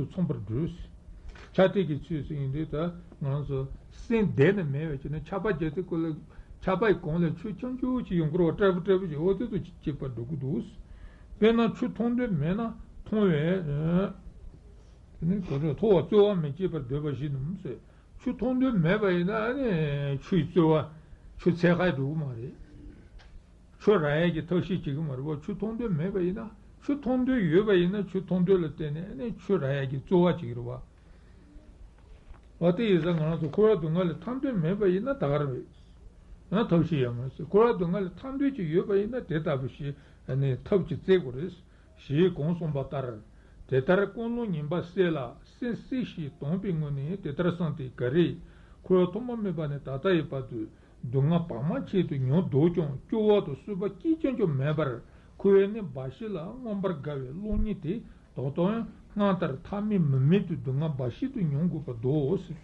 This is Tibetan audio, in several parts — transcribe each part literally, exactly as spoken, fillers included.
མཚུངས་པར་འདྲུད། ཆ་དེ་གི་ཚུལ་ཟེར་ཡིན་དུས་ད་ང་རང་ཚོ་སེམས་བདེ་ནས་མེད་པའི་ཆ་ནས་ཆར་པ་བརྒྱབ་དུས་སྐབས་ལ་ཆར་པ་ཡི་གོང་ལ་ཆུ་ཆུང་ཆུང་ཅིག་ཡོང་གི་རེད་བ། སྲབ་པོ་སྲབ་པོ་ཅིག་འོ་དེ་ཚོ་གཅིག་པར་འགྲོ་གི་འདུག། དཔེར་ན་ཆུ་མཐོང་འདོད་མེད་ན་མཐོང་བས། དེ་ནི་ག་རེ་མཐོ་བ་རྩོལ་བ་མི་བྱེད་པར་འདོད་པ་བཞིན་ནོ་ཟེར། ཆུ་མཐོང་འདོད་མེད་པ་ཡིན་ན་ཨ་ནི་ཆུའི་རྩོལ་བ་ཆུ་འཚོལ་ག་འགྲོ་གི་མ་རེད། ཆུ་རག་ཡས་ཀྱི་ཐབས་ཤེས་བྱེད་ཀྱི་མ་རེད་བ། ཆུ་མཐོང་འདོད་མེད་པ་ཡིན་ན། ཆུ་མཐོང་འདོད་ཡོད་པ་ཡིན་ན་ཆུ་མཐོང་འདོད་ལ་བརྟེན་ནས་ཨ་ནི་ཆུ་རག་ཡས་ཀྱི་རྩོལ་བ་བྱེད་ཀྱི་རེད་བ། འོ་དེ་ཡིན་ཙང་ང་རང་ཚོ་འཁོར་བ་སྡུག་བསྔལ་ལས་ཐར་འདོད་མེད་པ་ཡིན་ན་ད་ག་རེ་རེད། ཡང་ཐབས་ཤེས་ཡོད་མ་རེད་ཟེར། འཁོར་བ་སྡུག་བསྔལ་ལས་ཐར་འདོད་ཅིག་ཡོད་པ་ཡིན་ན་དེ་ལྟ་བུ་ཞིག་ཨ་ནི་ཐབས་ཀྱིས་བཙལ་དགོས་རེད། ཞེས་གོང་གསུངས་པ་ལྟར། དེ་ལྟར་ཀུན་སློང་ངན་པ་བསལ་ལ་སེམས་བསྲེ་ཞིང་དོང་པའི་ངོས་ནས་དེ་ལྟར་གསུངས་ཏེ་ག་རེ། འཁོར་བ་ཐོག་མ་མེད་པ་ནས་ད་ལྟ་ཡི་བར་དུ་སྡུག་བསྔལ་བར་མ་ཆད་དུ་མྱོང་འདུག་ཀྱང་སྐྱོ་བ་དང་སོས་པ་སྐྱིད་ཅང་ཅང་མེད་པར་འཁོར་བའི་གནས་འབའ་ཞིག་ལ་མངོན་པར་དགའ་བའི་བློ་ངན་དེ་ད་དུང་སྔར་ལྟར་ཐ་མལ་མུ་མེད་དུ་སྡུག་བསྔལ་འབའ་ཞིག་ཏུ་མྱོང་དགོས་པར་འདུག་ཟེར།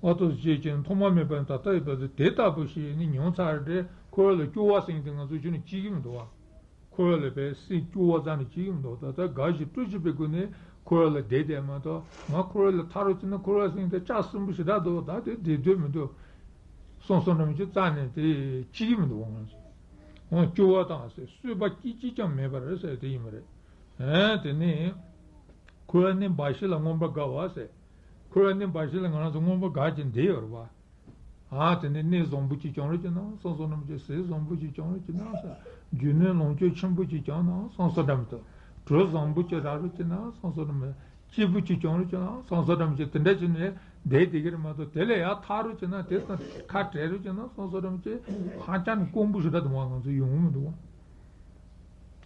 ཨ་ཏོ་ཞེས་ཀྱང་ཐོག་མ་མེད་པ་ནས་ད་ལྟ་ཡི་བར་དུ་དེ་ལྟ་བུ་ཞིག་ནི་མྱོང་ཚར་རེད། འཁོར་བ་ལ་སྐྱོ་བ་ཟེར་མཁན་དེ་ང་ཚོ་ཆོས་ནི་སྐྱིད་ཀྱི་མི་འདུག་བ། འཁོར་བ་ལ་བས་སེམས་སྐྱོ་བ་རྩ་ནས་སྐྱིད་ཀྱི་མི་འདུག། ད་ལྟ་དགའ་ཞིང་སྤྲོ་ཞིང་པའི་སྒོ་ནས་འཁོར་བ་ལ་བསྡད་བསྡད་མ་གཏོགས། ང་འཁོར་བ་ལ་ཐར་རོགས་བྱས་ན། འཁོར་བ་ཟེར་མཁན་དེ་ལྕགས་སྲིན་པོ་ཞེ་དྲག་འདུག། ད་དེ་བསྡད་འདོད་མི་འདུག། སོང་སོང་འདྲ་མི་ཅིག་རྩ་ནས་དེ་སྐྱིད་ཀྱི་མི་འདུག། ང་ཚོ་འོ་སྐྱོ་བ་དང་ཟེར་སོས་པ་སྐྱིད་སྐྱིད་ཀྱང་མེད་པ་རེད་ཟེར་དེ་ཡིན་པ་རེད། ཨེ་དེ་ནས་འཁོར་བའི་གནས་འབའ་ཞིག་ལ་མངོན་པར་དགའ་བ་ཟེར། འཁོར་བའི་གནས་འབའ་ཞིག་ལ་ང་རང་ཚོ་མངོན་པར་དགའ་ཅིང་བདེ་ཡོད་རེད་བ། ཨ་དེ་ནས་གནས་བཟང་པོ་ཅིག་བྱུང་རོགས་བྱས་ན་སོང་སོང་འདྲ་མི་ཅིག། ཟས་བཟང་པོ་ཅིག་བྱུང་རོགས་བྱས་ན་ཟེར། རྒྱུ་ནོར་ལོངས་སྤྱོད་ཆེན་པོ་ཅིག་བྱུང་ན་སོང་སོང་འདྲ་མི་འདུག། གྲོགས་བཟང་པོ་ཅིག་རག་རོགས་བྱས་ན་སོང་སོང་འདྲ་མི་འདུག། སྐྱིད་པོ་ཅིག་བྱུང་རོགས་བྱས་ན་སོང་སོང་འདྲ་མི་ཅིག། དེ་འདྲ་བྱས་ནས་བསྡད་བསྡད་ཀྱི་རེད་མ་གཏོགས། དེ་ལས་ཡར་ཐར་རོགས་བྱས་ན་དེ་དང་ཁ་བྲལ་རོགས་བྱས་ན་སོང་སོང་འདྲ་མི་ཅིག། ཧ་ཅང་ནས་དཀོན་པོ་ཞེ་དྲག་འདུག་བ། ང་ཚོ་ཡོང་གི་མི་འདུག་བ།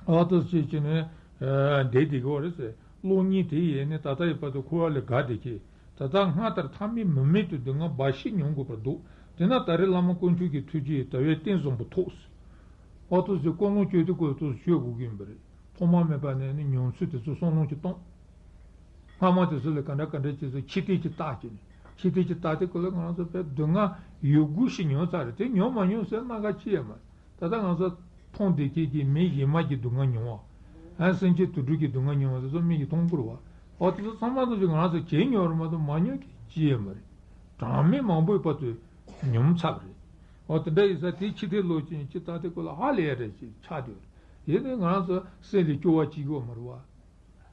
ཨ་ཏོ་ཅིག་བྱས་ནས་བསྡད་བསྡད་ཀྱི་ཡོད་རེད་ཟེར། གློག་བརྙན་དེ་ཡིས་ནི་ད་ལྟ་ཡི་བར་དུ་འཁོར་བ་ལས་དགའ་བསྡད་ཀྱི། ད་ལྟ་སྔར་ལྟར་ཐ་མལ་མུ་མེད་དུ་སྡུག་བསྔལ་འབའ་ཞིག་མྱོང་དགོས་པར་འདུག། དེས་ན་ད་རེས་བླ་མ་དཀོན་མཆོག་གི་ཐུགས་རྗེས་ད་བའི་རྟེན་བཟང་པོ་ཐོབ་ཟེར། ཨོ་ཏོ་ཟེར། ཀུན་སློང་བཅོས་ཏེ་ཀོ་ཏོ་བཅོས་དགོས་ཀྱི་ཡིན་པ་རེད། ཐོག་མ་མེད་པ་ནས་ནི་མྱོང་ཚུལ་དེ་ཚོ་བསམ་བློ་ཅིག་གཏོང་། སྔ་མ་དེ་ཚོ་ལས་ག་འདྲ་ག་འདྲ་བྱས་ཚུལ་ཕྱི་བལྟས་ཀྱི་བལྟ་བྱས་ནས། ཕྱི་བལྟས་ཀྱི་བལྟ་དེ་ཀོ་ལ་ང་རང་ཚོ་དཔེ་སྡུག་བསྔལ་ཡོད་དགུ་ཞིག་མྱོང་ཚར་རེད། དེ་མྱོང་མ་མྱོང་ཟེར་སྣ་ཁ་ཅི་ཡང་མ་རེད། ད་ལྟ་ང་ཚོ་མཐོང་བསྡད་མཁན་གྱི་མི་ཡི་མ་གི་སྡུག་བསྔལ་མྱོང་བ། ཨ་སེམས་ཅན་དུད་འགྲོ་གི་སྡུག་བསྔལ་མྱོང་བ་དེ་ཚོ་མིག་གིས་མཐོང་གི་རེད་བ། འོ་དེ་ཚོ་ཚང་མ་དེ་ཚོ་ང་རང་ཚོ་བྱས་མྱོང་རེད་མ་གཏོགས་མ་མྱོང་མཁན་ཅི་ཡང་མ་རེད། གྲངས་མེད་མང་པོའི་བར་དུ་མྱོང་ཚར་བ་རེད། འོ་དེ་འདྲ་ཡིན་ཙང་དེ་ཕྱི་བལྟས་ལོག་ཅིག་ཅིག་བལྟ་དེ་ཀོ་ལ་ཧ་ལས་ཡ་རེད་ཅིག་ཆགས་བསྡད་ཡོད་རེད། ཡིན་ནའི་ང་རང་ཚོ་སེམས་ལ་སྐྱོ་བ་ཅིག་ཡོད་མ་རེད་བ།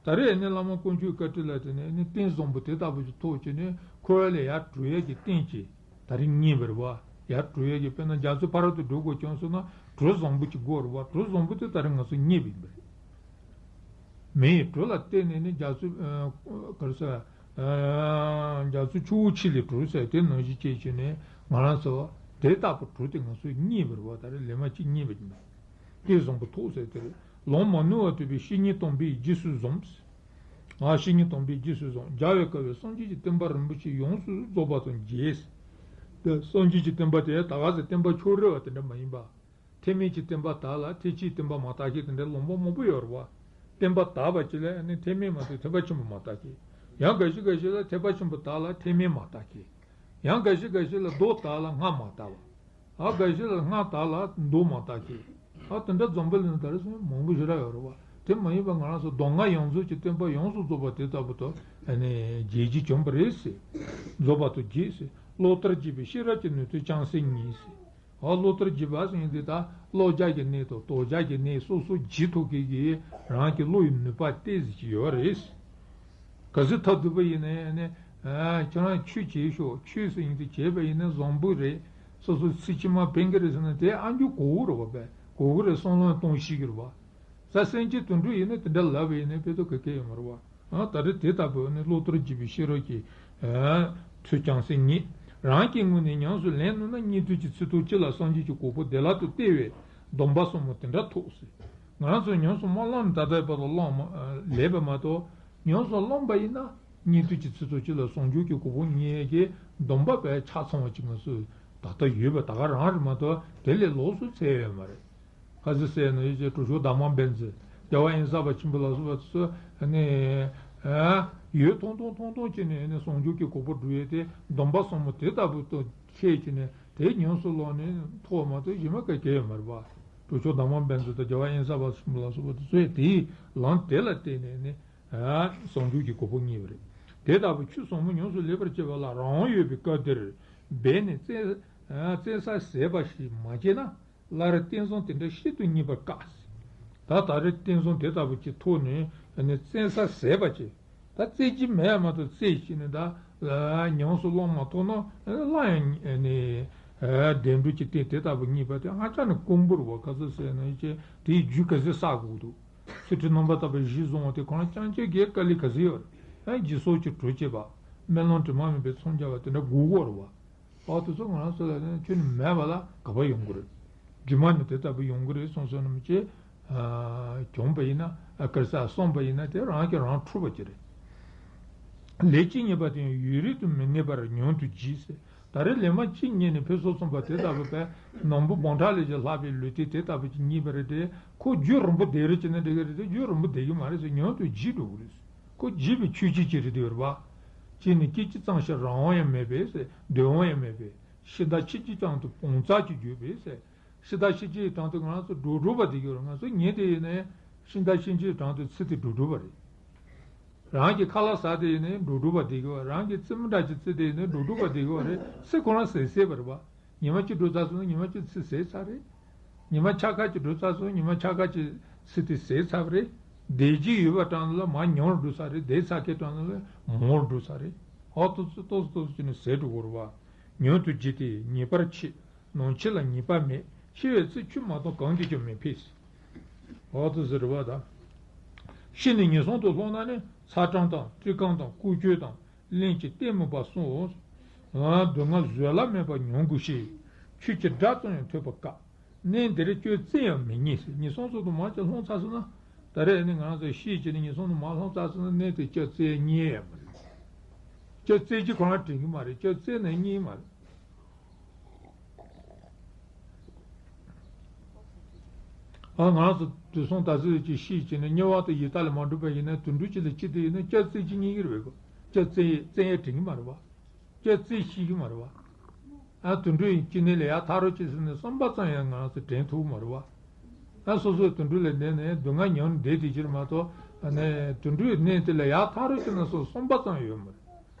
ད་རེས་ནི་བླ་མ་དཀོན་མཆོག་བཀའ་དྲིན་ལ་བརྟེན་ནས་ནི་རྟེན་བཟང་པོ་དེ་ལྟ་བུ་ཞིག་ཐོབ་བྱས་ནས་འཁོར་བ་ལས་ཡར་གྲོལ་ཡས་ཀྱི་རྟེན་ཅིག་ད་རེས་རྙེད་པ་རེད་བ། ཡར་གྲོལ་ཡས་ཀྱི་དཔེར་ན་རྒྱ་མཚོ་ཕ་རོལ་ཏུ་འགྲོ་དགོས་བྱུང་སོང་ན་གྲོ་བཟང་པོ་ཅིག་དགོས་རེད་བ། གྲོ་བཟང་པོ་དེ་ད་རེས་ང་ཚོ་རྙེད་པ་ཡིན་པ་རེད། མེ་ཡི་གྲོ་ལ་བརྟེན་ནས་ནི་རྒྱ་མཚོ་ག་རེ་ཟེར། རྒྱ་མཚོ་ཆུ་བོ་ཆེ་ལས་གྲོལ་ཟེར་དེ་ནང་བཞིན་བྱས་བྱས་ནས་ང་རང་ཚོ་དེ་ལྟ་བུ་གྲོ་དེ་ང་ཚོ་རྙེད་པ་རེད་བ། ད་རེས་ལས་མ་གཅིག་རྙེད་པ་ཡིན་པ་རེད། རྟེན་བཟང་པོ་ཐོབ་ཟེར་དེ་རེད། ལམ་མ་ནོར་བར་ཐུག་པའི་བཤེས་གཉེན་དམ་པས་རྗེས་སུ་བཟུང་། ཨ་བཤེས་གཉེན་དམ་པས་རྗེས་སུ་བཟུང་། རྒྱལ་བའི་བཀའ་བས་སངས་རྒྱས་ཀྱི་བསྟན་པ་རིན་པོ་ཆེ་ཡོངས་སུ་རྫོགས་པ་དང་མཇལ། སངས་རྒྱས་ཀྱི་བསྟན་པ་དེ་ད་ག་ཟེ་བསྟན་པ་ཕྱོགས་རིས་པ་དེ་འདྲ་མ་ཡིན་པ། ཐེག་དམན་གྱི་བསྟན་པ་དག་ལ་ཐེག་ཆེན་བསྟན་པ་མ་དག་མཁན་དེ་འདྲ་ལུང་པ་མང་པོ་ཡོད་རེད་བ། བསྟན་པ་དག་པ་གཅིག་ལ་ནི་ཐེག་དམན་མ་གཏོགས་ཐེག་པ་ཆེན་པོ་མ་དག་མཁན། ཡང་འགའ་ཞིག་འགའ་ཞིག་ལ་ཐེག་པ་ཆེན་པོ་དག་ལ་ཐེག་དམན་མ་དག་མཁན། ཡང་འགའ་ཞིག་འགའ་ཞིག་ལ་མདོ་དག་ལ་སྔགས་མ་དག་པ། ཨ་འགའ་ཞིག་ལ་སྔགས་དག་ལ་མདོ་མ་དག་མཁན། ཨ་དེ་འདྲ་འཛོམས་པ་ལ་ནི་ད་རེས་སོང་མང་པོ་ཞེ་དྲག་ཡོད་རེད་བ། དེ་མ་ཡིན་པ་ང་རང་ཚོ་མདོ་སྔགས་ཡོངས་རྫོགས་ཀྱི་བསྟན་པ་ཡོངས་སུ་རྫོགས་པ་དེ་ལྟ་བུ་དུ་ནི་མཇལ་རྒྱུ་བྱུང་བ་རེད་ཟེར། རྫོགས་པ་དང་མཇལ་ཟེར། བློ་ལྟར་བགྱིས་པའི་ཤེས་རབ་ཀྱི་ནུས་མཐུ་ཅུང་ཟད་རྙེད་ཟེར། ཨ་བློ་ལྟར་བགྱིས་པ་ཟེར་མཁན་དེ་ད་བློ་རྒྱ་གི་གནས་དང་དོ་རྒྱ་གི་གནས་སོ་སོ་བགྱིད་ཐུབ་མཁན་གྱི་རང་གི་བློ་ཡི་ནུས་པ་ཏོག་ཙམ་ཅིག་ཡོད་རེད། གལ་སྲིད་ཐབས་སྡུག་པ་ཡིན་ན་ནི་ཁྱེད་རང་ཆོས་བྱེད་ཤོག། ཆོས་ཟེར་མཁན་དེ་བྱས་པ་ཡིན་ན་བཟང་པོ་རེད། སོ་སོ་ཚེ་ཕྱི་མ་ཕན་གི་རེད་ཟེར་ན་དེ་ཨ་མཆོག་གོ་གི་རེད་བ། དཔེ་གོ་གི་རེད། བསམ་བློ་གཏོང་ཤེས་གི་རེད་བ། ས་སེམས་ཅན་དུད་འགྲོ་ཡིན་ན་དེ་འདྲ་ལབ་པ་ཡིན་ན་དཔེ་དོ་ག་གེ་ཡོད་མ་རེད་བ། ཨ་ད་རེས་དེ་ལྟ་བུ་ནི་བློ་ལྟར་བགྱིས་པའི་ཤེས་རབ་ཀྱི་མཐུ་ཅུང་ཟད་རྙེད། རང་གི་ངོས་ནས་ཉམས་སུ་ལེན་ནུས་ན་སྙིགས་དུས་ཀྱི་ཚེ་ཐུང་གཅིག་ལ་སངས་རྒྱས་ཀྱི་གོ་འཕང་བདེ་བླག་ཏུ་སྟེར་བའི་སྡོམ་པ་གསུམ་མོ་དེ་འདྲ་ཐོབ་ཟེར། ང་རང་ཚོ་ཉམས་སུ་མ་བླངས་ནས་ད་ལྟའི་བར་དུ་བླངས་མ་ལེན་པ་མ་གཏོགས། ཉམས་སུ་བླངས་པ་ཡིན་ན་སྙིགས་དུས་ཀྱི་ཚེ་ཐུང་གཅིག་ལ་སངས་རྒྱས་ཀྱི་གོ་འཕང་རྙེད་ཀྱི་སྡོམ་པ་དཔེ་ཆ་ཚང་བ་ཅིག་ང་ཚོས་ད་ལྟ་ཡོད་པ་ད་ག་རང་རེད་མ་གཏོགས་དེ་ལས་ལོགས་སུ་འཚོལ་ཡོད་མ་རེད། ཁ་ཟས་ཟས་ན་ཡོད་ཅེས་གྲོགས་མཆོག་དར་མ་བན་ཚེ་རྒྱལ་བ་དབེན་ས་པ་ཆེན་པོ་ལ་སོགས་པ་ཚོས་ནི་ཡོད་ཐོང་ཐོང་ཐོང་ཐོང་བྱས་ནས་ནི་སངས་རྒྱས་ཀྱི་གོ་འཕང་སྒྲུབ་ཡས་དེ་སྡོམ་པ་གསུམ་མོ་དེ་ལྟ་བུ་དུ་ཁས་བྱས་ནས་དེ་ཉམས་སུ་བླངས་ནས་ཐོབ་མ་གཏོགས་གཞན་མ་ག་གེ་ཡོད་མ་རེད་པ། གྲོགས་མཆོག་དར་མ་བན་ཚེ་དང་རྒྱལ་བ་དབེན་ས་པ་ཆེན་པོ་ལ་སོགས་པ་དེ་ཚོས་དེའི་ལམ་དེ་ལ་བརྟེན་ནས་ནི། ཟུང་འཇུག་གི་གོ་འཕང་བརྙེས་པ་རེད། དེ་ལྟ་བུའི་ཆོས་ཟབ་མོ་ཉམས་སུ་ལེན་པར་བྱེད་པ་ལ་རང་དབང་ཡོད་པའི་སྐབས་འདིར་འབད་ནས་བཙན་བཙན་ས་ཟད་པ་ཞིག་མ་བྱས་ན། སླར་བསྟན་བཟང་དེ་འདྲ་ཤིན་ཏུ་རྙེད་པར་དཀའ། ད་ད་རེས་བསྟན་བཟང་དེ་ལྟ་བུ་ཅིག་ཐོབ་ནས་ནི་བཙན་ས་ཟད་པ་ཅིག་ད་བཙལ་གྱི་མེད་མ་གཏོགས་བཙལ་ཞིག་ནི་ད་ཉམས་སུ་བླང་མ་ཐུབ་ན་བླང་ཡང་ནི་བདེ་འགྲོ་གྱི་རྟེན་དེ་ལྟ་བུ་རྙེད་པ་དེ་ཧ་ཅང་ནི་དཀོན་པོ་རེད་བ། ག་ཚོད་ཟེར་ན་ཅེ་དེའི་རྒྱུ་ག་ཚོད་བསགས་དགོས་འདུག་ཚུལ་ཁྲིམས་རྣམ་པར་དག་པའི་གཞི་བཟུང་བ་དེ་ཁོ་རང་རྐྱང་རྐྱང་གི་དཀའ་ལས་ག་ཚོད་ཡོད་རེད། ཡང་སྦྱིན་སོགས་ཀྱི་གྲོགས་བྱེད་པ། སྨོན་ལམ་དྲི་མ་མེད་པའི་མཚམས་སྦྱར་བ་དེ་འདྲ་དགོས་ཀྱི་ཡོད་རེད་བ། ཨོ་དེ་ཚོ་ང་རང་ཚོ་ལ་ནི་ཁྱོན་ནས་མེད་པ་ལ་ག་པར་ཡོང་གི་རེད། རྒྱུ་མ་ནི་དེ་ལྟ་བུ་ཡོང་གི་རེད་གསུངས་སོང་ནམ་ཅེ། གྱོང་པ་ཡིན་ན་ཨ་ཀིར་ས་གསུངས་པ་ཡིན་ན་དེ་རང་གིས་རང་འཁྲུག་པ་ཅིག་རེད། ལས་ཅི་རྙེད་པ་དེ་ཡང་ཡུན་རིང་དུ་མི་གནས་པར་མྱུར་དུ་བརྗིད་ཟེར། ད་རེས་ལས་མ་གཅིག་རྙེད་ནས་ཕེབས་སོ་གསུངས་པ་དེ་ལྟ་བུ་བས་ནམ་བུ་བོང་ཁྲ་ལས་ཀྱང་ལྷག་པའི་ལུས་རྟེན་དེ་ལྟ་བུ་ཅིག་རྙེད་པ་རེད་དེ། ཁོ་རྒྱུན་རིང་པོ་བསྡད་རེད་ཅེ་ན་འགྲིག་གི་རེད་དེ། རྒྱུན་རིང་པོ་བསྡད་ཀྱི་མ་རེད་ཟེར། མྱུར་དུ་བརྗིད་འགྲོ་གི་རེད། ཁོ་བརྗིད་པའི་ཆོས་ཅན་ཅིག་རེད་དེ་ཡོད་རེད་པ། ཅེས་ནི་སྐད་ཅིག་ཙམ་ཞིག་རང་དབང་ཡང་མེད་པས་ཟེར། འདོད་དབང་ཡང་མེད་པས། ཕྱི་མཐའ་ཕྱིན་ཅི་ཙམ་དུ་བོངས་ཚ་གྱུར་པས་ཟེར། ཕྱི་མཐའ་ཕྱིན་ཅིའི་དོན་དུ་ང་ཚོ་འགྲོ་འགྲོ་བ་བསྡད་ཀྱི་ཡོད་རེད། ང་ཚོ་ཉལ་བསྡད་ཡིན་ནའི་ཕྱི་མཐའ་ཕྱིན་ཅིའི་དོན་དུ་ཚུད་དེ་འགྲོ་འགྲོ་བ་རེད། རང་གི་ཁ་ལག་ཟ་བསྡད་ཡིན་ནའི་འགྲོ་འགྲོ་བ་བསྡད་ཀྱི་ཡོད། རང་གི་རྩེད་མོ་འདྲ་ཅིག་རྩེ་བསྡད་ཡིན་ནའི་འགྲོ་འགྲོ་བ་བསྡད་ཀྱི་ཡོད་རེད། ཚུར་ཁོ་རང་ཟད་ཟད་པ་རེད་པ། ཉི་མ་གཅིག་འགྲོ་ཚར་སོང་ན་ཉི་མ་གཅིག་ཚུར་ཟད་ཚར་རེད། ཉི་མ་འཆར་ཁ་གཅིག་འགྲོ་ཚར་སོང་ན་ཉི་མ་འཆར་ཁ་གཅིག་ཚུར་དེ་ཟད་ཚར་བ་རེད། བསྡད་ཀྱི་ཡོད་པ་གྲངས་ལ་མར་ཉུང་རུ་འགྲོ་ས་རེད། བསྡད་ཚར་མཁན་གྲངས་ལ་མང་རུ་འགྲོ་ས་རེད། ཨོ་ཏོག་ཙི་ཏོག་ཙི་ཏོག་ཙི་བྱས་ནས་ཟད་འགྲོ་གི་རེད་པ། མྱུར་དུ་བརྗིད་དེ་ཉེས་པར་མཆིས། ནམ་འཆི་ལ་ངེས་པ་མེད། འཆི་བའི་ཚེ་ཆོས་མ་མཐོང་གང་གིས་ཀྱང་མི་ཕན། འོ་དེ་ཟེར་བ་དང་། ཤི་ནས་ངན་སོང་དུ་ལྷུང་ན་ནི་ཚ་གྲང་དང་བཀྲེས་སྐོམ་དང་ཀུ་ཅོ་དང་རླན་གྱིས་ལྟད་མོ་བ་སོགས། སྡུག་བསྔལ་བཟོད་གླགས་མེད་པ་མྱོང་དགོས་ཤིང་། ཆོས་ཀྱི་སྒྲ་ཙམ་ཡང་ཐོས་པ་དཀའ། གནས་འདིར་སྐྱོ་བཙལ་ཡང་མི་རྙེད་ཟེར། ངན་སོང་ཚོགས་དུ་མར་ཅིག་ལྷུང་ཚར་སོང་ན། ད་རེས་ནི་ང་རང་ཚོ་ཤི་བྱས་ནས་ངན་སོང་དུ་མར་ལྷུང་ཚར་སོང་ན་གནས་དེ་སྐྱོ་བཙལ་རྙེད་ཡ་མ་རེད། སྐྱོ་བཙལ་གྱི་ཁོ་རང་དྲན་གྱི་མ་རེད། སྐྱོ་བཙལ་ནས་རྙེད་མ་རེད། ཨ་ང་རང་ཚོ་དུས་སང་ད་གཟོད་ཀྱི་ཤི་བྱས་ནས་དམྱལ་བ་དང་ཡི་དྭགས་ལ་མ་འགྲོ་བ་ཡིན་ན་དུད་འགྲོ་ཅིག་ལ་སྐྱེས་དུས་ཡིན་ན་སྐྱོ་བཙལ་གྱི་རྙེད་ཀྱི་རེད་པས་གོ། སྐྱོ་བཙལ་བཙལ་ཡ་དྲན་གྱི་མ་རེད་པ། སྐྱོ་བཙལ་ཤེས་ཀྱི་མ་རེད་པ། ཨ་དུད་འགྲོ་ཡི་སྐྱེ་གནས་ལས་ཡར་ཐར་རོགས་བྱེད་ཟེར་ནས་བསམ་པ་ཙམ་ཡང་ང་རང་ཚོ་དྲན་ཐུབ་ཀྱི་མ་རེད་པ། ཨ་སོ་སོའི་དུད་འགྲོ་ལ་བསྡད་ནས་སྡུག་བསྔལ་མྱོང་བསྡད་དེ་ཕྱིར་མ་གཏོགས་ཨ་ནི་དུད་འགྲོའི་གནས་དེ་ལ་ཡར་ཐར་རོགས་བྱེད་ན་སོ་བསམ་པ་ཙམ་ཡོད་མ་རེད།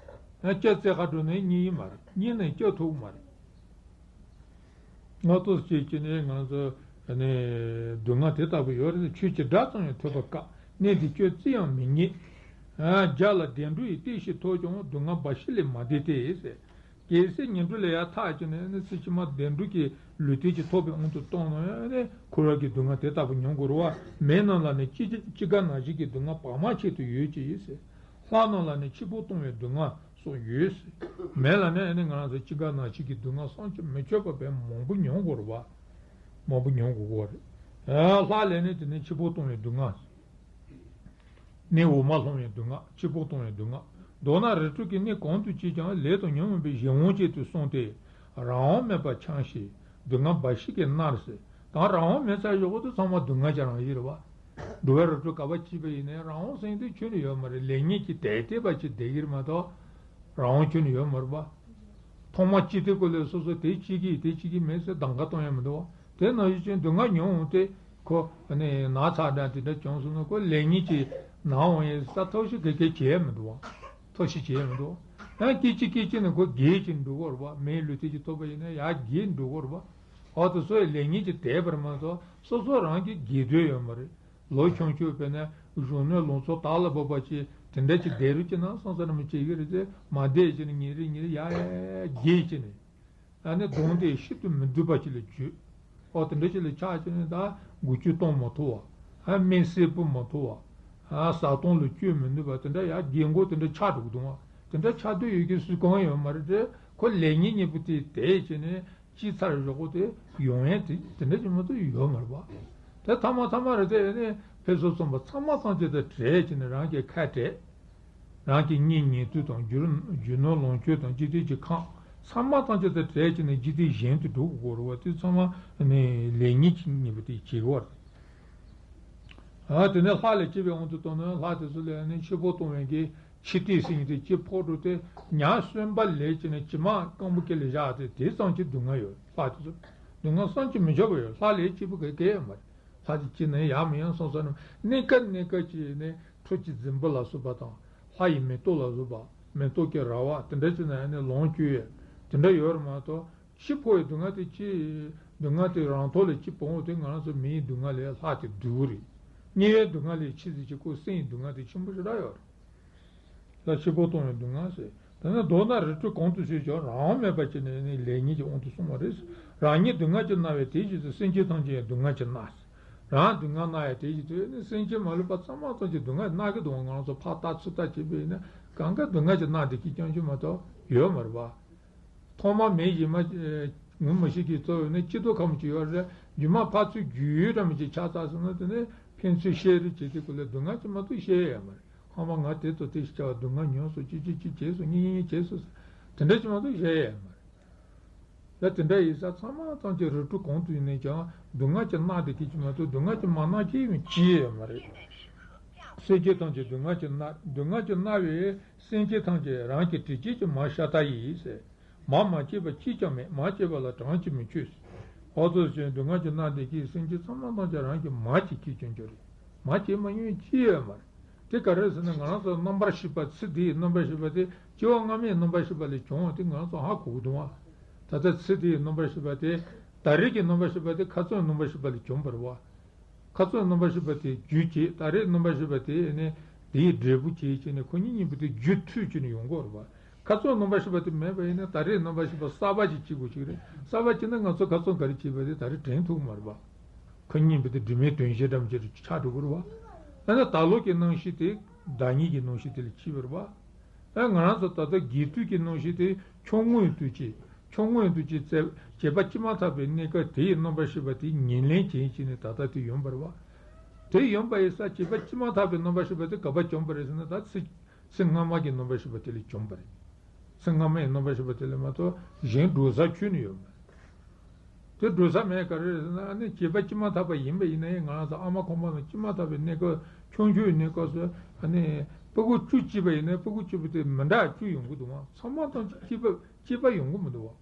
ཨ་སྐྱོ་བཙལ་ག་འགྲོ་ནས་རྙེད་ཀྱི་མ་རེད། རྙེད་ནས་སྐྱོ་ཐུབ་ཀྱི་མ་རེད། ང་ཏོག་ཙམ་ཅིག་ནས་ང་ཚོ་ནས་སྡུག་བསྔལ་དེ་ལྟ་བུ་ཡོད་རེད། ཆོས་ཀྱི་སྒྲ་ཙམ་ཡང་ཐོས་པ་དཀའ། གནས་འདི་སྐྱོ་བཙལ་ཡང་མི་རྙེད། རྒྱ་ལ་བདེ་འགྲོ་ཡི་རྟེན་ཞིག་ཐོབ་ཀྱང་། སྡུག་བསྔལ་འབའ་ཞིག་ལས་མ་འདས་ཏེ་ཟེར། གལ་སྲིད་ཉན་ཐོས་ལས་ཡར་ཐར་ཀྱི་ནས་ནི་ཚེ་ཕྱི་མ་བདེ་འགྲོ་གི་ལུས་རྟེན་ཅིག་ཐོབ་པའི་དབང་དུ་བཏང་ན་ཡང་ནི་འཁོར་བ་གི་སྡུག་བསྔལ་དེ་ལྟ་བུ་མྱོང་དགོས་རེད་པ། མི་རྣམས་ལ་ནི་ཅི་ཅི་དགར་ན་བཞིན་གྱི་སྡུག་བསྔལ་བར་མ་ཆད་དུ་ཡོད་ཀྱི་ཟེར། ལྷ་རྣམས་ལ་ནི་འཆི་འཕོ་ལྟུང་བའི་སྡུག་བསྔལ་སོགས་ཡོད་ཟེར། མི་ལ་ནི་ཨ་ནི་ང་རང་ཚོ་ཅི་དགར་ན་བཞིན་གྱི་སྡུག་བསྔལ་བསམ་གྱིས་མི་ཁྱབ་པ་བས་མང་པོ་མྱོང་དགོས་རེད་པ། མང་པོ་མྱོང་དགོས་ཀྱི་རེད། ལྷ་ལས་ནི་དེ་ནི་འཆི་འཕོ་ལྟུང་བའི་སྡུག་བསྔལ། གནས་འོག་མ་ལྷུང་བའི་སྡུག་བསྔལ། འཆི་འཕོ་ལྟུང་བའི་སྡུག་བསྔལ། མདོར་ན་རི་ཁྲོད་ཀྱི་གནས་གང་དུ་སྐྱེས་ཀྱང་ལས་དང་ཉོན་མོངས་པའི་གཞན་དབང་ཅན་དུ་སོང་སྟེ། རང་དབང་མེད་པར་འཁྱམས་ཤིང་སྡུག་བསྔལ་འབའ་ཞིག་གིས་མནར་ཟེར། ད་རང་དབང་མེད་ཚར་ཡོད་གོ་དུས་ཚང་མ་སྡུག་བསྔལ་གྱི་རང་བཞིན་རེད་པ། འགྲོ་བའི་རི་ཁྲོད་ག་པར་སྐྱེས་པ་ཡིན་ནའི་རང་དབང་ཟེར་མཁན་ཁྱོན་ནས་ཡོད་མ་རེད། ལེགས་ཉེས་ཀྱི་དད་དེ་བ་ཅིག་བསྡད་ཀྱི་རེད་མ་གཏོགས། རང་དབང་ཁྱོན་ནས་ཡོད་མ་རེད་པ། ཐོག་མ་སྐྱེས་དུས་སྐབས་ལ་སོ་སོ་དེ་སྐྱེ་གི་དེ་སྐྱེ་གི་མེད་ཟེར་གདམ་ག་གཏོང་ཡ་མི་འདུག་པ། དེ་ནང་བཞིན་ཅན་སྡུག་བསྔལ་མྱོང་འོང་སྟེ་ཁོ་ནི་ན་ཚ་འདྲ་དེ་འདྲ་བྱུང་སོང་ན་ཁོ་ལེགས་ཉེས་ཀྱི་ནང་འོང་ཡས་ས་ཐོག་ཤི་གེ་གེ་བྱེད་ཡ་མི་འདུག་པ། ཐོག་ཤི་བྱེད་ཡ་མི་འདུག་པ། ཡང་སྐད་ཅིག་སྐད་ཅིག་ནས་ཁོ་རྒས་ཅིག་འགྲོ་གི་རེད་པ། མིའི་ལུས་རྟེན་ཅིག་ཐོབ་པ་ཡིན་ན་ཡར་རྒས་འགྲོ་གི་རེད་པ། འོ་དེ་སོ་ཡི་ལེགས་ཉེས་ཀྱི་དད་པར་མ་གཏོགས་སོ་སོ་རང་གི་རྒས་འདོད་ཡོད་མ་རེད། ལོ་ཆུང་ཆུང་དཔེར་ན་གཞོན་ནུ་ལང་ཚོ་དར་ལ་བབ་པ་ཅིག་དེ་འདྲ་ཅིག་བསྡད་རུང་ཅིག་ན་སང་སང་ནམ་བྱེད་ཀྱི་རེད་དེ་མ་བསྡད་ཅིག་ནས་ཉིན་རེ་ཉིན་རེ་ཡར་ཡར་རྒས་ཅིག་ནས། ཨ་ནི་གདོང་དེ་ཤིན་ཏུ་མི་སྡུག་པ་ཅིག་ལ་གྱུར། ཨོ་དེ་འདྲ་ཅིག་ལ་ཆགས་ཅིག་ནས་ད་འགུལ་སྐྱོད་གཏོང་མ་ཐུབ་པ། ཨ་སྨན་སེར་པོ་མ་ཐུབ་པ། ཨ་བཟའ་བཏུང་ལ་སྤྱོད་མི་ནུས་པ་དེ་འདྲ་ཡར་རྒས་འཁོགས་དེ་འདྲ་ཆགས་འགྲོ་གི་འདུག་ཨ། དེ་འདྲ་ཆགས་འདོད་ཡོད་མཁན་སུ་གང་ཡོད་མ་རེད་དེ་ཁོ་ལེགས་ཉེས་གཉིས་པོ་དེ་དད་ཅིག་ནས། སྐྱེས་ཚར་ཞོག་གོ་དེ་ཡོང་ཡས་དེ་དེ་འདྲ་ཅིག་མ་གཏོགས་ཡོད་མ་རེད་པ། དེ་ཐ་མ་ཐ་མ་རེད་དེ་ནི་ཕེབས་བསུ་ཚོགས་པ་ཚང་མ་ཚང་ཅིག་དང་གྲལ་བྱས་ནས་རང་གི་ཁ་བྲལ། རང་གི་གཉེན་ཉེ་དུ་དང་རྒྱུ་རྒྱུ་ནོར་ལོངས་སྤྱོད་དང་འཇིག་རྟེན་གྱི་ཁམས་ཚང་མ་ཚང་ཅིག་དང་གྲལ་བྱས་ནས་འཇིག་རྟེན་གཞན་དུ་འགྲོ་དགོས་རེད་པ། དེ་ཚང་མ་ནི་ལེགས་ཉེས་ཀྱི་གཉིས་པོ་དེ་བྱེད་དགོས་རེད། ཨ་དེ་ནས་ལྷ་ལས་སྐྱེས་པའི་དབང་དུ་བཏང་ན་ལྷ་དེ་ཚོ་ལས་ནི་འཆི་འཕོ་ལྟུང་བའི་གི། འཆི་ལྟས་ཟེར་མཁན་དེ་འཆི་འཕོ་འགྲོ་སྟེ་ཉ་གསོན་པ་ལས་ཀྱི་ནི་བྱེ་མ་སྐམ་པོ་སྐེ་ལ་བཞག་སྟེ་དེ་ཙམ་གྱི་སྡུག་བསྔལ་ཡོད། ལྷ་དེ་ཚོ་སྡུག་བསྔལ་བསམ་གྱིས་མི་ཁྱབ་པ་ཡོད། ལྷ་ལས་སྐྱིད་པོ་ག་གེ་ཡོད་མ་རེད། ལྷ་དེ་སྐྱིད་ན་ཡག་མི་ཡོང་སོང་ས་ནི་གནས་སྐབས་གནས་སྐབས་ཀྱི་ནི་ ཁྲོ་ཆུ་འཛིན་པ་ལ་སོགས་པ་དང་། ལྷ་ཡི་མེ་ཏོག་ལ་སོགས་པ། མེ་ཏོག་གི་ར་བ་དེ་འདྲ་བྱས་ནས་ནི་ལོངས་སྤྱོད་ཡས་དེ་འདྲ་ཡོད་རེད་མ་གཏོགས། འཆི་འཕོ་བའི་སྡུག་བསྔལ་དེ་ཅི། སྡུག་བསྔལ་དེ་རང་ཐོག་ལ་ཅི་སྤོང་བ་དེ་ང་རང་ཚོ་མི་ཡི་སྡུག་བསྔལ་ལས་ལྷག་སྟེ་སྡུག་རེད། དམྱལ་བའི་སྡུག་བསྔལ་ལས་ཆེ་ཟེར་གྱི་ཁོ་སེམས་ཡི་སྡུག་བསྔལ་དེ་ཆེན་པོ་ཞེ་དྲག་ཡོད་རེད། ལ་འཆི་འཕོ་ལྟུང་བའི་སྡུག་བསྔལ་ཟེར། དེ་ནས་མདོར་ན་རི་ཁྲོད་གོང་དུ་ཞུས་ཀྱང་རང་དབང་མེད་པར་བྱས་ནས་ནི་ལེགས་ཉེས་ཀྱི་དབང་དུ་སོང་བ་རེད། རང་ཉིད་སྡུག་བསྔལ་གྱིས་མནར་བས་དེའི་རྗེས་སུ་སེམས་ཅན་ཐམས་ཅད་ཡང་སྡུག་བསྔལ་གྱིས་མནར། རང་སྡུག་བསྔལ་མནར་ཡང་དེའི་རྗེས་སུ་ནི་སེམས་ཅན་མ་ལུས་པ་ཚང་མ་ཐམས་ཅད་སྡུག་བསྔལ་མནར་གྱི་འདུག་ང་ཚོ་ཕར་ལྟ་ཚུར་ལྟ་བྱས་པས་ན་གང་ག་སྡུག་བསྔལ་གྱིས་མནར་བསྡད་མཁན་རྐྱང་རྐྱང་མ་གཏོགས་ཡོད་མ་རེད་པ། ཐོག་མ་མེད་གཞི་མ། ངུ་མི་ཤེས་ཀྱི་གཙོ་བོ་ནི་སྐྱིད་སྡུག་ཁམས་ཀྱི་ཡོད་རེད། རྒྱུ་མ་ཕར་ཚུར་རྒྱུས་ཡོད་འདྲ་མི་ཅིག་ཆགས་ཚར་སོང་ན་དེ་ནི་ཕན་ཚུན་བཤད་རེས་བྱེད་དུས་སྐབས་ལ་སྡུག་བསྔལ་གྱིས་མ་གཏོགས་བཤད་ཡ་ཡོད་མ་རེད། ཨ་མ་ང་དེ་ཚོ་དེ་ཞིག་བྱ་བ་སྡུག་བསྔལ་མྱོང་སོང་། ཅི་ཅི་ཅི་བྱས་སོང་། གཉིད་གཉིད་བྱས་སོང་། དེ་འདྲ་ཅིག་མ་གཏོགས་བཤད་ཡ་ཡོད་མ་རེད། ད་དེ་འདྲ་ཡིན་ཙང་ཚང་མ་ཐམས་ཅད་རི་ཁྲོད་གང་དུ་ཡིན་ནའི་ཀྱང་སྡུག་བསྔལ་གྱིས་མནར་བསྡད་མཁན་ཅིག་མ་གཏོགས་སྡུག་བསྔལ་གྱིས་མ་མནར་མཁན་ཡང་ཅི་ཡང་ཡོད་མ་རེད། སེམས་ཅན་ཐམས་ཅད་སྡུག་བསྔལ་གྱིས་མནར། སྡུག་བསྔལ་གྱིས་མནར་བས་སེམས་ཅན་ཐམས་ཅད་རང་གི་དྲིན་ཅན་གྱི་མ་ཤ་སྟག་ཡིན་ཟེར། མ་མ་སྐྱེས་པ་གཅིག་ཀྱང་མེད། མ་སྐྱེས་པ་ལ་གྲངས་ཀྱིས་མི་ཆོད། འོ་ཚོ་ཅན་སྡུག་བསྔལ་གྱིས་མནར་བསྡད་མཁན་སེམས་ཅན་ཚང་མ་ཐམས་ཅད་རང་གི་མ་གཅིག་གིས་སྐྱོང་རྒྱུ་རེད། མ་གཅིག་མ་ཡིན་ཅི་ཡང་ཡོད་མ་རེད། དེ་ག་རེ་ཟེར་ན་ང་རང་ཚོ་རྣམ་པར་ཤེས་པ་ཚེ་འདིའི་རྣམ་པར་ཤེས་པ་དེ་སྐྱེ་བ་སྔ་མའི་རྣམ་པར་ཤེས་པ་ལས་བྱུང་བ་དེ་ང་རང་ཚོ་ཧ་གོ་གི་འདུག་བ། ད་ལྟ་ཚེ་འདིའི་རྣམ་པར་ཤེས་པ་དེ་ད་རེས་ཀྱི་རྣམ་པར་ཤེས་པ་དེ་ཁ་སང་རྣམ་པར་ཤེས་པ་ལས་བྱུང་བ་རེད་བ། ཁ་སང་རྣམ་པར་ཤེས་པ་དེ་རྒྱུ་བྱས། ད་རེས་རྣམ་པར་ཤེས་པ་དེ་ནི་དེའི་འབྲས་བུ་བྱས་བྱས་ནས་ཁོ་གཉིས་གཉིས་པོ་དེ་རྒྱུ་མཐུད་བྱས་ནས་ཡོང་གི་ཡོད་རེད་བ། ཁ་སང་རྣམ་པར་ཤེས་པ་དེ་མེད་པ་ཡིན་ན་ད་རེས་རྣམ་པར་ཤེས་པ་གསར་པ་ཞིག་བྱེད་དགོས་ཀྱི་རེད། གསར་པ་བྱས་ན་ང་ཚོ་ཁ་སང་ག་རེ་བྱས་པ་དེ་ད་རེས་དྲན་ཐུབ་མ་རེད་བ། ཁོ་གཉིས་པོ་དེ་དྲི་མའི་དོན་གཞན་འདྲ་མི་འདྲ་ཆགས་འགྲོ་གི་རེད་བ། ཨ་ནི་ད་ལོ་གི་རྣམ་ཤེས་དེ་ཟླ་ཉིན་གྱི་རྣམ་ཤེས་དེ་ལ་སྐྱེས་པ་རེད་བ། ཨ་ང་རང་ཚོ་ད་ལྟ་རྒས་དུས་ཀྱི་རྣམ་ཤེས་དེ་ཆུང་ངུའི་དུས་ཀྱི། ཆུང་ངུའི་དུས་ཀྱི་བྱེད་པ་སྐྱེས་པ་སྐྱེས་མ་ཐག་པའི་གནས་སྐབས་དེའི་རྣམ་པར་ཤེས་པ་དེ་ཉེར་ལེན་བྱེད་ཀྱི་ནི་ད་ལྟ་དེ་ཡོང་བ་རེད་བ། དེ་ཡོང་བ་ཡིན་ཙང་བྱེད་པ་སྐྱེས་མ་ཐག་པའི་རྣམ་པར་ཤེས་པ་དེ་ག་པར་བྱུང་བ་རེད་ཟེར་ན་ད་ཚེ་ཚེ་སྔ་མ་གི་རྣམ་པར་ཤེས་པ་དེ་ལས་བྱུང་བ་རེད། ཚེ་སྔ་མ་ཡི་རྣམ་པར་ཤེས་པ་དེ་ལས་མ་གཏོགས་གཞན་འགྲོ་ས་ཁྱོན་ནས་ཡོད་མ་རེད། དེ་འགྲོ་ས་མེད། ག་རེ་རེད་ཟེར་ན་ཨ་ནི་བྱེད་པ་སྐྱེས་མ་ཐག་པ་ཡིན་པ་ཡིན་ན་ཡང་ང་རང་ཚོ་ཨ་མ་ཁོག་པ་ནང་སྐྱེས་མ་ཐག་པའི་གནས་སྐབས་ཆུང་ཆུང་གི་གནས་སྐབས་སུ་ཨ་ནི་སྤུ་གུ་བཅུ་སྐྱེས་པ་ཡིན་ན་སྤུ་གུ་བཅུ་པོ་དེ་མི་འདྲ་བཅུ་ཡོང་གི་འདུག་བ། ཚང་མ་ཐམས་ཅད་སྐྱེས་པ་སྐྱེས་པ་ཡོང་གི་མི་འདུག་བ།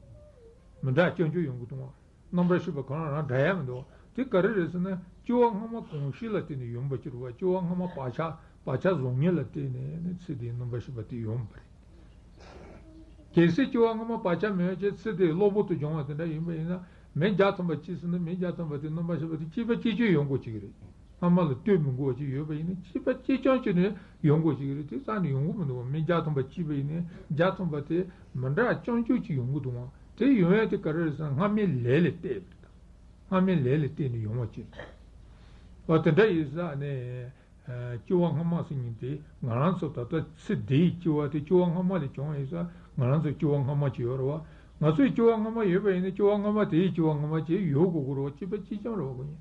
མི་འདྲ་བཅུ་བཅུ་ཡོང་གི་འདུག་བ། རྣམ་པར་ཤེས་པ་གང་ལ་རང་འདྲ་ཡ་མི་འདུག་བ། དེ་ག་རེ་རེད་ཟེར་ན་སྐྱེ་བ་སྔ་མ་གོམས་གཤིས་ལ་བརྟེན་ནས་ཡོང་བ་ཅིག་རེད་བ། སྐྱེ་བ་སྔ་མ་བག་ཆགས་བག་ཆགས་བཟང་ངན་ལ་བརྟེན་ནས་ནི་ཚེ་འདིའི་རྣམ་པར་ཤེས་པ་དེ་ཡོང་བ་རེད། གལ་སྲིད་སྐྱེ་བ་སྔ་མ་བག་ཆགས་མེད་པ་བྱས་ཚེ་འདིའི་གློ་བུར་དུ་བྱུང་བ་དེ་འདྲ་ཡིན་པ་ཡིན་ན་མི་བརྒྱ་ཐམ་པ་སྐྱེས་ཟེར་ན་མི་བརྒྱ་ཐམ་པ་དེ་རྣམ་པར་ཤེས་པ་དེ་སྐྱེས་པ་སྐྱེས་ཆོས་ཡོང་དགོས་ཀྱི་རེད། སྔ་མ་ལ་ལྟོས་མི་དགོས་པ་ཅིག་ཡོད་པ་ཡིན་ན་སྐྱེས་པ་སྐྱེས་རྐྱང་བྱས་ནས་ཡོང་དགོས་ཀྱི་རེད། དེ་རྩ་ནས་ཡོང་གི་མི་འདུག་བ། མི་བརྒྱ་ཐམ་པ་སྐྱེས་པ་ཡིན་ན་བརྒྱ་ཐམ་པ་དེ་མི་འདྲ་རྐྱང་རྐྱང་ཅིག་ཡོང་གི་འདུག་བ། དེ་ཡོང་ཡ་དེ་ག་རེ་རེད་ཟེར་ན་སྔ་མའི་ལས་ལ་བལྟས་པ་རེད། སྔ་མའི་ལས་ལ་བརྟེན་ནས་ཡོང་བ་ཅིག་རེད། འོ་དེ་འདྲ་ཡིན་ཙང་ནས། སྐྱེ་བ་སྔ་མ་ཟེར་མཁན་དེ་ང་རང་ཚོ་ད་ལྟ་ཚེ་འདིའི་སྐྱེ་བ་དེ་སྐྱེ་བ་སྔ་མ་ལས་བྱུང་བ་ཡིན་ཙང་ང་རང་ཚོ་སྐྱེ་བ་སྔ་མ་ཅིག་ཡོད་རེད་བ། ང་ཚོའི་སྐྱེ་བ་སྔ་མ་ཡོད་པ་ཡིན་ན་སྐྱེ་བ་སྔ་མ་དེའི་སྐྱེ་བ་སྔ་མ་ཅིག་ཡོད་དགོས་ཀྱི་རེད་བ། སྐྱེས་པ་གཅིག་རྐྱང་རེད་བ་ཁོ་གཉིས།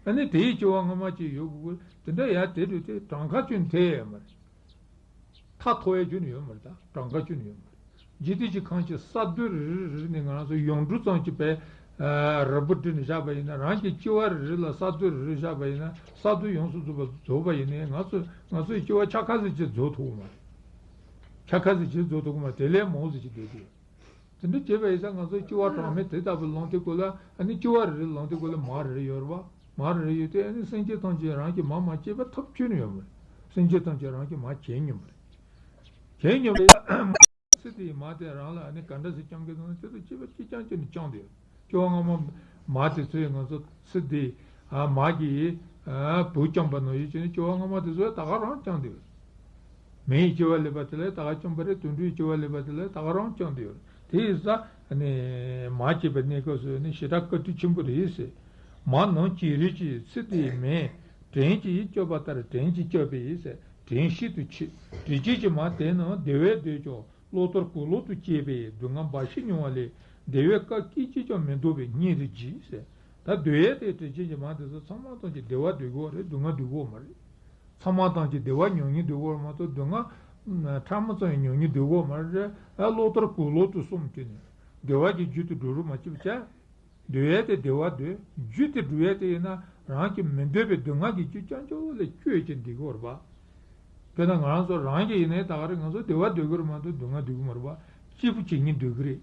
ཨ་ནི་དེའི་སྐྱེ་བ་སྔ་མ་ཅིག་ཡོད་དགོས་ཀྱི་རེད། དེ་འདྲ་ཡ་དེ་འདྲ་དེ་གྲངས་ཀ་ཅུང་ཐེ་ཡ་མ་རེད། མཐའ་ཐོ་ཡ་ཅུང་ཡོད་མ་རེད། ད་གྲངས་ཀ་ཅུང་ཡོད་མ་རེད། འཇིག་རྟེན་གྱི་ཁམས་ཀྱི་ས་རྡུལ་རེ་རེ་རེ་ནས་ང་རང་ཚོ་ཡོངས་གྲུབ་ཙམ་གྱི་བས་རིལ་བུ་བསྒྲིལ་ནས་བཞག་པ་ཡིན་ན་རང་གི་སྐྱེ་བ་རེ་རེ་ལ་ས་རྡུལ་རེ་རེ་བཞག་པ་ཡིན་ན་ས་རྡུལ་ཡོངས་སུ་རྫོགས་པ་རྫོགས་པ་ཡིན་ནའི་ང་ཚོ་ང་ཚོའི་སྐྱེ་བ་ཆ་ཁ་ཟིག་ཅིག་རྫོགས་ཐུབ་ཀྱི་མ་རེད། ཆ་ཁ་ཟིག་ཅིག་རྫོགས་ཐུབ་ཀྱི་མ་རེད། དེ་ལས་མང་ཟིག་ཅིག་སྡོད་ཀྱི་ཡོད། དེ་འདྲ་བྱས་པ་ཡིན་ཙང་ང་ཚོ་སྐྱེ་བ་གྲངས་མེད་དེ་ལྟ་བུ་ལོངས་དེ་སྐོར་ལ་ཨ་ནི་སྐྱེ་བ་རེ་རེ་ལོངས་དེ་སྐོར་ལ་མ་རེ་རེ་ཡོད་རེད་བ། མ་རེ་རེ་ཡོད་དེ་ཨ་ནི་སེམས་ཅན་ཐམས་ཅད་རང་གི་མ་མ་སྐྱེས་པ་ཐོབ་ཁྱོན་ནས་ཡོད་མ་རེད། སེམས་ཅན་ཐམས་ཅད་རང་གི་མ་བྱས་མྱོང་མ་རེད། བྱས་མྱོང་མ་རེད། ཚེ་དེའི་མ་དེ་རང་ལ་ཨ་ནི་ག་འདྲ་ཞིག་བསྐྱང་གི་འདུག་ན་དེ་ཚོ་སྐྱེས་པ་སྐྱེས་རྐྱང་སྐྱེས་ནས་བསྐྱངས་དེ་ཡོད། སྐྱེ་བ་སྔ་མ་མ་དེ་ཚོས་ང་ཚོ་ཚེ་འདི་ཨ་མ་གིས་ཨ་བུ་བསྐྱངས་པ་ནང་བཞིན་བྱས་ནས་སྐྱེ་བ་སྔ་མ་དེ་ཚོ་ད་ག་རང་བསྐྱངས་དེ་ཡོད། མེ་ཡི་སྐྱེ་བ་ལེན་པ་དེ་ལ་ད་ག་བསྐྱངས་པ་རེད། དུད་འགྲོའི་སྐྱེ་བ་ལེན་པ་དེ་ལ་ད་ག་རང་བསྐྱངས་དེ་ཡོད། དེ་ཡིན་ཙང་ནི་མ་སྐྱེས་པའི་གནས་སྐབས་སུ་ནི་ཞེ་དྲག་བཀའ་དྲིན་ཆེན་པོ་རེད་ཟེར། མ་ནམ་སྐྱེས་རེ་ཅིག་ཚེ་འདིའི་མེ། བྲན་གྱིས་སྐྱོབ་པ་ལྟར་བྲན་གྱིས་སྐྱོབ་པའི་ཟེར། བྲན་ཤིན་ཏུ་ཆེ། དྲིན་ཅན་གྱི་མ་དེ་རྣམས་བདེ་བས་སྡོད་ཀྱང་། བློ་ལྟར་གུ་ལོག་ཏུ་སྐྱེས་པས་སྡུག་བསྔལ་འབའ་ཞིག་མྱོང་བ་ལས། བདེ་བའི་སྐབས་སྐད་ཅིག་ཀྱང་མི་འདོར་བས་སྙིང་རེ་རྗེ་ཟེར། ད་སྡོད་ཡས་དེ་དྲིན་ཅན་གྱི་མ་དེ་ཚོ་ཚང་མ་ཐམས་ཅད་བདེ་བ་སྡོད་དགོས་རེད། སྡུག་བསྔལ་སྡོད་དགོས་མ་རེད། ཚང་མ་ཐམས་ཅད་བདེ་བ་མྱོང་སྙིང་སྡོད་དགོས་རེད་མ་གཏོགས་སྡུག་བསྔལ་ཕྲ་མོ་ཙམ་ཡང་མྱོང་སྙིང་སྡོད་དགོས་མ་རེད། ཨ་བློ་ལྟར་གུ་ལོག་ཏུ་སོམས་བྱས་ནས་བདེ་བ་གི་རྒྱུ་དེ་སྒྲུབ་རོགས་མ་བྱེད་པ་བྱས། སྡོད་ཡས་དེ་བདེ་བ་སྡོད། རྒྱུ་དེ་སྒྲུབ་ཡས་དེ་ཡིན་ན་རང་གི་མི་འདོད་པའི་སྡུག་བསྔལ་གྱི་རྒྱུ་རྐྱང་རྐྱང་ལ་བསྐྱོད་ཅིག་འདི་གོ་རེད་པ། དཔེར་ན་ང་རང་ཚོ་རང་གི་ཡིན་ནའི་ད་ག་རེ་ང་ཚོ་བདེ་བ་འདོད་ཀྱི་རེད་མ་གཏོགས་སྡུག་བསྔལ་འདོད་ཀྱི་མ་རེད་པ། སྐྱིད་པོ་བྱེད་སྙིང་འདོད་ཀྱི་རེད།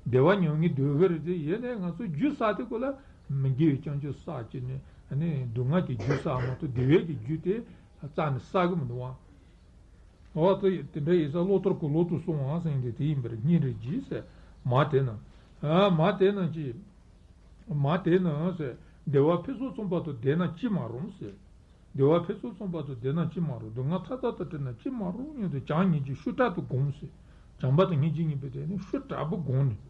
བདེ་བ་མྱོང་སྙིང་འདོད་ཀྱི་རེད་དེ་ཡིན་ནའི་ང་ཚོ་རྒྱུ་བསགས་དེ་ཁོ་ལ་མི་དགེ་བའི་རྐྱང་རྐྱང་བསགས་ཀྱི་ནི་ཨ་ནི་སྡུག་བསྔལ་གྱི་རྒྱུ་བསགས་མ་གཏོགས་བདེ་བའི་གི་རྒྱུ་དེ་ རྩ་ནས་བསགས་གི་མི་འདུག་ཨང་། འོ་དེ་དེ་འདྲ་ཡིན་ཙང་བློ་ལྟར་གོ་ལོག་ཏུ་སོང་ཨང་ཟེར་མཁན་དེ་དེ་ཡིན་པར་སྙིང་རེ་རྗེ་ཟེར། མ་དེ་རྣམས། ཨ་མ་དེ་རྣམས་ཀྱིས། མ་དེ་རྣམས་ཟེར། བདེ་བ་འཕེལ་སོགས་མཚུངས་པ་དང་ལྡན་ན་ཅི་མ་རུང་ཟེར། བདེ་བ་འཕེལ་སོགས་མཚུངས་པ་དང་ལྡན་ན་ཅི་མ་རུང་། སྡུག་བསྔལ་མཐའ་དག་ཏུ་བྲལ་ན་ཅི་མ་རུང་སྙམ་དུ་བྱམས་སྙིང་རྗེ་ཤུགས་དྲག་ཏུ་བསྒོམ་ཟེར། བྱམས་པ་དང་སྙིང་རྗེ་གཉིས་པོ་དེ་ནི་ཤུགས་དྲག་པོ་བསྒོམས་ནས།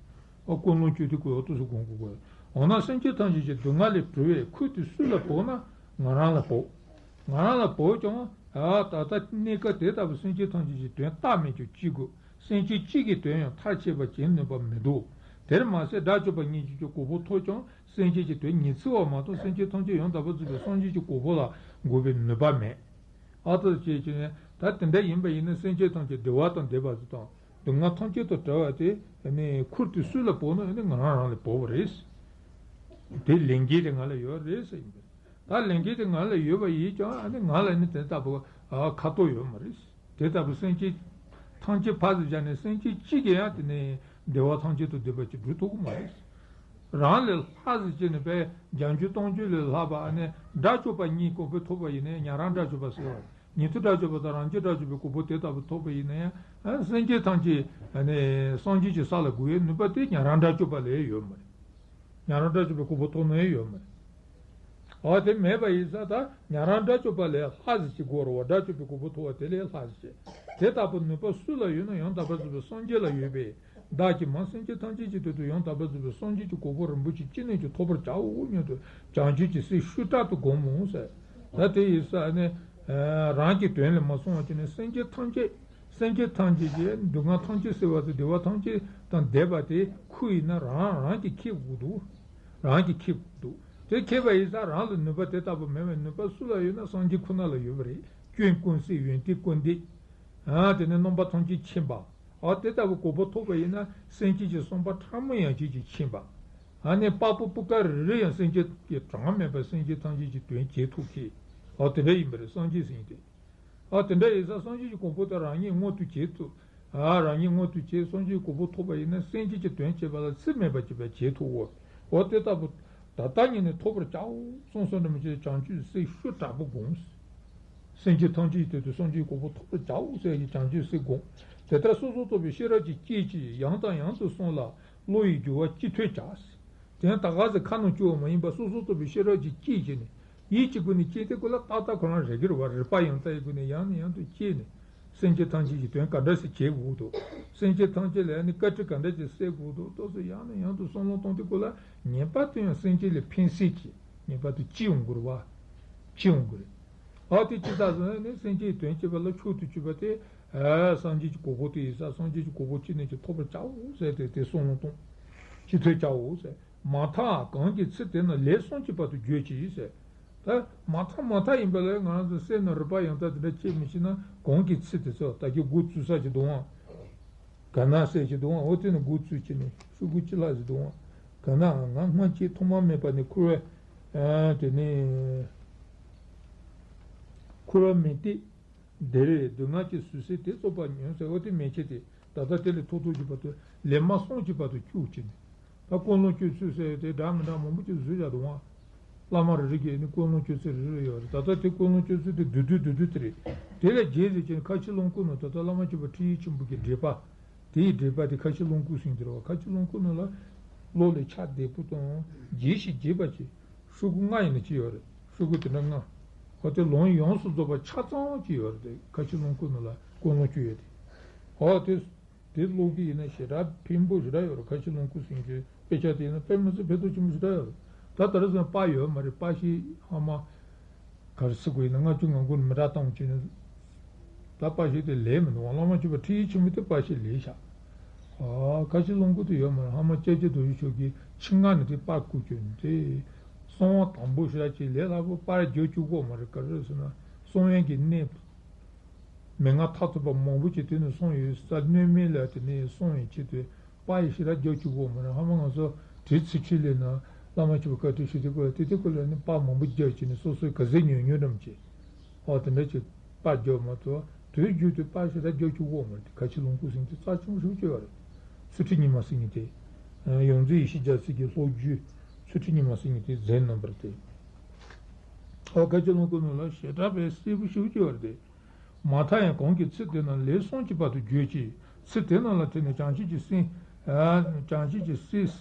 ཨ་ཀུན་སློང་བཅོས་ཏེ་ཀུན་ཡོད་དུ་སུ་བསྒོམ་དགོས་གོ། འོ་ན་སེམས་ཅན་ཐམས་ཅད་ཀྱི་སྡུག་བསྔལ་ལས་གྲོལ་བའི་ཁུར་དེ་སུ་ལ་བོར་ན་ང་རང་ལ་བོར། ང་རང་ལ་བོར་ཀྱང་ཨ་ད་ལྟ་གནས་སྐབས་དེ་ལྟ་བུ་སེམས་ཅན་ཐམས་ཅད་ཀྱི་དོན་བལྟ་མེད་ཀྱང་ཅི་དགོས། སེམས་ཅན་གཅིག་གི་དོན་ཡང་མཐར་ཕྱིན་པར་བྱེད་ནུས་པ་མི་འདུག། དེར་མ་ཟད་དགྲ་བཅོམ་པ་སྙིང་རྗེ་གྱི་གོ་འཕང་ཐོབ་ཀྱང་སེམས་ཅན་གྱི་དོན་ཉི་ཚེ་བ་མ་གཏོགས་སེམས་ཅན་ཐམས་ཅད་ཡང་དག་པར་རྫོགས་པའི་སངས་རྒྱས་ཀྱི་གོ་འཕང་ལ་འགོད་པའི་ནུས་པ་མེད། ཨ་ཏོ་ཅེས་བྱས་ནས་ད་དེ་འདྲ་ཡིན་པ་ཡིན་ན་སེམས་ཅན་ཐམས་ཅད་བདེ་བ་དང་ལྡན་པ་དང་སྡུག་བསྔལ་ཐམས་ཅད་དང་བྲལ་བ་དེ་ནི་ཁུར་དེ་སུ་ལ་བོར་ན་ནི་ང་རང་རང་ལ་བོར་བ་རེད། དེ་ལས་འགན་དེ་ང་ལ་ཡོད་རེད་ཟེར་ཡིན་པས། ད་ལས་འགན་དེ་ང་ལ་ཡོད་པ་ཡིན་ཀྱང་ཨ་ནི་ང་ལ་ནི་དེ་ལྟ་བུ་ཨ་ཁ་ཐོག་ཡོད་མ་རེད། དེ་ལྟ་བུ་སེམས་ཅན་ཐམས་ཅད་ཕར་ཟིག་བཞག་ནས་སེམས་ཅན་གཅིག་གིས་ཡང་དེ་ནས་བདེ་བ་ཐམས་ཅད་དུ་བདེ་བ་ཅིག་སྒྲུབ་ཐུབ་ཀྱི་མ་རེད། རང་ལས་ལྷག་ཟིག་བྱས་ནས་པས་བརྒྱ་འགྱུར་སྟོང་འགྱུར་ལས་ལྷག་པ་ཨ་ནི་དགྲ་བཅོམ་པ་གཉིས་གོ་འཕང་ཐོབ་པ་ཡིན་ན་ཉན་རང་དགྲ་བཅོམ་པ་ཟེར་བ། ཉན་ཐོས་དགྲ་བཅོམ་པ་དང་རང་རྒྱལ་དགྲ་བཅོམ་པའི་གོ་འཕང་དེ་ལྟ་བུ་ཐོབ་པ་ཡིན་ན་ཡང་ཨ་སེམས་ཅན་ཐམས་ཅད་ཨ་ནི་སངས་རྒྱས་ཀྱི་ས་ལ་འགོད་ཡའི་ནུས་པ་དེ་ཉན་རང་དགྲ་བཅོམ་པ་ལས་ཡོད་མ་རེད། ཉན་རང་དགྲ་བཅོམ་པའི་གོ་འཕང་ཐོབ་ནི་ཡོད་མ་རེད། འོ་དེ་མེད་པ་ཡིན་ཙང་ད་ཉན་རང་དགྲ་བཅོམ་པ་ལས་ལྷག་ཟིག་ཅིག་དགོས་རེད་བ། དགྲ་བཅོམ་པའི་གོ་འཕང་ཐོབ་པ་དེ་ལས་ལྷག་ཟིག་ཅིག། དེ་ལྟ་བུའི་ནུས་པ་སུ་ལ་ཡོད་ན་ཡང་དག་པར་རྫོགས་པའི་སངས་རྒྱས་ལ་ཡོད་པས་བདག་གིས་མ་སེམས་ཅན་ཐམས་ཅད་ཀྱི་དོན་དུ་ཡང་དག་པར་རྫོགས་པའི་སངས་རྒྱས་ཀྱི་གོ་འཕང་རིན་པོ་ཆེ་ཅི་ནས་ཀྱང་ཐོབ་པར་བྱའོ་སྙམ་དུ་བྱང་ཆུབ་ཀྱི་སེམས་ཤུགས་དྲག་ཏུ་བསྒོམ་མོ་ཟེར། ད་དེ་ཡིན་ཙང་ནི་རང་གི་དོན་ལ་མ་སོང་བ་བྱས་ནས་སེམས་ཅན་ཐམས་ཅད་སེམས་ཅན་ཐམས་ཅད་ཀྱི་སྡུག་བསྔལ་ཐམས་ཅད་སེལ་བ་དང་བདེ་བ་ཐམས་ཅད་དང་ལྡན་པ་དེ་ཁུར་ཡིན་ན་རང་རང་གིས་ཁེབས་དགོས་འདུག། རང་གིས་ཁེབས་དགོས་འདུག། དེ་ཁེབས་པ་ཡིན་ཙང་རང་ལ་ནུས་པ་དེ་ལྟ་བུ་མེད་པའི་ནུས་པ་སུ་ལ་ཡོད་ན་སངས་རྒྱས་ཁོ་ན་ལ་ཡོད་པ་རེད། སྐྱོན་ཀུན་ཟད་ཡོན་ཏན་ཀུན་ལྡན། ཨ་དེ་ནས་རྣམ་པ་ཐམས་ཅད་མཁྱེན་པ། ཨ་དེ་ལྟ་བུ་གོ་འཕང་ཐོབ་པ་ཡིན་ན་སེམས་ཅན་གྱི་བསམ་པ་ཕྲ་མོ་ཡང་ཅིག་ཅིག་མཁྱེན་པ། ཨ་ནི་དཔའ་བོ་སྤུ་ཀ་རེ་རེ་ཡང་སེམས་ཅན་གྱི་གྲངས་མེད་པ་སེམས་ཅན་ཐམས་ཅད་ཀྱི་དོན་བྱེད་ཐུབ་མཁན། ཨ་དེ་འདྲ་ཡིན་པ་རེད་སངས་རྒྱས་ཟེར་མཁན་དེ། ཨ་དེ་འདྲ་ཡིན་ཙང་སངས་རྒྱས་ཀྱི་གོ་འཕང་དེ་རང་ཉིད་མངོན་དུ་བྱེད་ཐུབ། ཨ་རང་ཉིད་མངོན་དུ་བྱེད་སངས་རྒྱས་ཀྱི་གོ་འཕང་ཐོབ་པ་ཡིན་ན་སེམས་ཅན་གྱི་དོན་བྱེད་པ་ལ་ཚེགས་མེད་པ་ཅིག་བྱེད་ཐུབ་འོ། འོ་དེ་ལྟ་བུ་ད་ལྟ་ཉིད་ནས་ཐོབ་པར་བྱའོ་གསུངས་སོ་ནམ་ཞེས་བྱང་ཆུབ་སེམས་ཤུགས་དྲག་པོ་བསྒོམས། སེམས་ཅན་ཐམས་ཅད་ཀྱི་དོན་དུ་སངས་རྒྱས་ཀྱི་གོ་འཕང་ཐོབ་པར་བྱའོ་ཟེར་གྱི་བྱང་ཆུབ་སེམས་བསྒོམས། དེ་ལྟར་སོ་སོར་རྟོག་པའི་ཤེས་རབ་ཀྱིས་དཔྱད་ཅིང་ཡང་དང་ཡང་དུ་བསམས་ལ་བློ་ཡི་རྒྱུ་བ་ཅི་ཐོས་བྱ། དེ་ཡང་ད་ག་ཟེ་ཁ་ནང་བཅུག་པ་མ་ཡིན་པར་སོ་སོར་རྟོག་པའི་ཤེས་རབ་ཀྱིས་དཔྱད་བྱས་ནས་ཡིད་ཀྱི་སྒོ་ནས་དཔྱད་དེ་ཀུན་ལ་ཏག་ཏག་ཁོ་རང་རེག་གི་རེད་བ། རེག་པ་ཡང་དག་ཡི་སྒོ་ནས་ཡང་ནས་ཡང་དུ་དཔྱད་ནས་སེམས་ཅན་ཐམས་ཅད་ཀྱི་དོན་ག་འདྲ་ཞིག་བྱེད་དགོས་འདུག། སེམས་ཅན་ཐམས་ཅད་ལ་ནི་བཀའ་དྲིན་ག་འདྲ་ཞིག་སྩལ་དགོས་འདུག། ཏོག་ཙམ་ཡང་ནས་ཡང་དུ་བསམ་བློ་གཏོང་དུས་ཀུན་ལ་ངེས་པར་དུ་ཡང་སེམས་ཅན་ལ་ཕན་སེམས་ཀྱིས་ངེས་པར་དུ་སྐྱེ་འོང་གི་རེད་བ། སྐྱེ་འོང་གི་རེད། ཨ་དེ་ཅི་ལྟར་ཟེར་ན་ནི་སེམས་ཅན་དོན་བྱེད་པ་ལ་མཆོག་ཏུ་གྱུར་པ་དེ་ཨ་སངས་རྒྱས་ཀྱི་གོ་འཕང་དེ་ཡིན་ཙང་སངས་རྒྱས་ཀྱི་གོ་འཕང་ཅི་ནས་ཀྱང་ཐོབ་པར་བྱའོ་ཟེར་ཏེ་དེ་བསམ་བློ་གཏོང་། ཅི་ཐོས་བྱའོ་ཟེར། མ་ཐག་གང་གི་ཚེ་དེ་ན་ལས་བསམ་གྱི་བར་དུ་འགྱོད་ཅིག་ཟེར། ད་མ་ཐག་མ་ཐག་ཡིན་པ་ལས་ང་རང་ཚོ་སེམས་ནང་རིག་པ་ཡང་དག་དེ་འདྲ་སྐྱེ་མི་ཤེས་ན་གང་གི་ཚེ་དེ་ཚོ་ད་ཀྱི་འགོ་བཙུགས་ས་ཅིག་འདུག་ཨང་། ག་ན་ཟེར་གྱི་འདུག་ཨང་། འོ་དེ་ནི་འགོ་བཙུགས་ཀྱི་ནི་ཤོག་གུ་ཅི་ལ་ཟེར་འདུག་ཨང་། ག་ན་ང་སྔ་ཕྱི་ཐོག་མ་མེད་པ་ནས་འཁོར་བའི་དེ་ནི་འཁོར་བ་མི་བདེ། བདེ་རེད་སྡུག་བསྔལ་གྱི་ཟུག་གཟེར་དེ་རྩོད་པ་ཉོན་ཟེར་འོ་དེ་མན་ཆད་དེ་ད་ལྟ་དེ་ལས་ཐོག་ཐོག་གི་བར་དུ་ལས་མ་བསམ་གྱི་བར་དུ་བཅུག་ཅིག་ནས་ད་ཀུན་སློང་བཅོས་ཚུལ་ཟེར་དེ་འདྲ་མི་འདྲ་མང་པོ་ཅིག་བཟོས་བཞག་འདུག་ཨང་། བླ་མ་རེ་རེ་གིས་ནི་ཀུན་སློང་བཅོས་ཚུལ་རེ་རེ་ཡོད་རེད། ད་ལྟ་དེ་ཀུན་སློང་བཅོས་ཚུལ་དེ་བསྡུས་བསྡུས་བསྡུས་བསྡུས་དེ་རེད། དེ་ལས་རྒྱས་ཟེར་ཅིག་ནས་ཁ་ཆེ་ལོངས་སྐུ་ནང་ད་ལྟ་བླ་མ་མཆོད་པ་ཁྲིད་ཡིག་ཆེན་པོ་གི་འགྲེལ་པ། དེའི་འགྲེལ་པ་དེ་ཁ་ཆེ་ལོངས་སྐུ་ཟེར་གྱི་རེད་བ། ཁ་ཆེ་ལོངས་སྐུ་ནང་ལ་བློ་ལ་ཁྱབ་བདེ་པོ་དང་རྒྱས་ཤིང་རྒྱས་པ་ཅིག་ཤོག་གུ་ལྔ་ཡིན་ན་ཅི་ཡོད་རེད། ཤོག་གུ་དེ་འདྲ་ལྔ། འོ་དེ་ལུང་ཡོངས་སུ་རྫོགས་པ་ཆ་ཚང་ཅིག་ཡོད་རེད། དེ་ཁ་ཆེ་ལོངས་སྐུ་ནང་ལ་ཀུན་སློང་བཅོས་ཡོད་དེ། འོ་དེ་དེ་ཀློག་གི་ཡིན་ན་ཞེ་དྲག་ཕན་པོ་ཞེ་དྲག་ཡོད་རེད། ཁ་ཆེ་ལོངས་སྐུ་ཟེར་གྱི་དཔེ་ཆ་དེ་ཡིན་ན་དཔེ་མི་སྲིད་ཕན་ཐོགས་ཆེན་པོ་ཞེ་དྲག་ཡོད་རེད། ད་དེ་རིང་སང་པར་ཡོད་མ་རེད། པར་ཤིག་ཧ་མ། ག་རེ་ཟེར་དགོས་ཡིན་ན་ལྔ་བཅུ་ང་དགུ་ནས་མི་དྲག་བཏང་བྱས་ནས། ད་པར་ཤིག་དེ་ལས་མི་འདུག་བ། བླ་མ་མཆོད་པ་ཁྲིད་ཡིག་ཆེན་མོ་དེ་པར་ཤིག་ལས་ཤག། ཨ་ཁ་ཆེ་ལོངས་སྐུ་དེ་ཡོད་མ་རེད། ཧ་མ་སྐྱབས་རྗེ་རྡོ་རྗེ་མཆོག་གིས་ཆེད་མངགས་ནས་དེ་པར་བརྐོས་བྱས་ནས་དེ། གསང་བ་དང་པོ་ཞེ་དྲག་ཅིག་ལས་སླ་པོ་པར་རྒྱག་བཅུག་གོ་མ་རེད། ག་རེ་ཟེར་ན་གསང་བའི་གི་གནས། མན་ངག་མཐར་ཐུག་པ་མང་པོ་ཅིག་དེ་ནས་གསུངས་ཡོད་ས། སྣོད་མེད་ལ་དེ་ནས་གསུངས་ཡོད་ཆེད་དུ་པར་ཡིག་ཞེ་དྲག་རྒྱག་བཅུག་གོ་མ་རེད། ཧ་མ་ང་ཚོ་དེ་ཚེ་ཆོས་ལས་ན་བླ་མ་མཆོད་པ་བཀའ་དྲིན་ཞུ་དེ་སྐོར་ལ་དེ་དེ་སྐོར་ལ་ནི་པར་མང་པོ་རྒྱག་བྱས་ནས་སོ་སོའི་ག་ཚད་ཉོ་ཉོ་འགྲམ་བྱས། ཨོ་དེ་འདྲ་ཅིག་པར་རྒྱག་མ་ཐུབ། དུས་རྒྱུན་དུ་པར་ཞེ་དྲག་རྒྱག་བཅུག་གོ་མ་རེད། དེ་ཁ་ཆེ་ལོངས་སྐུ་ཟེར་དེ་རྩ་ཆེན་པོ་ཞེ་པོ་ཅིག་ཡོད་རེད། ཚུལ་ཁྲིམས་ཉི་མ་ཟེར་མཁན་དེ། ཡོངས་འཛིན་ཡེ་ཤེས་རྒྱལ་མཚན་གྱི་སློབ་བརྒྱུད་ཚུལ་ཁྲིམས་ཉི་མ་ཟེར་མཁན་དེ་མཛད་རྣམ་པར་དེ། ཨོ་བཀའ་བརྒྱུད་ལུང་དཀར་ནང་ལ་ཞེ་དྲག་པའི་གསལ་པོ་ཞེ་པོ་ཅིག་ཡོད་རེད་དེ། མ་མཐའ་ཡང་གོང་གི་ཚིག་དེ་རྣམས་ལས་གསུམ་གྱི་བར་དུ་བརྗོད་ཅིང་། ཚིག་དེ་རྣམས་ལ་བརྟེན་ནས་བྱང་ཆུབ་ཀྱི་སེམས། ཨ། བྱང་ཆུབ་ཀྱི་སེམས།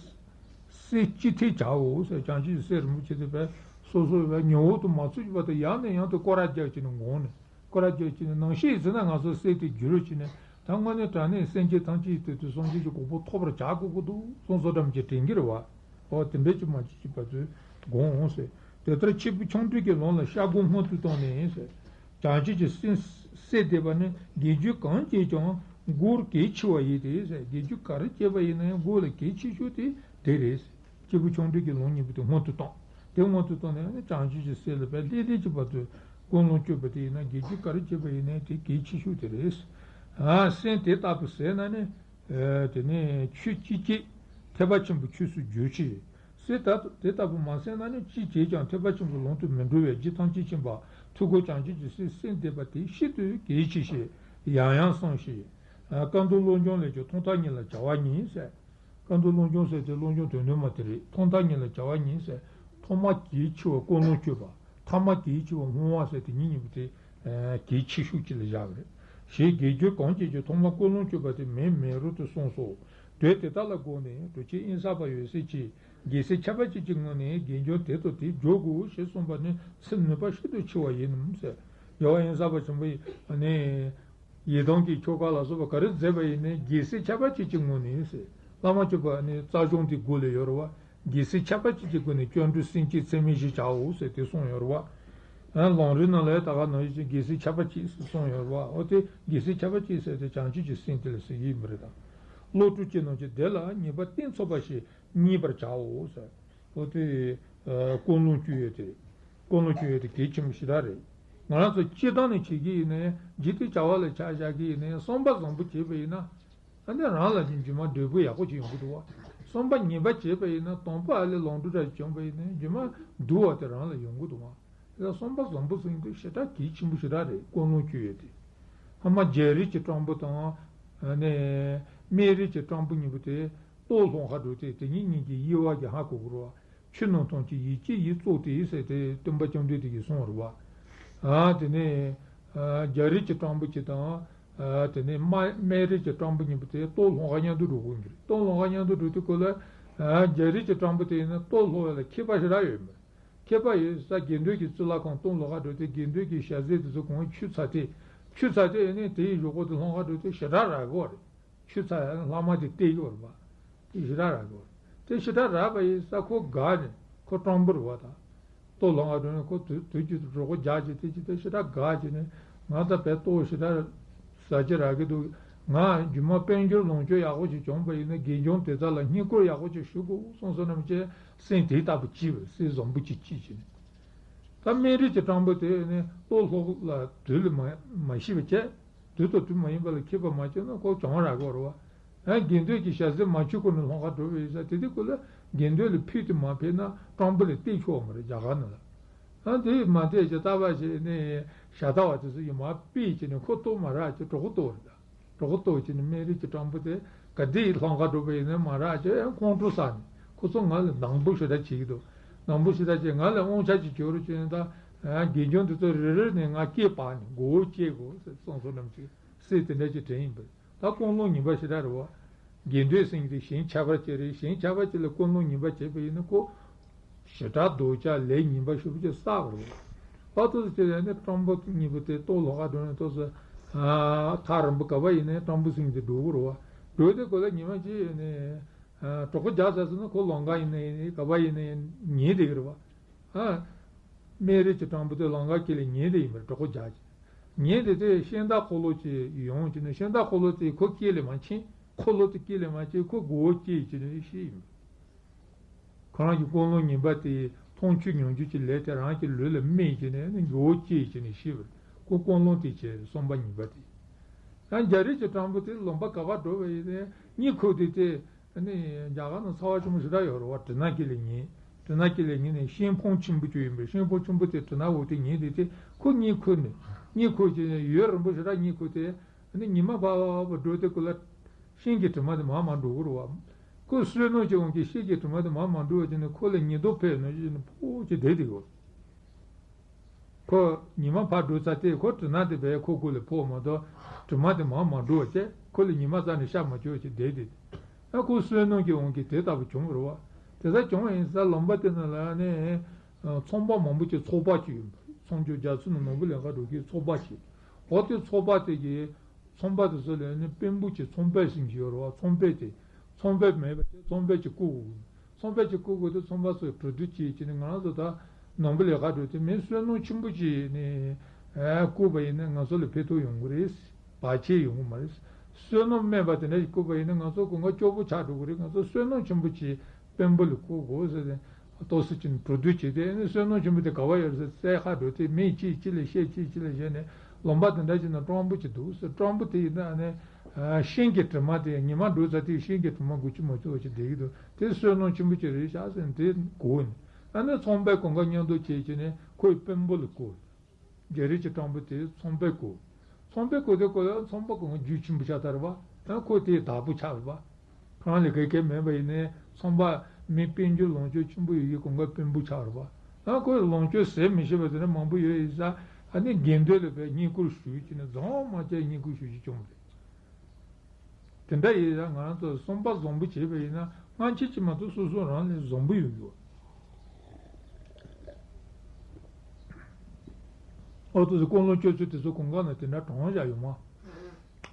སེམས་སྤྱི་ཐེག་བྱའོ་ཟེར། བྱང་ཆུབ་ཀྱི་སེམས་རིན་པོ་ཆེ་དེ་བས་སོ་སོ་བས་ཉི་འོག་ཏུ་མ་ཚུད་ཀྱི་བར་དུ་ཡང་ནས་ཡང་དུ་སྐོར་ར་རྒྱག་བྱས་ནས་བསྒོམས་ནས། སྐོར་ར་རྒྱག་བྱས་ནས་ནང་བཤད་ཟེར་ན་ང་ཚོ་སེམས་དེ་བསྒྱུར་བྱས་ནས། ད་དངོས་གནས་དྲང་གནས་སེམས་ཅན་ཐམས་ཅད་ཀྱི་དོན་དུ་སངས་རྒྱས་ཀྱི་གོ་འཕང་ཐོབ་པར་བྱ་དགོས་ཀྱི་འདུག་གསུངས་སོ་བཀྲམ་གྱི་དྲན་གྱི་རེད་བ། ཨོ་དེ་འདྲ་ཅིག་མ་བྱེད་ཅིག་བར་དུ་དགོངས་འོང་ཟེར། དེ་ལྟར་ཆེན་པོ་ཆུང་འབྲིང་གི་ལམ་ལ་ཤར་སྒོ་སྔོན་དུ་བཏང་ནས་ཟེར། བྱང་ཆུབ་ཀྱི་སེམས་སད་བསྡད་པ་ནི་དགེ་སྦྱོར་གང་བྱས་ཀྱང་མགོ་གལ་ཆེ་བ་ཡིན་ཏེ་ཟེར། དགེ་སྦྱོར་ག་རེ་བྱས་པ་ཡིན་ན་ཡང་མགོ་ལ་གལ་ཆེ་ཤོས་དེ་དེ་རེད། སྐྱེས་བུ་ཆུང་འབྲིང་གི་ལམ་གཉིས་པོ་དེ་སྔོན་དུ་བཏང་། དེ་སྔོན་དུ་བཏང་ནས་ནི་བྱང་ཆུབ་ཀྱི་སེམས་ལ་བས་ལྷན་ལྷན་གྱི་བར་དུ་ཀུན་སློང་བསྐྱེད་པ་དེ་ཡིན་ན། དགེ་སྦྱོར་ག་རེ་བྱས་པ་ཡིན་ནའི་དེ་གལ་ཆེ་ཤོས་དེ་རེད། ཨ། སེམས་དེ་ལྟ་བུ་ཟད་ན་ནི། ཨ། དེ་ནི་ཆོས་ཅི་བྱེད་ཐེག་པ་ཆེན་པོའི་ཆོས་སུ་འགྱུར་ཞིང་། སེམས་ད་དེ་ལྟ་བུ་མ་ཟད་ན་ནི་ཅི་བྱེད་ཀྱང་ཐེག་པ་ཆེན་པོའི་ལམ་དུ་མི་འགྲོ་བས། རྗེ་ཐམས་ཅད་མཁྱེན་པ་ཐུགས་ཀྱི་བྱང་ཆུབ་ཀྱི་སེམས་སེམས་བསྡད་པ་དེ་ཤིན་ཏུ་གལ་ཆེ་ཞེས་ཡང་ཡང་གསུངས་ཤིང་། ཨ། བཀའ་འདུས་སློབ་སྦྱོང་ལས་ཀྱང་ཐོག་མཐའ་གཉིས་ལ་བྱ་བ་གཉིས་ཟེར། བཀའ་འདུས་སློབ་སྦྱོང་ཟེར་དེ་སློབ་སྦྱོང་དོན་སྟོན་མ་དེ་རེད། ཐོག་མཐའ་གཉིས་ལ་བྱ་བ་གཉིས་ཟེར། ཐོག་མ་གལ་ཆེ་བ་ཀུན་སློང་བསྐྱེད་པ། ཐ་མ་གལ་ཆེ་བ་བསྔོ་བ་ཟེར་དེ་གཉིས་གཉིས་པོ་དེ་གལ་ཆེ་ཤོས་ཅིག་ལ་བཞག་པ་རེད། ཞེས་དགེ་སྦྱོར་གང་བྱེད་ཀྱང་ཐོག་མར་ཀུན་སློང་བསྐྱེད་པ་དེ་མེད་མེད་རུང་དུ་གསུངས་སོ། དོན་དེ་དག་ལ་དགོངས་ནས་གྲུབ་ཆེན་དབེན་གསར་པ་འོད་གསལ་གྱིས། རྒྱལ་སྲས་ཁྱད་པར་ཅན་གྱི་ངོས་ནས་དགེ་སྦྱོར་དེ་དང་དེ་སྦྱོར་དགོས་ཞེས་གསུངས་པ་ནི་ཚིག་ནུས་པ་ཤིན་ཏུ་ཆེ་བ་ཡིན་ནམ་ཟེར། རྒྱལ་བ་དབེན་གསར་པ་ཆེན་པོ་ཡིས་ནི། ཡི་དམ་གྱི་ཆོ་ག་ལ་སོགས་པ་ག་རེ་མཛད་པ་ཡིན་ནའི་རྒྱལ་སྲས་ཁྱད་པར་ཅན་གྱི་ངོས་ནས་ཟེར། བླ་མ་མཆོད་པ་ནི་རྩ་གཞུང་དེའི་སྒོ་ལས་ཡོད་རེད་བ། རྒྱལ་སྲས་ཁྱད་པར་ཅན་གྱི་སྒོ་ནས་སྐྱབས་འགྲོ་སེམས་བསྐྱེད་ཚད་མེད་བཞི་བྱའོ་ཟེར་དེ་གསུངས་ཡོད་རེད་བ། ཨ། ལམ་རིམ་ནང་ལ་ད་ག་ནང་བཞིན་རྒྱལ་སྲས་ཁྱད་པར་ཅན་ཟེར་གསུངས་ཡོད་རེད་བ། འོ་དེ་རྒྱལ་སྲས་ཁྱད་པར་ཅན་ཟེར་དེ་བྱང་ཆུབ་ཀྱི་སེམས་དེ་ལ་ཟེར་གྱི་ཡིན་པ་རེད་དང་། བློ་གྲོས་ཀྱི་རྣམ་དཔྱོད་བདེ་ལ་ངེས་པ་གཏིང་ཚུགས་པ་ཞིག་རྙེད་པར་བྱའོ་ཟེར། འོ་དེ། ཨ། ཀུན་སློང་བཅོས་ཡས་དེ། ཀུན་སློང་བཅོས་ཡས་དེ་གལ་ཆེན་པོ་ཞེ་དྲག་རེད། ང་རང་ཚོ་སྤྱིར་བཏང་ནས་བྱེད་ཀྱི་ཡིན་ནའི་འཇིག་རྟེན་བྱ་བ་ལ་ཆ་བཞག་གི་ཡིན་ནའི་བསམ་པ་བཟང་པོ་བྱས་པ་ཡིན་ན། ཨ་ནི་རང་ལ་ཅིག་རྗེས་མ་འབྲས་བུ་ཡག་པོ་ཅིག་ཡོང་གི་འདུག་བ། བསམ་པ་ངན་པ་བྱས་པ་ཡིན་ན་དང་པོ་ཨ་ལས་ལོག་འགྲོ་འདྲ་ཅིག་བྱུང་པ་ཡིན་ནའི་རྗེས་མ་སྡུག་བ་དེ་རང་ལ་ཡོང་གི་འདུག་བ། ད་བསམ་པ་བཟང་པོ་ཟེར་མཁན་དེ་ཞེ་དྲག་གལ་ཆེན་པོ་ཞེ་དྲག་རེད། ཀུན་སློང་བཅོས་ཡས་དེ། སྔ་མ་རྒྱ་རིགས་ཀྱི་སྤྲང་པོ་དང་། ཨ་ནི། སྨན་རིགས་ཀྱི་སྤྲང་པོ་གཉིས་པོ་དེ་ལྟོ་སློང་ག་འགྲོ་དུས་དེ་གཉིས་གཉིས་ཀྱི་དབྱེ་བ་གི་ཧ་གོ་དགོས་རེད་བ། ཆོས་རྣམས་ཐམས་ཅད་ཡིད་ཀྱིས་ཡིད་རྟོགས་ཏེ་ཟེར་དེ་སྟོན་པ་བཅོམ་ལྡན་འདས་ཀྱིས་གསུངས་པ་རེད་བ། ཨ། དེ་ནས། ཨ། རྒྱ་རིགས་ཀྱི་སྤྲང་པོ་གཅིག་དང་། ཨ། དེ་ནས་སྨན་སྨན་རིགས་ཀྱི་སྤྲང་པོ་གཉིས་པོ་དེ་ལྟོ་སློང་ག་མཉམ་དུ་འགྲོ་དགོས་ཀྱི་རེད། ལྟོ་སློང་ག་མཉམ་དུ་འགྲོ་དུས་སྐབས་ལ། ཨ། རྒྱ་རིགས་ཀྱི་སྤྲང་པོ་དེ་ཡིན་ན་ལྟོ་སློང་བ་ལ་མཁས་པ་ཞེ་དྲག་ཡོད་མོད། མཁས་པ་ཡོད་ས་དགེ་འདུན་གྱི་གཙུག་ལག་ཁང་སྟོང་ལོགས་ཀ་འགྲོ་དུས་དགེ་འདུན་གྱི་ཞལ་ཟས་དེ་ཚོ་གང་ཆུད་ཚར་ཏེ། ཆུད་ཚར་ཏེ་ཨ་ནི་དེའི་གཞུག་གུ་དེ་སློང་ག་འགྲོ་དུས་ཞེ་དྲག་རག་གི་རེད། ཆུད་ཚར་ཡང་ལྷག་མ་དེ་སྟེར་གི་རེད་པ། དེ་ཞེ་དྲག་རག་གི་རེད། དེ་ཞེ་དྲག་རག་པ་ཡིན་ས་ཁོ་དགའ་ནས་ཁོ་སྤྲང་པོ་རེད་པ། ད་ལྟོ་སློང་ག་འགྲོ་ནས་ཁོ་དུས་དུས་རྒྱུན་དུ་གྲོད་ཁོག་རྒྱགས་བྱས་དེ་ཅི་དེ་ཞེ་དྲག་དགའ་བྱས་ནས། ང་ད་བས་ལྟོ་ཞེ་དྲག་ཟ་རྒྱུ་རག་གི་འདུག་ང་རྒྱུན་མ་དཔལ་འབྱོར་ལོངས་སྤྱོད་ཡག་པོ་ཞིག་བྱུང་པ་ཡིན་ན་དགེ་སྦྱོང་དེ་དག་ལ་བསྙེན་བཀུར་ཡག་པོ་ཞིག་ཞུ་དགོས་གསུངས་སོ་ནམ་ཅེས་སེམས་དེ་ལྟ་བུ་སྐྱིད་པ་སེམས་བཟང་པོ་ཅིག་སྐྱིད་བྱས་ནས། ད་སྨན་རིགས་ཀྱི་སྤྲང་པོ་དེ་ནི་ལྟོ་སློང་ལ་དུས་ལ་མ་མ་ཤེས་པ་བྱས། དུས་དང་དུས་མ་ཡིན་པ་ལ་མཁས་པ་མ་བྱས་ན་ཁོ་གྱོང་རག་གི་རེད་པ། ཡང་དགེ་འདུན་གྱི་ཞལ་ཟས་མ་མཆོད་གོང་ནས་སློང་ག་འགྲོ་བ་ཡིན་ཙང་དེ་དུས་ཁོ་ལ་དགེ་འདུན་ལ་ཕུལ་ཏེ་མ་ཕུལ་ན་སྤྲང་པོ་ལ་སྟེར་ཆོག་པ་མ་རེད་རྒྱ་གར་ནང་ལ། ཡང་དེ་མ་བསྟེར་ཅིག་ལྟ་བ་བྱས་ནས་ཞལ་ལྟ་བ་དེ་ཚོ་ཡིན་མ་ཕུལ་བྱས་ནས་ཁོ་ལྟོ་མ་རག་ཅིག་གྲོད་ཁོག་ལྟོགས་རེད་ད། གྲོད་ཁོག་ལྟོགས་བྱས་ནས་སྨན་རིགས་ཀྱི་སྤྲང་པོ་དེ་ག་དེ་སློང་ག་འགྲོ་བ་ཡིན་ན་མ་རག་ཅིག་ཡང་ཁོང་ཁྲོ་ཟ་ནས་ཁོ་ཚོ་ང་ལ་སྡང་པོ་ཞེ་དྲག་བྱེད་ཀྱི་འདུག་སྡང་པོ་ཞེ་དྲག་བྱས་ང་ལ་དབང་ཆ་ཅིག་བྱོས་རོགས་བྱས་ནས་ད། དགེ་སྦྱོང་དེ་ཚོ་རེ་རེ་ནས་ང་སྐེ་སྦར་ནས་མགོ་བོ་བཅད་དགོས་ཟེར་གསུངས་སོ་ནམ་ཅིག་སྲས་དེ་འདྲ་ཅིག་དྲན་ཡིན་པས། ད་ཀུན་སློང་ངན་པ་ཞེ་དྲག་རེད་པ། དགེ་འདུན་ཟེར་མཁན་དེ་གཞན་ཁྱད་པར་ཅན་རེད། གཞན་ཁྱད་པར་ཅན་ལ་ཀུན་སློང་ངན་པ་བྱས་པ་ཡིན་ན་ཁོ། ཞེ་དྲག་སྡུག་ཅག་ལས་ངན་པ་ཞེ་པོ་ཅིག་བསགས་པ་རེད་པ། ཨ་ཏོག་ཙམ་བྱས་ནས་སྤྲང་པོ་གཉིས་པོ་དེ་ལྟོ་སློང་ག་འགྲོ་ནས་ཏོག་ཙམ། ཐག་རིང་པོ་ག་པར་ཡིན་ནའི་སྤྲང་པོ་ཟེར་མཁན་དེ་འགྲོ་གི་རེད་པ། འགྲོ་དུས་སྐབས་ལ་ཉི་མ་གཅིག་ནས། གྲོད་ཁོག་རྒྱགས་ཚར་སོང་ན་ཁོ་ལམ་ཁ་ཡིན་ནའི་ག་པར་ཡིན་ནའི་ཉལ་བསྡད་ཀྱི་རེད་པ། ཨ། སྨན་རིགས་ཀྱི་སྤྲང་པོ་དེ་ལམ་ཁ་དཀྱིལ་ལ་ཉལ་བསྡད་ཡིན་པ་རེད། གྲོད་ཁོག་རྒྱགས་བྱས། ཉལ་བསྡད་དེ་ཤིང་རྟ་འཁོར་ལོ་ཅིག་ཡོང་བྱས་ནས་ཤིང་རྟ་འཁོར་ལོ་དེ་ཁོ་དཀྱིལ་ལ་མ་ཕྱིན། འཁོར་ལོ་དེ་དཀྱིལ་ལ་མ་ཕྱིན་ཁོ་མགོ་བོ་དཀྱིལ་བྱས་ནས་ཤི་ཡིན་པ། ཁོ་རང་གི་ཀུན་སློང་ངན་པ་དེ་མཐོང་ཆོས་མྱོང་ཆོས་ཀྱི་ལས་དེ་རང་གི་ལུས་ལ་སྨིན་བྱས་ནས་ནི་མགོ་བོ་དཀྱིལ་བྱས་ནས་ཤི་བ་རེད། ཁོ་ཀུན་སློང་དེ་བྱས་བསམ་པ་ངན་པ་དེ། ཡང་རྒྱ་རིགས་ཀྱི་སྤྲང་པོ་དེ་ལུང་པ་ག་པར་འགྲོ་བ་ཡིན་ནའི་གཉིད་ཁུག་དུས་དེ། ཨ་ནི་རྒྱ་གར་ནང་ཚ་བ་ཆེན་པོ་ཞེ་དྲག་ཡོད་རེད་པ། གྲིབ་ནག་དཀྱིལ་ལ་ཉལ། གྲིབ་ནག་དཀྱིལ་ལ་ཉལ་ནས་ཤིང་སྤང་ཆེན་པོ་ཅིག་ཡོད་པས་ཤིང་སྤང་ཆེན་པོ་དེ་གྲིབ་ནག་འོག་ཏུ་ཉལ་བསྡད་དེ་ཁོ་གཉིད་ཁུག་ནས་གཉིད་ཁུག་བྱས་ནས་ཡུན་རིང་པོ་ཞེ་དྲག་གཉིད་ཁུག་དེ། ཨ་ནི་ཉི་མ་ཕར་ཕར་འགྲོ་དུས་སྐབས་ལ་ཤིང་གི་གྲིབ་མ་དེ་མར་མར་འགྲོ་གི་རེད་པ། ཁོ་བསོད་ནམས་ཀྱི་དབང་གིས་ཤིང་གི་གྲིབ་མ་དེ་མར་མར་འགྲོ་བ་བྱས་ནས་ཁོ་ལ་ཉེན་རྟོག་ཕེབས་ནས་ཕུག་ཅིག་བསྡད་བསྡད་ཡོད། ཁོ་ཉི་མ་ཕར་འགྲོ་ཚར་དེ་ཁོ་དྲི་ན་དེ་བས་ཁོ་སྐུ་ལ་ཕོག་མ་གཏོགས་དྲི་མ་དེ་མར་མ་འགྲོ་བ་བྱས། ཁོ་ལ་ཉི་མ་རྩ་ནས་ཤར་མ་བཅུག་བྱས་བསྡད་དེ། ཨ་ཁོ་བསོད་ནམས་ཀྱི་དབང་གིས་དེ་ལྟ་བུ་བྱུང་བ་རེད་བ། དེ་ལྟར་བྱུང་བ་ཡིན་ཙང་ལུང་པ་དེ་ནང་ལ་ནི་ཚོང་པ་མང་པོ་ཅིག་ཚོགས་པ་ཅིག་ཡོད་པ་རེད། མཚམས་སྦྱོར་རྒྱ་མཚོ་ནས་ནོར་བུ་ལས་ཁ་འགྲོ་མཁན་ཚོགས་པ་ཅིག་འོ་དེ་ཚོགས་པ་དེ་གིས་ཚོང་པ་དེ་ཚོ་ལ་ནི་དཔོན་པོ་ཅིག་ཚོང་པ་ཟེར་གྱི་ཡོད་རེད་བ། ཚོང་པ་དེ་ཚོང་པ་མེད་པ་ཅིག་ཚོང་པ་ཅིག་བསྐོ་དགོས། ཚོང་པ་ཅིག་བསྐོ་དགོས་དུས་ཚོང་པ་ཚོས་གྲོས་བསྡུར་བྱས་བྱས་ནས་ང་རང་ཚོ་ད་ནོར་བུ་ལས་ཁ་འགྲོ་དེ་མི་བསོད་ནམས་ཆེན་པོ་ཅིག་ནས་བསྐོས་པ་ཡིན་ན་ང་ཚོ་ལ་ཕན་ཐོགས་ཡོང་གི་རེད། བར་ཆད་ཡོང་གི་མ་རེད། བསོད་ནམས་དམན་པ་དེ་འདྲ་ཞིག་བསྐོས་པ་ཡིན་ན་ང་ཚོ་གོང་ཁ་སྐྱོ་པོ་ཆགས་འགྲོ་གི་རེད། ང་ཚོ་བསོད་ནམས་ཆེན་པོ་ཅིག་དཔོན་པོ་ལ་བསྐོ་དགོས་ཟེར་ཏེ་ཏོག་ཙམ་ཅིག་གྲོས་བསྡུར་བྱས་ཏེ། ཨ་ནི་བསོད་ནམས་ཆེན་པོ་དེ་ག་བ་ཡོད་ཟེར་བཙལ་ཁ་འགྲོ་དེ་མི་གཅིག་གཅིག་ལ་བཤད། གཅིག་གཅིག་ལ་བཤད་ནས་ལུང་པ་དེ་འདྲ་ཞིག་ན་སྤྲང་པོ་ཅིག་འདུག་ཟེར། སྤྲང་པོ་དེ་ཡིན་ན་ཨ་ནི་ཤིང་གི་དྲི་མ་དེ་ཉི་མ་འགྲོ་ཚར་དེ་ཤིང་གི་དྲི་མ་འགོ་ཅི་མ་ཆོད་ཅིག་བསྡད་ཀྱི་འདུག་དེ་བསོད་ནམས་ཆེན་པོ་ཅིག་རེད་ཤག་ཟེར་ནས་དེ་གོ་ནས། ཨ་ནི་ཚོང་པས་གང་ག་མཉམ་དུ་བྱས་བྱས་ནས་ཁོའི་དཔོན་པོ་ལ་བསྐོས། རྒྱ་རིགས་ཀྱི་སྤྲང་པོ་དེ་ཚོང་པས་བསྐོས། ཚོང་པས་བསྐོས་དེ་བསྐོས་ཡང་ཚོང་པ་གང་རྒྱུ་ཆེན་པོ་ཆགས་ཚར་བ། ཨ་ཁོ་དེའི་བདག་པོ་ཆགས་པ། ཁོ་རང་ལས་ཀ་གང་མེད་པ་ཡིན་ནའི་ཚོང་པ་མི་དཔལ་འབྱོར་ལོངས་སྤྱོད་ཆེན་པོ་ཡོད་ཀྱི་གང་ག་དཔོན་པོ་ཆགས་རེད་པ། ཨ་ཁོས་ལོངས་སྤྱོད་ཟད་མི་ཤེས་པ་དེ་འདྲ་མང་པོ་ཡོད་ཡིན་ཙང་། ཨ་ནི་དགེ་འདུན་ལ་བས་བསྙེན་བཀུར་ཞུས་བྱས་ནས་རྫོང་མ་བཅས་བསྙེན་བཀུར་ཞུ་རྒྱུ་བྱུང་བ་རེད། དེ་འདྲ་ཡིན་ཙང་ང་རང་ཚོ་བསམ་པ་བཟང་པོ་བྱས་པ་ཡིན་ན་སྔ་ཕྱི་ཅིག་མ་གཏོགས་སོ་སོ་རང་ལས་བཟང་པོ་ཡོང་རྒྱུ། ཨོ་ཏོ་ཀུན་སློང་སྤྱོད་ཚུལ་དེ་ཚོ་གང་ག་ན་དེ་འདྲ་དྲངས་བཞག་ཡོད་མ།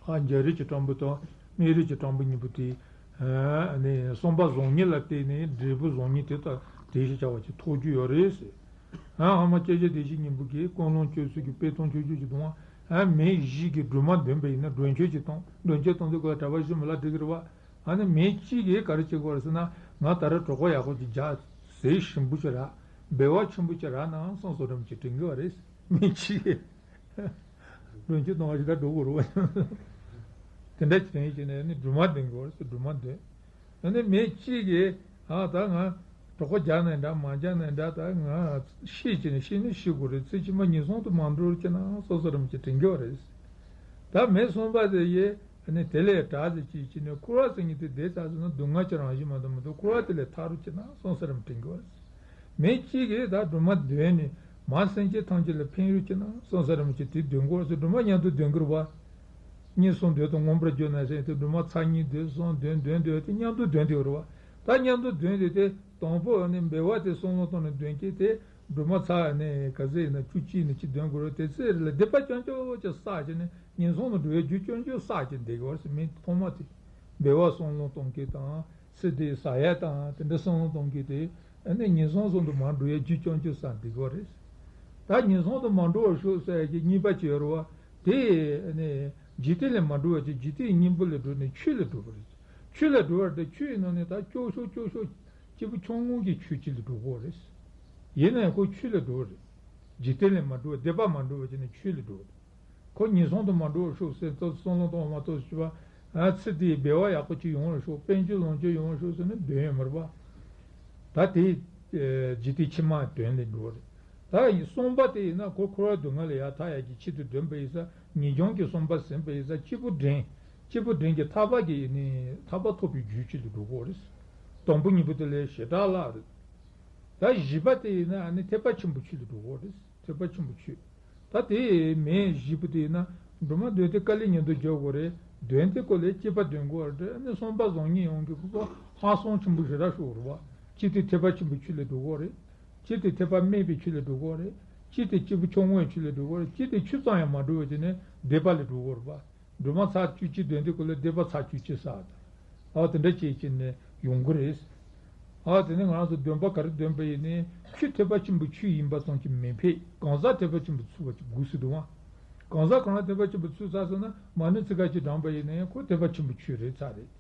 ཨ་རྒྱ་རིགས་ཀྱི་སྤྲང་པོ་དང་སྨན་རིགས་ཀྱི་སྤྲང་པོ་གཉིས་པོ་དེ། ཨ་ནི་བསམ་པ་བཟང་ངན་ལ་བརྟེན་ནས་འབྲས་བུ་བཟང་ངན་དེ་ལྟ་དེ་ཞིག་བྱ་བ་ཅིག་ཐོབ་རྒྱུ་ཡོད་རེད་ཟེར། ཨ་ཨ་མ་སྐྱབས་རྗེ་བདེ་གཤེགས་སྙིང་པོ་གིས་ཀུན་སློང་སྤྱོད་ཚུལ་གྱི་དཔེ་སྟོང་ཆོས་བརྒྱད་ཀྱི་སྡོམ་པ། ཨ་མི་བཞི་གིས་སྒྲོལ་མ་འདོན་པ་ཡིན་ན་སྒྲོལ་མཆོད་ཅིག་བཏང་། སྒྲོལ་མཆོད་བཏང་དུས་ཁོ་ལ་གྲྭ་པ་བཞི་མི་ལ་འགྲིག་གི་རེད་བ། ཨ་ནི་མི་གཅིག་གིས་ག་རེ་བྱེད་དགོས་རེད་ཟེར་ན། ང་ད་རེས་གྲོད་ཁོག་ཡག་པོ་ཅིག་རྒྱག་ཟས་ཞིམ་པོ་ཅིག་རག་འབལ་བ་ཆེན་པོ་ཅིག་རག་ནའང་སོང་བསམ་བསམ་ཅིག་དྲན་གྱི་ཡོད་རེད། མི་གཅིག་གིས། སྒྲོལ་མཆོད་གཏོང་བ་ཞིག་ད་འགྲོ་དགོས་རེད་བ། དེ་འདྲ་ཅིག་དྲན་བྱས་ནས་ནི་སྒྲོལ་མ་འདོན་དགོས་རེད་ཟེར། སྒྲོལ་མ་འདོན། ཨ་ནི་མི་གཅིག་གིས་ཨ་ད་ང་གྲོད་ཁོག་རྒྱག་ནའི་འདྲ་མ་རྒྱག་ནའི་འདྲ། ད་ང་ཤི་བྱས་ནས་ཤི་ནི་ཤི་དགོས་རེད། ཚེ་ཕྱི་མ་ངན་སོང་དུ་མ་འགྲོ་བྱས་ན་སོ་སོ་རང་གིས་དྲན་གྱི་ཡོད་རེད། ད་མི་གསུམ་པ་དེ་ཡིས་ཨ་ནི་དེ་ལས་དྲག་ཟེར་གྱིས་བྱས་ནས་འཁོར་བ་ཟེར་མཁན་དེ་བསྡད་ཚར་སོང་ན་སྡུག་བསྔལ་གྱི་རང་བཞིན་མ་གཏོགས་མི་འདུག་འཁོར་བ་དེ་ལས་ཐར་རོགས་བྱས་ན་སོ་སོ་རང་དྲན་གྱི་ཡོད་རེད། མི་གཅིག་གིས་ད་སྒྲོལ་མ་འདོན་ནས་མ་སེམས་ཅན་ཐམས་ཅད་ལ་ཕན་ཡོད་ཅེ་ན་སོང་ས་རིན་པོ་ཆེ་དེ་འདོན་དགོས་ཟེར། སྒྲོལ་མ་མཉམ་དུ་འདོན་གྱི་རེད་བ། གཉིས་གསུམ་འདོན་དང་མངོན་པར་བརྗོད་ན་ཟེར་དེ་སྒྲོལ་མ་ཚར་གཉིས་འདོན་གསུམ་འདོན་བདུན་འདོན་དེ་མཉམ་དུ་འདོན་དེ་རེད་བ། ད་མཉམ་དུ་འདོན་དེ་དེ་དང་པོ་ནི་འབལ་བ་དེ་བསམ་བློ་བཏང་ནས་འདོན་གྱི་དེ་སྒྲོལ་མ་ཚར་ནས་ག་ཚོད་ཡིན་ན་བཅུ་གཅིག་ནས་གཅིག་འདོན་དགོས་རེད། དེ་ཚེ་རེ་ལ་སྡིག་པ་སྐྱོན་བཅོས་ཀྱི་བསགས་ཀྱི་ནི་ངན་སོང་ལ་འགྲོ་བའི་རྒྱུ་སྐྱོན་བཅོས་བསགས་ཀྱི་འདོན་དགོས་རེད་ཟེར། མི་ཐོག་མ་དེ་འབལ་བ་བསམ་བློ་གཏོང་གི་དང་། ཚེ་འདིའི་ཟ་ཡ་དང་དེ་འདྲ་བསམ་བློ་གཏོང་གི་དེ། ཨ་ནི་ངན་སོང་གསུམ་དུ་མ་འགྲོ་ཡ་རྒྱུ་སྐྱོན་བཅོས་བསགས་འདི་གོ་རེད། ད་ངན་སོང་དུ་མ་འགྲོ་བར་ཤོག་ཟེར་ཡ་གི་གཉིས་པ་ཅིག་ཡོད་རེད་བ། དེ་ཨ་ནི་འཇིག་རྟེན་ལས་མ་འགྲོ་བ་ཅིག་འཇིག་རྟེན་གཉིས་པོ་ལས་འགྲོ་ནས་ཆོས་ལ་འགྲོ་བ་རེད། ཆོས་ལ་འགྲོ་བ་དེ་ཆོས་ཡིན་ནོ་ནི་ད་སྐྱོ་ཤོས་སྐྱོ་ཤོས་སྐྱེས་བུ་ཆུང་ངུ་གི་ཆོས་ཅིག་ལ་འགྲོ་གོ་རེད། ཡིན་ན་ཡང་ཁོ་ཆོས་ལ་འགྲོ་བ་རེད། འཇིག་རྟེན་ལས་མ་འགྲོ་བ་སྡིག་པ་མ་འགྲོ་བ་ཅིག་ནི་ཆོས་ལ་འགྲོ་བ་རེད། ཁོ་ངན་སོང་དུ་མ་འགྲོ་བར་ཤོག་ཟེར་ཏོག་བསམ་བློ་གཏོང་མ་གཏོགས་ཞུ་བ། ཨ་ཚེ་འདིའི་འབལ་བ་ཡག་པོ་ཅིག་ཡོང་བར་ཤོག་དཔལ་འབྱོར་ལོངས་སྤྱོད་ཡོང་བར་ཤོག་ཟེར་ནས་འདོན་ཡོད་མ་རེད་པ། ད་དེ་འཇིག་རྟེན་ཕྱི་མ་དོན་ལས་འགྲོ་བ་རེད། ད་གསུམ་པ་དེ་ཡིན་ན་ཁོ་འཁོར་བ་སྡུག་བསྔལ་ལས་ཡར་ཐར་ཡག་གི་ཆེད་དུ་འདོན་པ་ཡིན་ས། ངེས་འབྱུང་གི་བསམ་པ་ཟིན་པ་ཡིན་ས། སྐྱེས་བུ་འདྲེན། སྐྱེས་བུ་འདྲེན་གྱི་ཐར་པ་གི་ནི་ཐར་པ་ཐོབ་པའི་རྒྱུ་ཅིག་ལ་འགྲོ་གོ་རེད། དང་པོ་གཉིས་པོ་དེ་ལས་ཞེ་དྲག་ལྷག་རེད། ད་བཞི་པ་དེ་ཡིན་ན་ཨ་ནི་ཐེག་པ་ཆེན་པོའི་ཆོས་ལ་འགྲོ་གོ་རེད། ཐེག་པ་ཆེན་པོའི་ཆོས། ད་དེ་མི་བཞི་པོ་དེ་ཡིན་ན་སྒྲོལ་མ་འདོན་དེ་དཀའ་ལས་མཉམ་དུ་རྒྱག་དགོས་རེད། འདོན་དེ་ཀོ་ལས་སྐྱེས་པ་འདོན་དགོས་རེད། ཨ་ནི་བསམ་པ་བཟང་ངན་ཡོང་གི་ཁོ་ཁོ་ཧང་སང་ཆེན་པོ་ཞེ་དྲག་ཤོར་བ། གཅིག་དེ་ཐེག་པ་ཆེན་པོའི་ཆོས་ལ་འགྲོ་དགོས་རེད། གཅིག་དེ་ཐེག་པ་དམན་པའི་ཆོས་ལ་འགྲོ་དགོས་རེད། གཅིག་དེ་སྐྱེས་བུ་ཆུང་ངུའི་ཆོས་ལ་འགྲོ་དགོས་རེད། གཅིག་དེ་ཆོས་ཙམ་ཡང་མ་འགྲོ་བ་བྱས་ནས་སྡིག་པ་ལ་འགྲོ་དགོས་རེད་པ། སྒྲོལ་མ་ཚར་བཅུ་གཅིག་འདོན་དེ་ཀོ་ལས་སྡིག་པ་ཚར་བཅུ་གཅིག་བསགས་དང་། ཨ་དེ་འདྲ་བྱས་བྱས་ནས་ཡོང་གི་རེད། ཨ་དེ་ནས་ང་རང་ཚོ་འདོན་པ་ག་རེ་འདོན་པ་ཡིན་ནའི་ཆོས་ཐེག་པ་ཆེན་པོའི་ཆོས་ཡིན་པ་ཙམ་གྱིས་མི་ཕན། གང་ཟག་ཐེག་པ་ཆེན་པོ་ཚུད་པ་ཅིག་དགོས་སྲིད་འདུག་ཨ། གང་ཟག་གང་ལ་ཐེག་པ་ཆེན་པོ་ཚུད་ཚར་སོང་ན་མ་ཎི་ཚིག་ཁ་ཅིག་བགྲངས་པ་ཡིན་ནའི་ཁོ་ཐེག་པ་ཆེན་པོའི་ཆོས་རེད་ཚར་རེད།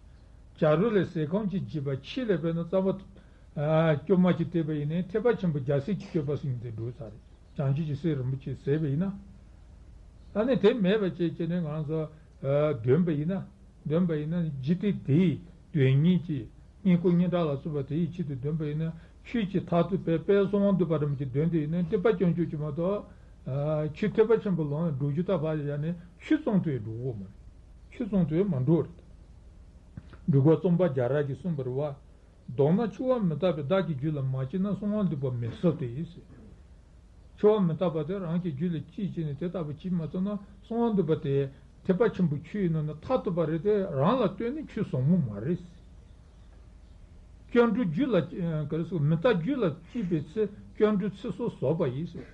བྱ་རོག་ལས་ཟས་ཁམ་གཅིག་བགྱིས་པ། ཆེད་ལས་དཔེར་ན་རྩམ་པ་སྐྱོ་མ་གཅིག་སྟེར་བ་ཡིན་ནའི་ཐེག་པ་ཆེན་པོ་རྒྱལ་སྲས་ཀྱི་སྤྱོད་པ་ཟེར་མཁན་དེ་འགྲོ་ཚར་རེད། བྱང་ཆུབ་ཀྱི་སྲས་རིན་པོ་ཆེ་ཟེར་བ་ཡིན་ན། ཨ་ནི་དེ་མེད་པ་བྱས་བྱས་ནས་ང་ཚོ་འདོན་པ་ཡིན་ན། འདོན་པ་ཡིན་ན་འཇིག་རྟེན་འདིའི་དོན་གཉེར་གྱི་བསྙེན་བཀུར་སྙན་གྲགས་ལ་སོགས་པ་དེའི་ཆེད་དུ་འདོན་པ་ཡིན་ན། ཆོས་ཀྱི་མཐར་ཐུག་དཔལ་དཔལ་གསང་བ་འདུས་པ་རིན་པོ་ཆེ་འདོན་དེ་ཡིན་ན་སྡིག་པ་སྐྱོན་བཅོས་ཀྱི་མ་གཏོགས། ཆོས་ཐེག་པ་ཆེན་པོ་ལམ་ལ་འགྲོ་རྒྱུ་ད་བར་ཡ་ནི་ཆོས་ཙམ་དུ་ཡང་འགྲོ་གི་མ་རེད། ཆོས་ཙམ་དུ་ཡང་མ་འགྲོ་རེད། འབྲུག་པ་རྩོམ་པ་རྒྱ་རས་ཀྱིས་གསུངས་པ་རེད་བ། མདོར་ན་ཆོས་པ་མི་རྟག་པས་བདག་གི་རྒྱུད་ལ་མ་སྐྱེས་ན་གསང་བ་འདུས་པ་མི་ཟབ་སྟེ་ཟེར། འཆི་བ་མི་རྟག་པ་དེ་རང་གི་རྒྱུད་ལ་སྐྱེས་བྱས་ནས་དེ་ལྟ་བུ་བྱེད་མ་ཐུབ་ན་གསང་བ་འདུས་པ་དེ་ཐེག་པ་ཆེན་པོའི་ཆོས་ཡིན་ནོ་ནི་ཐར་ཐུབ་པ་རེད་དེ། རང་ལ་ལྟོས་ནས་ཆོས་ཟབ་མོ་མ་རེད། སྐྱེ་འགྲོའི་རྒྱུད་ལ་ག་རེ་ཟེར། མི་རྟག་རྒྱུད་ལ་སྐྱེས་པའི་ཚེ་སྐྱེ་འགྲོའི་ཚེ་སྲོག་ཟད་པ་ཡིན་ཟེར།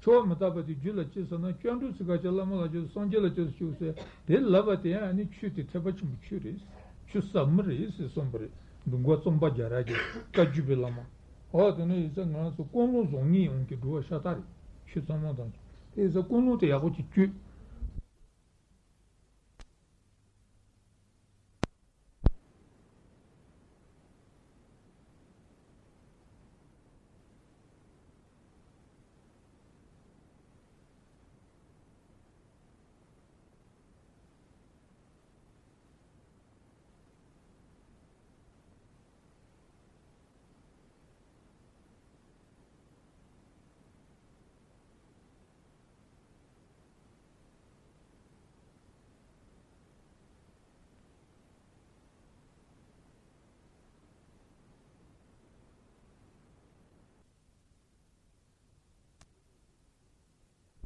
འཆི་བ་མི་རྟག་པ་དེ་རྒྱུད་ལ་སྐྱེས་ཟེར་ན་སྐྱེ་འགྲོའི་ཚེ་ག་ཅི་བླ་མ་ལ་སྐྱེས་སངས་རྒྱས་ལ་སྐྱེས་སུ་ཆུག་ཟེར། དེ་ལབ་པ་དེ་ཡང་ཨ་ནི་ཆོས་དེ་ཐེག་པ་ཆེན་པོའི་ཆོས་རེད། ཆོས་ཟབ་མོ་རེད་ཟེར་གསུངས་པ་རེད། འདུལ་བ་རྩོམ་པ་རྒྱ་རས་ཀྱི་བཀའ་བརྒྱུད་པའི་བླ་མ། འོ་དེ་ནས་ཡིན་ཙང་ང་ཚོ་ཀུན་སློང་བཟང་ངན་ཡོངས་ཀྱི་འགྲོ་བ་ཤ་སྟག་རེད། ཆོས་ཚང་མ་དང་དེ་ཡིན་ཙང་ཀུན་སློང་དེ་ཡག་པོ་ཅིག་བཅོས།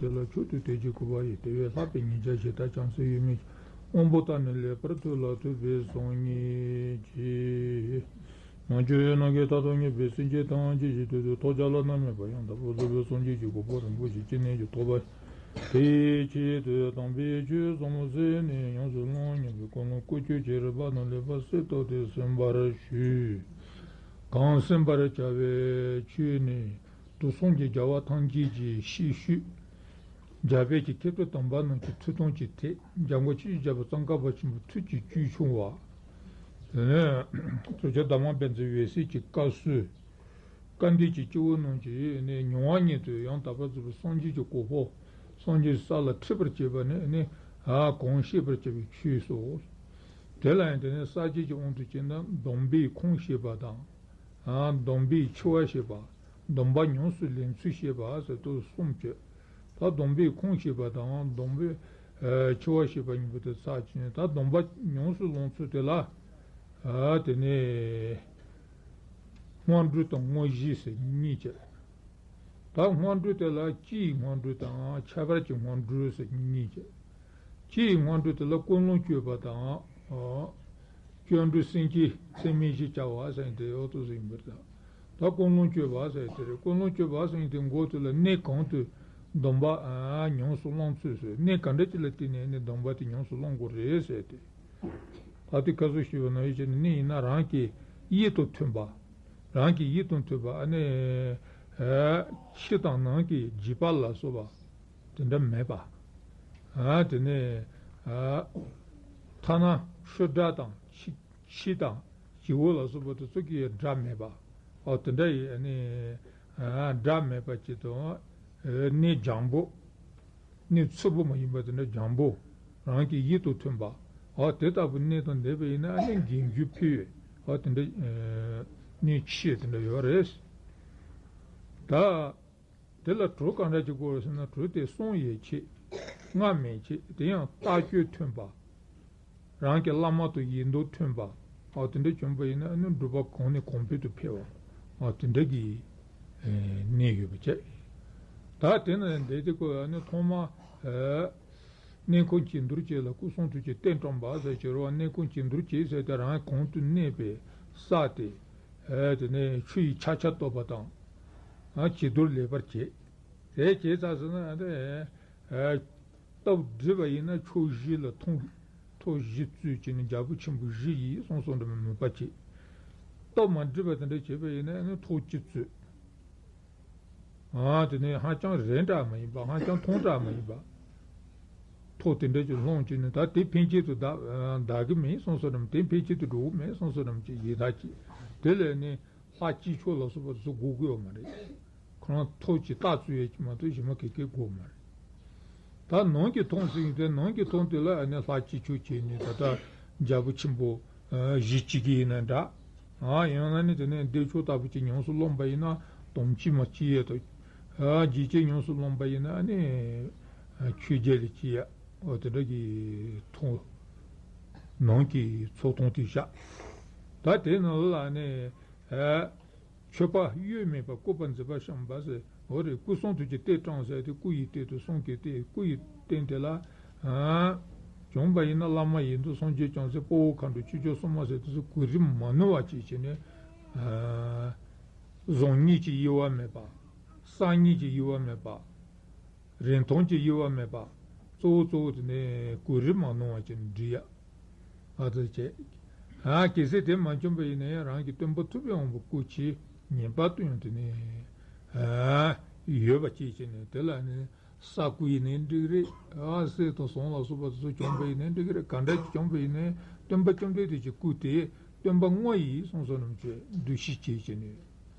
དེ་ལ་མཆོག་ཏུ་དད་ཅིང་གུས་པ་ཡིས། དེ་བས་ལྷག་པའི་ཉེས་བྱ་ཞེ་དྲག་བྱང་སེམས་ཡོད་མེད་ཀྱི། དབང་པོ་རྟག་ནས་ལེགས་པར་ཐོས་ལ་ཐོས་པའི་བཟང་ཉིད་ཀྱིས། མ་བཅོས་ནམ་མཁའི་མཐའ་དང་མཉམ་པའི་སེམས་ཅན་ཐམས་ཅད་ཀྱི་དོན་དུ་ཐོབ་བྱ་བླ་ན་མེད་པ་ཡང་དག་པར་རྫོགས་པའི་སངས་རྒྱས་ཀྱི་གོ་འཕང་རིན་པོ་ཆེ་ཅི་ནས་ཀྱང་ཐོབ་པ། དེའི་ཆེད་དུ་དམ་པའི་ཆོས་ཟབ་མོ་གསན་ནས་ཡོངས་སུ་བླང་སྙམ་པའི་ཀུན་སློང་ཀུན་སྤྱོད་ཀྱི་རིམ་པ་དང་ལེགས་པར་གསལ་བཏབ་སྟེ་གསན་པར་ཞུ། གང་གསན་པར་བྱ་བའི་ཆོས་ནི། དུག་གསུམ་གྱི་རྒྱལ་བ་ཐམས་ཅད་ཀྱི་གཤེགས་ཤུལ། རྒྱལ་པོ་གི་ཁྱད་པར་དམ་པ་རྣམས་ཀྱི་ཐུགས་དམ་གྱི་ཐད་འཇམ་མགོན་ཆོས་ཀྱི་རྒྱལ་པོ་ཙོང་ཁ་པ་ཆེན་པོའི་ཐུགས་ཀྱི་བཅུད་ཕྱུང་བ། དེ་ནས་གཙོ་ཆེ་དར་མ་བན་དེ་ཚོའི་འོད་གསལ་གྱི་བཀའ་སྲོལ། བཀའ་འདུས་ཀྱི་སྐྱེ་བོ་རྣམས་ཀྱིས་ནི་མྱོང་བ་ཉིད་དུ་ཡང་དག་པར་རྫོགས་པའི་སངས་རྒྱས་ཀྱི་གོ་འཕང་སངས་རྒྱས་ས་ལ་ཁྲིད་པར་བྱེད་པ་ནི་ནི་གང་བཤད་པར་བྱ་བའི་ཆོས་སོ། དེ་ལ་ཡང་དེ་ནས་ས་བཅད་ཀྱི་དབང་དུ་བྱས་ན་སྡོམ་པས་ཁུངས་བཤད་པ་དང་། སྡོམ་པས་འཆི་བ་བཤད་པ། སྡོམ་པ་ཉམས་སུ་ལེན་ཚུལ་བཤད་པ་ཟེར་དུ་གསུམ་བྱས། ད་སྡོམ་པས་ཁུངས་བཤད་པ་དང་སྡོམ་པས་འཆི་བ་བཤད་པ་གཉིས་པོ་དེ་ཚར་བྱས་ནས་ད་སྡོམ་པ་ཉམས་སུ་བླང་ཚུལ་དེ་ལ། དེ་ནས་སྔོན་འགྲོ་དང་དངོས་གཞི་ཟེར་གཉིས་བྱས། ད་སྔོན་འགྲོ་དེ་ལ་སྤྱིའི་སྔོན་འགྲོ་དང་ཁྱད་པར་གྱི་སྔོན་འགྲོ་ཟེར་གཉིས་བྱས། སྤྱིའི་སྔོན་འགྲོ་དེ་ལ་ཀུན་སློང་བཅོས་པ་དང་། སྐྱེ་འགྲོའི་སེམས་ཅན་ཚད་མེད་བཞི་བྱ་བ་ཟེར་དེ་འོག་ཏུ་ཟིན་པར་ད། ད་ཀུན་སློང་བཅོས་པ་ཟེར་དེ་རེད། ཀུན་སློང་བཅོས་པ་ཟེར་དེ་འགོ་དེ་ལ་གནས་གང་དུ་སྡོམ་པ་ཉམས་སུ་བླང་ཚུལ་ཟེར། གནས་ག་འདྲ་ཅིག་ལ་བརྟེན་ནས་ནི་སྡོམ་པ་དེ་ཉམས་སུ་བླང་དགོས་རེད་ཟེར་ཏེ། ད་ལྟའི་སྐབས་སུ་ཞུས་པ་ནང་བཞིན་བྱས་ནས་ནི་ཡིན་ན་རང་གི་ཡིད་དང་མཐུན་པ། རང་གི་ཡིད་དང་མཐུན་པ་ཨ་ནི། ཕྱི་དང་ནང་གི་འཇིགས་པ་ལ་སོགས་པ་དེ་འདྲ་མེད་པ། དེ་ནས་ཐ་ན་ཆུ་སྒྲ་དང་ཕྱི་ཕྱི་དང་བྱི་བོ་ལ་སོགས་པ་དེ་ཚོ་གི་སྒྲ་མེད་པ། ཨོ་དེ་འདྲ་ཡི་ཨ་ནི་སྒྲ་མེད་པ་ཅིག་དང་། གནས་འཇམ་པོ། གནས་འཚུབ་པོ་མ་ཡིན་པ་དེ་འདྲ་འཇམ་པོ། རང་གི་ཡིད་དང་མཐུན་པ། ཨོ་དེ་ལྟ་བུ་གནས་དང་ལྡན་པ་ཡིན་ན་ཨ་ནི་རྒན་རྒོན་ཕོད། ཨོ་དེ་འདྲ་གནས་ཆེ་དེ་འདྲ་ཡོད་རེད། ད་དེ་ལ་གྲུ་གང་འདྲ་ཅིག་དགོས་རེད་ཟེར་ན་གྲུ་དེ་གསུམ་ཡས་ཆེ། ལྔ་མེད་ཆེ། དེ་ཡང་ལྟ་སྤྱོད་མཐུན་པ། རང་གི་བླ་མ་དང་ཡིན་མདོག་མཐུན་པ། ཨོ་དེ་འདྲ་བྱུང་བ་ཡིན་ན་ཨ་ནི་སྒྲུབ་པ་གང་ནས་གང་ཕན་དུ་འཕེལ་བ། ཨོ་དེ་འདྲ་གི་གནས་ཡོད་པ་བྱས། ད་དེ་ན་འདས་དེ་ཀོ་ཨ་ནི་ཐོག་མ་གནས་ཁང་བྱེ་འདུལ་བྱེད་ལ་སྐུ་གསུང་ཐུགས་ཀྱི་རྟེན་བཀྲམ་པ་ཟེར་གྱི་རེད་བ། གནས་ཁང་བྱེ་འདུལ་བྱེད་ཟེར་ཏེ་རང་གང་དུ་གནས་པའི་ས་དེ། དེ་ནས་ཆུ་ཡི་ཆག་ཆག་གཏོར་བ་དང་། བྱེ་འདུལ་ལེགས་པར་བྱེད། དེ་བྱས་ཚར་ཟིན་ན། སྟབས་བསྒྲིགས་པ་ཡིན་ན་ཕྱོགས་བཞི་ལ་ཐོག་ཐོག་བཞི་བཙུགས་བྱས་ནས་རྒྱལ་པོ་ཆེན་པོ་བཞི་ཡིས་གསུང་གསུང་འདྲ་མི་མོས་པ་བྱེད། སྟབས་མ་བསྒྲིགས་པ་དེ་འདྲ་བྱས་པ་ཡིན་ན་ནི་ཐོག་གཅིག་བཙུགས། ཨ་དེ་ནས་ཧ་ཅང་རན་དྲགས་མ་ཡིན་པ། ཧ་ཅང་ཐུང་དྲགས་མ་ཡིན་པ། ཐོག་དེ་འདྲ་ཅིག་སློང་བྱས་ནས་ད་དེ་ཕན་ཆད་དུ་བདག་བདག་གི་མིན་གསུང་གསུང་འདྲ་མི། དེ་ཕན་ཆད་དུ་འགྲོ་གི་མིན་གསུང་གསུང་འདྲ་མི་ཅིག་ཡིད་ཐག་བཅད། དེ་ལས་ནི། ལྷ་གཅིག་ཆོག་ལ་སོགས་པ་དེ་ཚོ་དགོས་ཀྱི་ཡོད་མ་རེད། ཁོ་རང་ཐོག་གཅིག་རྟ་བཙུགས་ཡས་ཀྱི་མ་གཏོགས་གཞན་པ་ག་གེ་དགོས་མ་རེད། ད་ནང་གི་ཐོག་ཟེར་ཡིན་ཏེ་ནང་གི་ཐོག་དེ་ལ་ཨ་ནི་ལྷ་གཅིག་ཆོག་བྱས་ནས་ད་ལྟ་རྒྱལ་པོ་ཆེན་པོ་གཞི་གཅིག་གི་ཡིན་ན་འདྲ། ཨ་ཡང་ན་ནི་དེ་ནས་བདེ་མཆོག་ལྟ་བུ་ཅིག་ཉམས་སུ་བླངས་པ་ཡིན་ན་དམ་ཅན་མ་སྐྱེ་ཡས་དང་། རྗེ་བཙུན་ཉམས་སུ་བླངས་པ་ཡིན་ན་ཨ་ནི་ཆོས་རྒྱལ་ལ་སྐྱེ་ཡས། འོ་དེ་འདྲ་གི་ཐོག་ནང་གི་ཚོགས་ཐོག་དེ་བཞག་ད་དེ་ནང་ལ་ཨ་ནི། མཆོད་པ་གཡོ་མེད་པ་བཀོད་པ་མཛེས་པ་བཤམས་པ་ཟེར། འོ་རེད། སྐུ་གསུང་ཐུགས་ཀྱི་རྟེན་བཀྲམ་ཟེར་དེ་སྐུ་ཡི་རྟེན་དུ་གསུང་གི་རྟེན། སྐུ་ཡི་རྟེན་དེ་ལ་ཨ་བྱུང་བ་ཡིན་ན་བླ་མ་ཡི་དམ་སངས་རྒྱས་བྱང་སེམས་དཔའ་བོ་མཁའ་འགྲོ་ཆོས་སྐྱོང་སྲུང་མ་ཟེར་དེ་ཚོ་གོ་རིམ་མ་ནོར་བ་བྱས་བྱས་ནས། ཨ་བཟང་ངན་གྱི་དབྱེ་བ་མེད་པ། གསར་རྙིང་གི་དབྱེ་བ་མེད་པ། རིན་ཐང་གི་དབྱེ་བ་མེད་པ། གཙོ་བོ་གཙོ་བོ་དེ་ནས་གོ་རིམ་མ་ནོར་བ་ཅིག་འབྲི་ཡ། ཨ་ཙི་བྱས། ཨ་གལ་སྲིད་དེ་མ་བྱུང་བ་ཡིན་ན་ཡང་རང་གི་སྟོན་པ་ཐུབ་པའི་དབང་པོ་སྐུ་མཁྱེན་ངེས་པར་དུ་ཡང་དེ་ནས་ཨ་ཡོད་པ་ཅིག་བྱས་ནས། དེ་ལ་ནི་ས་སྐུ་ཡིན་ནའི་འགྲིག་རེད། ཨ་གསེར་དང་ཟངས་ལ་སོགས་པ་དེ་ཚོ་བྱུང་བ་ཡིན་ནའི་འགྲིག་རེད། ག་འདྲ་ཅིག་བྱུང་བ་ཡིན་ནའི་སྟོན་པ་བཅོམ་ལྡན་འདས་ཀྱི་སྐུ་དེ་སྟོན་པ་དངོས་ཡིན་བསམ་བསམ་ནམ་ཆོས་འདུ་ཤེས་བྱས་བྱས་ནས།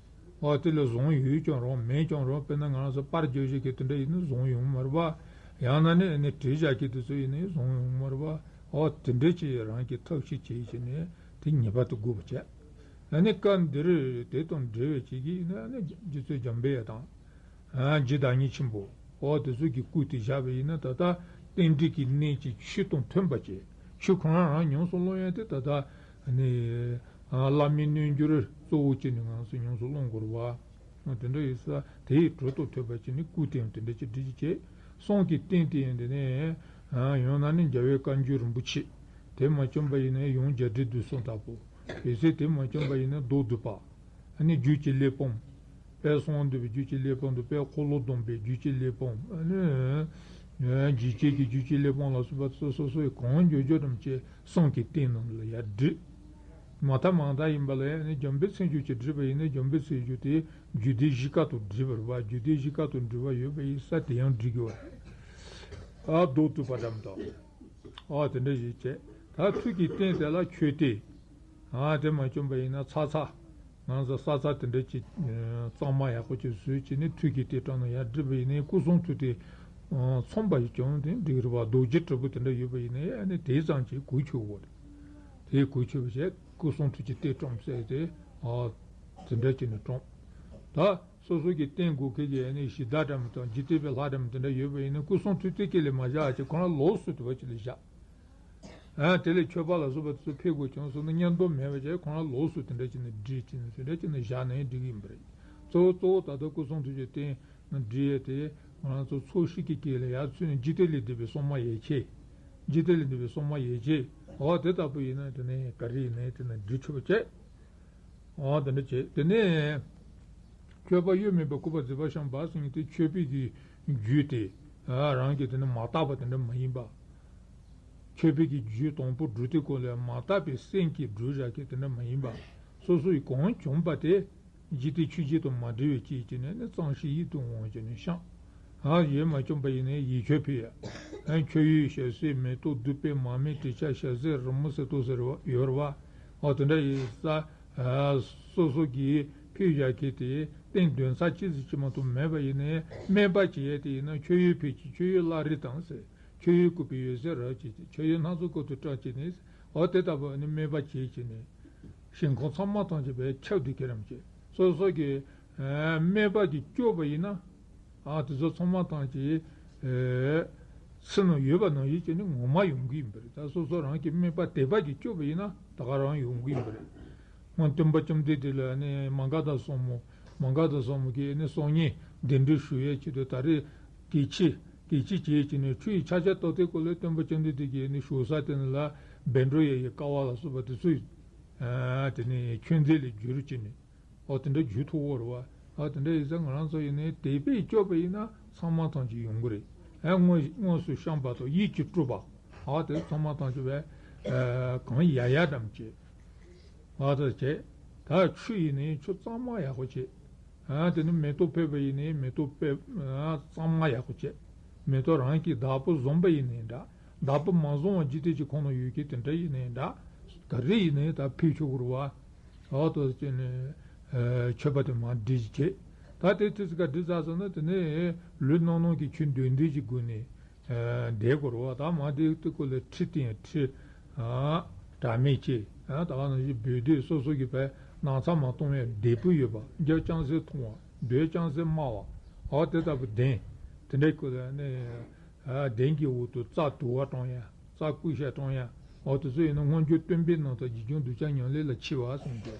འོ་དེ་ལ་བཟང་ཡོད་ཀྱང་རུང་མེད་ཀྱང་རུང་། དཔེར་ན་ང་རང་ཚོ་པར་བརྗོད་བྱེད་མཁན་དེ་འདྲ་ཡིན་ན་བཟང་ཡོང་མ་རེད་པ། ཡང་ན་ནི་ཨ་ནི་བྲིས་བཞག་མཁན་དེ་ཚོ་ཡིན་ན་བཟང་ཡོང་མ་རེད་པ། འོ་དེ་འདྲ་ཅིག་རང་གིས་ཐབས་ཤེས་བྱས་བྱས་ནས་དེ་ངེས་པར་དུ་དགོས་པ་བྱས། ཨ་ནི་སྐབས་འདིར་དེ་དང་འབྲེལ་བའི་ཅིག་གིས་ཡིན་ན་ཨ་ནི་རྗེ་བཙུན་འཇམ་པའི་དབྱངས་དང་། ཨ་རྗེ་བདག་ཉིད་ཆེན་པོ། འོ་དེ་ཚོ་གི་སྐུ་དེ་བཞག་པ་ཡིན་ན་ད་ལྟ་རྟེན་འབྲེལ་གྱི་གནད་ཀྱི་ཆོས་དང་མཐུན་པ་བྱས། ཆོས་ཁོ་རང་རང་ཉམས་སུ་བླང་ཡ་དེ་ད་ལྟ་ནི་ཨ་བླ་མའི་རྣལ་འབྱོར་གཙོ་བོ་བྱས་ནས་ང་ཚོ་ཉམས་སུ་བླང་དགོས་རེད་པ། དེ་འདྲ་ཡིན་ཙང་དེའི་དྲོད་དང་མཐུན་པ་བྱས་ནས་སྐུ་དེ་ཡང་དེ་འདྲ་ཅིག་བྲིས་ཅིག་བྱས། གསུང་གི་རྟེན་དེ་ཡང་དེ་ནས་ཨ་ཡང་ན་ནི་རྒྱལ་བའི་བཀའ་འགྱུར་རིན་པོ་ཆེ། དེ་མ་བྱུང་བ་ཡིན་ན་ཡང་རྒྱ་འགྲེལ་བསྡུས་གསུམ་ལྟ་བུ། གལ་སྲིད་དེ་མ་བྱུང་བ་ཡིན་ན་མདོ་སྡུད་པ། ཨ་ནི་རྒྱུད་ཀྱི་གླེགས་བམ། དཔལ་གསང་བ་འདུས་པའི་རྒྱུད་ཀྱི་གླེགས་བམ་དང་། དཔལ་འཁོར་ལོ་སྡོམ་པའི་རྒྱུད་ཀྱི་གླེགས་བམ། ཨ་ནི་འཇིགས་བྱེད་ཀྱི་རྒྱུད་ཀྱི་གླེགས་བམ་ལ་སོགས་པ་སོ་སོ་སོ་སོའི་གང་མགྱོགས་མགྱོགས་ཙམ་གྱིས་གསུང་གི་རྟེན་རྣམས་ལ་ཡར་བྲིས། མ་མཐའ་མ་མཐའ་ཡིན་པ་ལ་ཡང་ནི་འཇམ་དཔལ་མཚན་བརྗོད་ཀྱིས་བྲིས་པ་ཡིན་ན་འཇམ་དཔལ་མཚན་བརྗོད་དེ་རྒྱུད་སྡེ་བཞི་ཀ་དང་འབྲེལ་བ་རེད་པ། རྒྱུད་སྡེ་བཞི་ཀ་དང་འབྲེལ་བ་ཡོད་པ་ཡིན་ཙང་དེ་ཡང་འབྲི་དགོས་པ་རེད། ཨ་མདོ་སྡུད་པ་འདྲ་མི་འདུག་ཨ་དེ་འདྲ་ཞིག་བྱས། ད་ཐུགས་ཀྱི་རྟེན་དེ་ལ་མཆོད་རྟེན། ཨ་དེ་མ་བྱུང་བ་ཡིན་ན་ཚ་ཚ། ང་ཚོ་ས་ཚ་དེ་འདྲ་ཅིག་གཙང་མ་ཡག་པོ་ཅིག་བཟོས་བྱས་ནས་ཐུགས་ཀྱི་རྟེན་བཀྲམ་ནས་ཡར་བྲིས་པ་ཡིན་ནའི་སྐུ་གསུང་ཐུགས་དེ་མཚུངས་པ་ཞིག་བྱུང་དེ་འགྲིག་རེད་པ། རྡོ་རྗེ་དྲིལ་བུ་དེ་འདྲ་ཡོད་པ་ཡིན་ནའི་ཨ་ནི་དེ་ཙམ་གྱིས་གོ་ཆོད་དགོས་རེད། དེ་གོ་ཆོད་པ་བྱས་སྐུ་གསུང་ཐུགས་ཀྱི་རྟེན་བཀྲམ་ཟེར་ཏེ། ཨ་དེ་འདྲ་བྱས་ནས་བཀྲམ། ད་སོ་སོ་གི་རྟེན་དགོས་མཁན་གྱི་ཨ་ནི་གཞི་བདག་འདྲ་མི་དང་འཇིག་རྟེན་པའི་ལྷ་འདྲ་མི་དེ་འདྲ་ཡོད་པ་ཡིན་ན་སྐུ་གསུང་ཐུགས་རྟེན་དཀྱིལ་ལ་མ་བཞག་ཅིག་ཁོ་རང་ལོགས་སུ་དེ་བ་ཅིག་ལ་བཞག་ཨ་དེ་ལས་མཆོད་པ་ལ་སོགས་པ་དེ་ཚོ་ཕུལ་དགོས་བྱུང་སོང་ན་མཉམ་དུ་མེད་པ་བྱས་ཁོ་རང་ལོགས་སུ་དེ་འདྲ་བྱས་ནས་བསྒྲིགས་བྱས་ནས་དེ་འདྲ་བྱས་ནས་བཞག་ན་ཡང་འགྲིག་གི་ཡིན་པ་རེད། གཙོ་བོ་གཙོ་བོ་ད་ལྟ་སྐུ་གསུང་ཐུགས་ཀྱི་རྟེན་བསྒྲིགས་ཡས་དེ་ང་རང་ཚོ་ཚོགས་ཞིང་གི་དཀྱིལ་ལ་ཡར་ཚུད་ནས་འཇིག་རྟེན་ལས་འདས་པའི་སྲུང་མ་ཡན་ཆད། འཇིག་རྟེན་ལས་འདས་པའི་སྲུང་མ་ཡན་ཆད། འོ་དེ་ལྟ་བུ་ཡིན་ན་དེ་ནས་ག་རེ་ཡིན་ནའི་དེ་ནས་འབྲི་ཆོག་པ་བྱས། འོ་དེ་འདྲ་བྱས་དེ་ནས་མཆོད་པ་གཡོ་མེད་པ་བཀོད་པ་མཛེས་པ་བཤམས་པ་ཟེར་མཁན་དེ་མཆོད་པའི་གི་རྒྱུད་དེ་རང་གི་དེ་ནས་མ་དག་པ་དེ་འདྲ་མ་ཡིན་པ། མཆོད་པའི་གི་རྒྱུད་དང་པོ་སྒྲུབ་དུས་སྐོར་ལ་མ་དག་པའི་སེམས་ཀྱིས་སྒྲུབ་བཞག་མཁན་དེ་འདྲ་མ་ཡིན་པ། སོ་སོ་ཡི་གང་བྱུང་བ་དེ་འཇིག་རྟེན་ཆོས་བརྒྱད་དང་མ་འབྲེལ་བའི་ཅིག་བྱས་ནས་ནི་གཙང་ཞིང་ཡིད་དུ་འོང་བ་བྱས་ནས་བཤམས། ཨ་ཡོད་མ་བྱུང་པ་ཡིན་ནའི་ཡིད་མཆོད་ཕུལ་ཡ། ཨ་མཆོད་ཡོན་ཞལ་ཟས་མེ་ཏོག་བདུག་སྤོས་མར་མེ་དྲི་ཆབ་ཞལ་ཟས་རི་མོ་ཟེར་དུ་ཟེར་བ་ཡོད་རེད་བ། ཨོ་དེ་འདྲ་ཡིན་ཙང་། ཨ་སོ་སོ་གིས་ཕུལ་བཞག་མཁན་དེ་རྟེན་འདོན་ས་ཅི་ཟིག་ཅིག་མ་གཏོགས་མེད་པ་ཡིན་ནའི་སྨན་པ་བྱེད་ཡས་དེ་ཡིན་ན་མཆོད་ཡོན་ཕུལ་གྱི་མཆོད་ཡོན་བླ་རེ་དང་ཟེར། མཆོད་ཡོན་བཀོད་པའི་འོད་ཟེར་རབ་བྱས་ཏེ་མཆོད་ཡོན་སྣ་ཚོགས་སྐོར་དུ་བཀྲམ་བྱས་ནས། ཨོ་དེ་ལྟ་བུ་ནི་སྨན་པ་བྱེད་བྱས་ནས། ཞིང་ཁམས་ཚང་མ་ཐམས་ཅད་པའི་ཁྱབ་བསྡུས་ཀྱི་རིམ་གྱིས་སོ་སོ་གི་ཨ་སྨན་པ་གིས་བསྐྱོད་པ་ཡིན་ན། ཨ་དེ་ཚོ་ཚང་མ་ཐམས་ཅད་ཨ་ཚུར་ནང་ཡོད་པ་ནང་བཞིན་བྱས་ནས་ངོ་མ་ཡོང་གི་ཡིན་པ་རེད། ད་སོ་སོ་རང་གི་སྨན་པ་དད་པ་གིས་བསྐྱོད་པ་ཡིན་ན་ད་ག་རང་ཡོང་གི་ཡིན་པ་རེད། སྔོན་སྟོན་པ་བཅོམ་ལྡན་འདས་ལ་ནི་མ་ག་དྷ་ཟབ་མོ། མ་ག་དྷ་ཟབ་མོ་གིས་ནི་སང་ཉིན་གདན་འདྲེན་ཞུ་ཡས་ཆེད་དུ་ད་རེས་གལ་ཆེ་གལ་ཆེ་བྱས་བྱས་ནས་ཆུ་ཡི་ཆ་ཆ་ཏག་ཏག་སྐོར་ལ་སྟོན་པ་བཅོམ་ལྡན་འདས་ཀྱིས་ནི་ཞུ་ས་དེ་ནི་ལ་བཻ་ཌཱུརྱ་ཡི་ཀ་བ་ལ་སོགས་པ་དེ་ཚོ། ཨ་དེ་ནས་ཆོས་མཛད་ལས་བསྒྱུར་བྱས་ནས། ཨོ་དེ་འདྲ་བསྒྱུར་ཐུབ་ཀྱི་རེད་བ། ཨ་དེ་འདྲ་ཡིན་ཙང་ང་རང་ཚོ་ཡིན་ནའི་དད་པས་བསྐྱོད་པ་ཡིན་ན་ཚང་མ་ཐམས་ཅད་ཡོང་གི་རེད། ཨ་དངོས་དངོས་སུ་བཤམས་པ་དང་ཡིད་ཀྱིས་སྤྲུལ་པ། ཨ་དེ་ཚང་མ་ཐམས་ཅད་བས་ཨ་གང་ཡག་ཡག་འདྲ་མི་བྱེད། ཨ་དེ་བྱས། ད་ཆུ་ཡིན་ནའི་ཆུ་གཙང་མ་ཡག་པོ་བྱེད། ཨ་དེ་ནི་མེ་ཏོག་ཕུལ་བ་ཡིན་ནའི་མེ་ཏོག་དཔེ་ཨ་གཙང་མ་ཡག་པོ་བྱེད། མེ་ཏོག་རང་གི་བདག་པོས་བཟུང་བ་ཡིན་ནའི་འདྲ། བདག་པོས་མ་བཟུང་བ་འཇིག་རྟེན་གྱི་ཁོངས་ན་ཡོད་མཁན་དེ་འདྲ་ཡིན་ནའི་འདྲ། ག་རེ་ཡིན་ནའི་ད་ཕུལ་ཆོག་གི་རེད་བ། ཨོ་ཏོ་ཅེ་ནི། ཨ་མཆོད་པ་དེ་མར་བསྒྲིལ་བྱས། ད་དེ་ཚོ་ཚིག་ག་བསྒྲིལ་ཚར་སོང་ན་དེ་ནས་ལུས་རྣམ་སྣང་གི་ཆོས་འདོན་འདོན་གྱི་སྒོ་ནས། ཨ་བསྡད་དགོས་རེད་བ། ད་མ་བསྡད་དུས་སྐོར་ལ་ཁྲི་སྟེང་ཁྲི། ཨ་དྲ་མིག་ཅིག་ཨ་ད་ག་ནང་བཞིན་འབོལ་སྡེ་སོ་སོ་གི་བས་ན་ཚ་མ་གཏོང་བའི་ལྡེ་བུ་ཡོད་པ། རྒྱབ་རྐྱང་སེ་མཐོང་བ། སྡོད་རྐྱང་སེ་དམའ་བ། ཨོ་དེ་ལྟ་བུ་གདན། དེ་འདྲའི་སྐོར་ལ་ནི། ཨ་གདན་གྱི་འོག་ཏུ་རྩྭ་དུ་བ་བཀྲམ་ཡ། རྩྭ་ཀུ་ཤ་བཀྲམ་ཡ། འོ་དེ་ཚོ་ཡིན་ན་མངོན་བརྗོད་སྟོན་པའི་ནང་དུ་རྗེ་བཙུན་གདུལ་བྱ་ཉམས་ལེན་ལ་མཆི་བ་གསུངས་ཏེ།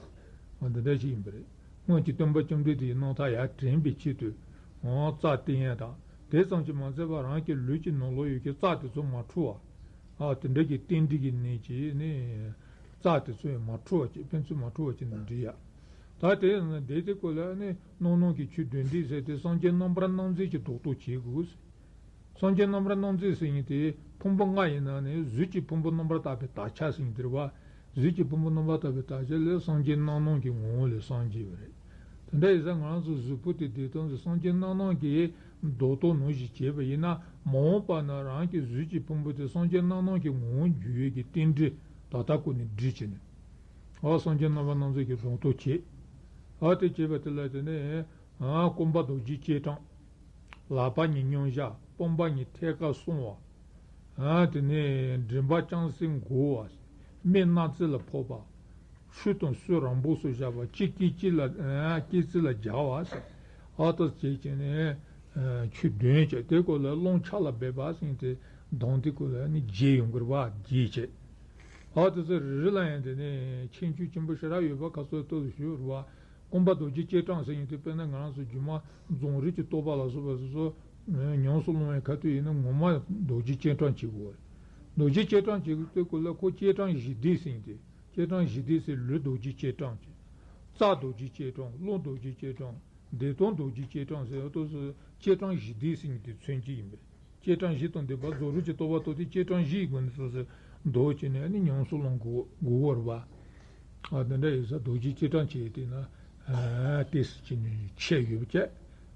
འོ་འདི་འདྲ་ཞིག་ཡིན་པ་རེད། སྔོན་གྱི་སྟོན་པ་བཅོམ་ལྡན་འདས་ཀྱི་རྣམ་ཐར་ཡར་དྲན་པའི་ཆེད་དུ། འོ་རྩ་བསྟེན་ཡ་དང་། དེ་ཙམ་གྱིས་མ་ཚད་པར་རང་གི་ལུས་ཀྱི་ནང་ལོགས་ཡོད་ཀྱི་རྩ་དེ་ཚོ་མ་འཁྲུ་བ། ཨ་དེ་འདྲ་གི་རྟེན་འབྲེལ་གྱི་གནད་ཀྱིས་ནི། རྩ་དེ་ཚོ་ཡང་མ་འཁྲུ་བ་ཅིག་ཕན་ཚུན་མ་འཁྲུ་བ་ཅིག་ནི་འབྲི་ཡ། ད་དེ་ཡང་ན་དེ་དེ་སྐོར་ལ་ནི་རྣམ་སྣང་གི་ཆོས་བདུན་སྡེ་ཟེར་ཏེ་སངས་རྒྱས་རྣམ་པར་སྣང་མཛད་ཀྱི་རྡོག་རྡོག་བྱེད་དགོས། སངས་རྒྱས་རྣམ་པར་སྣང་མཛད་ཟེར་མཁན་དེ་ཕུང་པོ་ལྔ་ཡི་ནང་ནས་གཟུགས་ཀྱི་ཕུང་པོ་རྣམ་པར་དག་པའི་དག་ཆ་ཟེར་མཁན་དེ་རེད་བ། གཟུགས་ཀྱི་ཕུང་པོ་རྣམ་པར་དག་པའི་དག་ཆ་ལས་སངས་རྒྱས་རྣམ་སྣང་གི་ངོ་བོ་ལས་སངས་རྒྱས་པ་རེད། དེ་འདྲ་ཡིན་ཙང་ང་རང་ཚོ་གཟུགས་པོ་དེ་བདེ་སྟོང་དུ་སངས་རྒྱས་རྣམ་སྣང་གི་རྡོག་རྡོག་ནང་བཞིན་བྱས་པ་ཡིན་ན། མ་འོངས་པ་ན་རང་གི་གཟུགས་ཀྱི་ཕུང་པོ་དེ་སངས་རྒྱས་རྣམ་སྣང་གི་ངོ་བོ་འགྱུར་ཡས་ཀྱི་རྟེན་འབྲེལ་ད་ལྟ་ཀུན་ནས་འགྲིག་བྱས་ནས། ཨ་སངས་རྒྱས་རྣམ་པར་སྣང་མཛད་ཀྱི་རྡོག་རྡོག་བྱས། ཨ་དེ་བྱས་པ་དེ་ལ་དེ་ནས། ཨ་སྐུ་འབག་རྡོ་རྗེ་སྐྱེས་སྐྲངས། ལག་པ་གཉིས་མཉམ་བཞག་དཔུང་པ་གཉིས་ཐད་ཀར་སྲུང་བ། ཨ་དེ་ནས་མགྲིན་པ་ལྕང་སེང་མགོ་བ། སྨད་སྣ་རྩེ་ལ་ཕོག་པ། ཤུལ་དང་ཤུལ་རིང་པོ་སུ་བཞག་པ་གཅིག་གིས་གཅིག་ལ་ཨ་སྐེ་རྩེ་ལ་སྦྱར་བ་ཟེར། ཨ་ཏོ་བྱས་བྱས་ནས་ཨ་ཆོས་བདུན་བྱས་དེ་སྐོར་ལ་རླུང་ཕྱག་ལ་འབེབས་པ་ཟེར་ཏེ་གདངས་དེ་སྐོར་ལ་ནི་བརྒྱད་ཡོང་གི་རེད་བ། བརྒྱད་བྱས། ཨ་དེ་ཚོ་རེ་རེ་ལ་ཡང་དེ་ནས་ཁྱད་ཆོས་ཆེན་པོ་ཞེ་དྲག་ཡོད་པ་ཁ་ཚོ་ལྟོས་ཞུ་རེད་བ། སྐུ་འབག་རྡོ་རྗེ་སྐྱེས་སྐྲངས་ཟེར་མཁན་དེ་དཔེར་ན་ང་རང་ཚོ་སྒྱུ་མ་རྫོང་རིག་གི་རྟོགས་པ་ལ་སོགས་པ་སོ་སོ་ཉམས་སུ་བླང་བའི་ཁ་ཐུག་ཡིན་ན་ངོ་མ་རྡོ་རྗེ་སྐྱེས་སྐྲངས་བྱེད་དགོས་རེད། རྡོ་རྗེ་སྐྱེས་སྐྲངས་བྱེད་དགོས་དུས་སྐོར་ལ་ཁོ་སྐྱེས་སྐྲངས་བཞི་སྡེ་ཟེར་མཁན་དེ། སྐྱེས་སྐྲངས་བཞི་སྡེ་ཟེར་ལུས་རྡོ་རྗེ་སྐྱེས་སྐྲངས་བྱེད། རྩ་རྡོ་རྗེ་སྐྱེས་སྐྲངས། རླུང་རྡོ་རྗེ་སྐྱེས་སྐྲངས། བདེ་སྟོང་རྡོ་རྗེ་སྐྱེས་སྐྲངས་ཟེར་ཡོད་དུས་སུ་སྐྱེས་སྐྲངས་བཞི་སྡེ་ཟེར་མཁན་དེ་མཚོན་གྱི་ཡིན་པས། སྐྱེས་སྐྲངས་བཞི་དང་ལྡན་པ་རྫོགས་རིམ་གྱི་རྟོགས་པ་ཐོབ་སྟེ་སྐྱེས་སྐྲངས་བཞི་ཡི་སྒོ་ནས་སོ་སོའི་མདོ་བྱས་ནས་ནི་ཉམས་སུ་བླང་དགོས་དགོས་པ་རེད་པ། ཨ་དེ་འདྲ་ཡིན་ཙང་རྡོ་རྗེ་སྐྱེས་སྐྲངས་བྱས་ཏེ་ན། ཨ་ཏོག་ཙམ་བྱས་ནས་ཆད་ཡོད་པ་བྱས།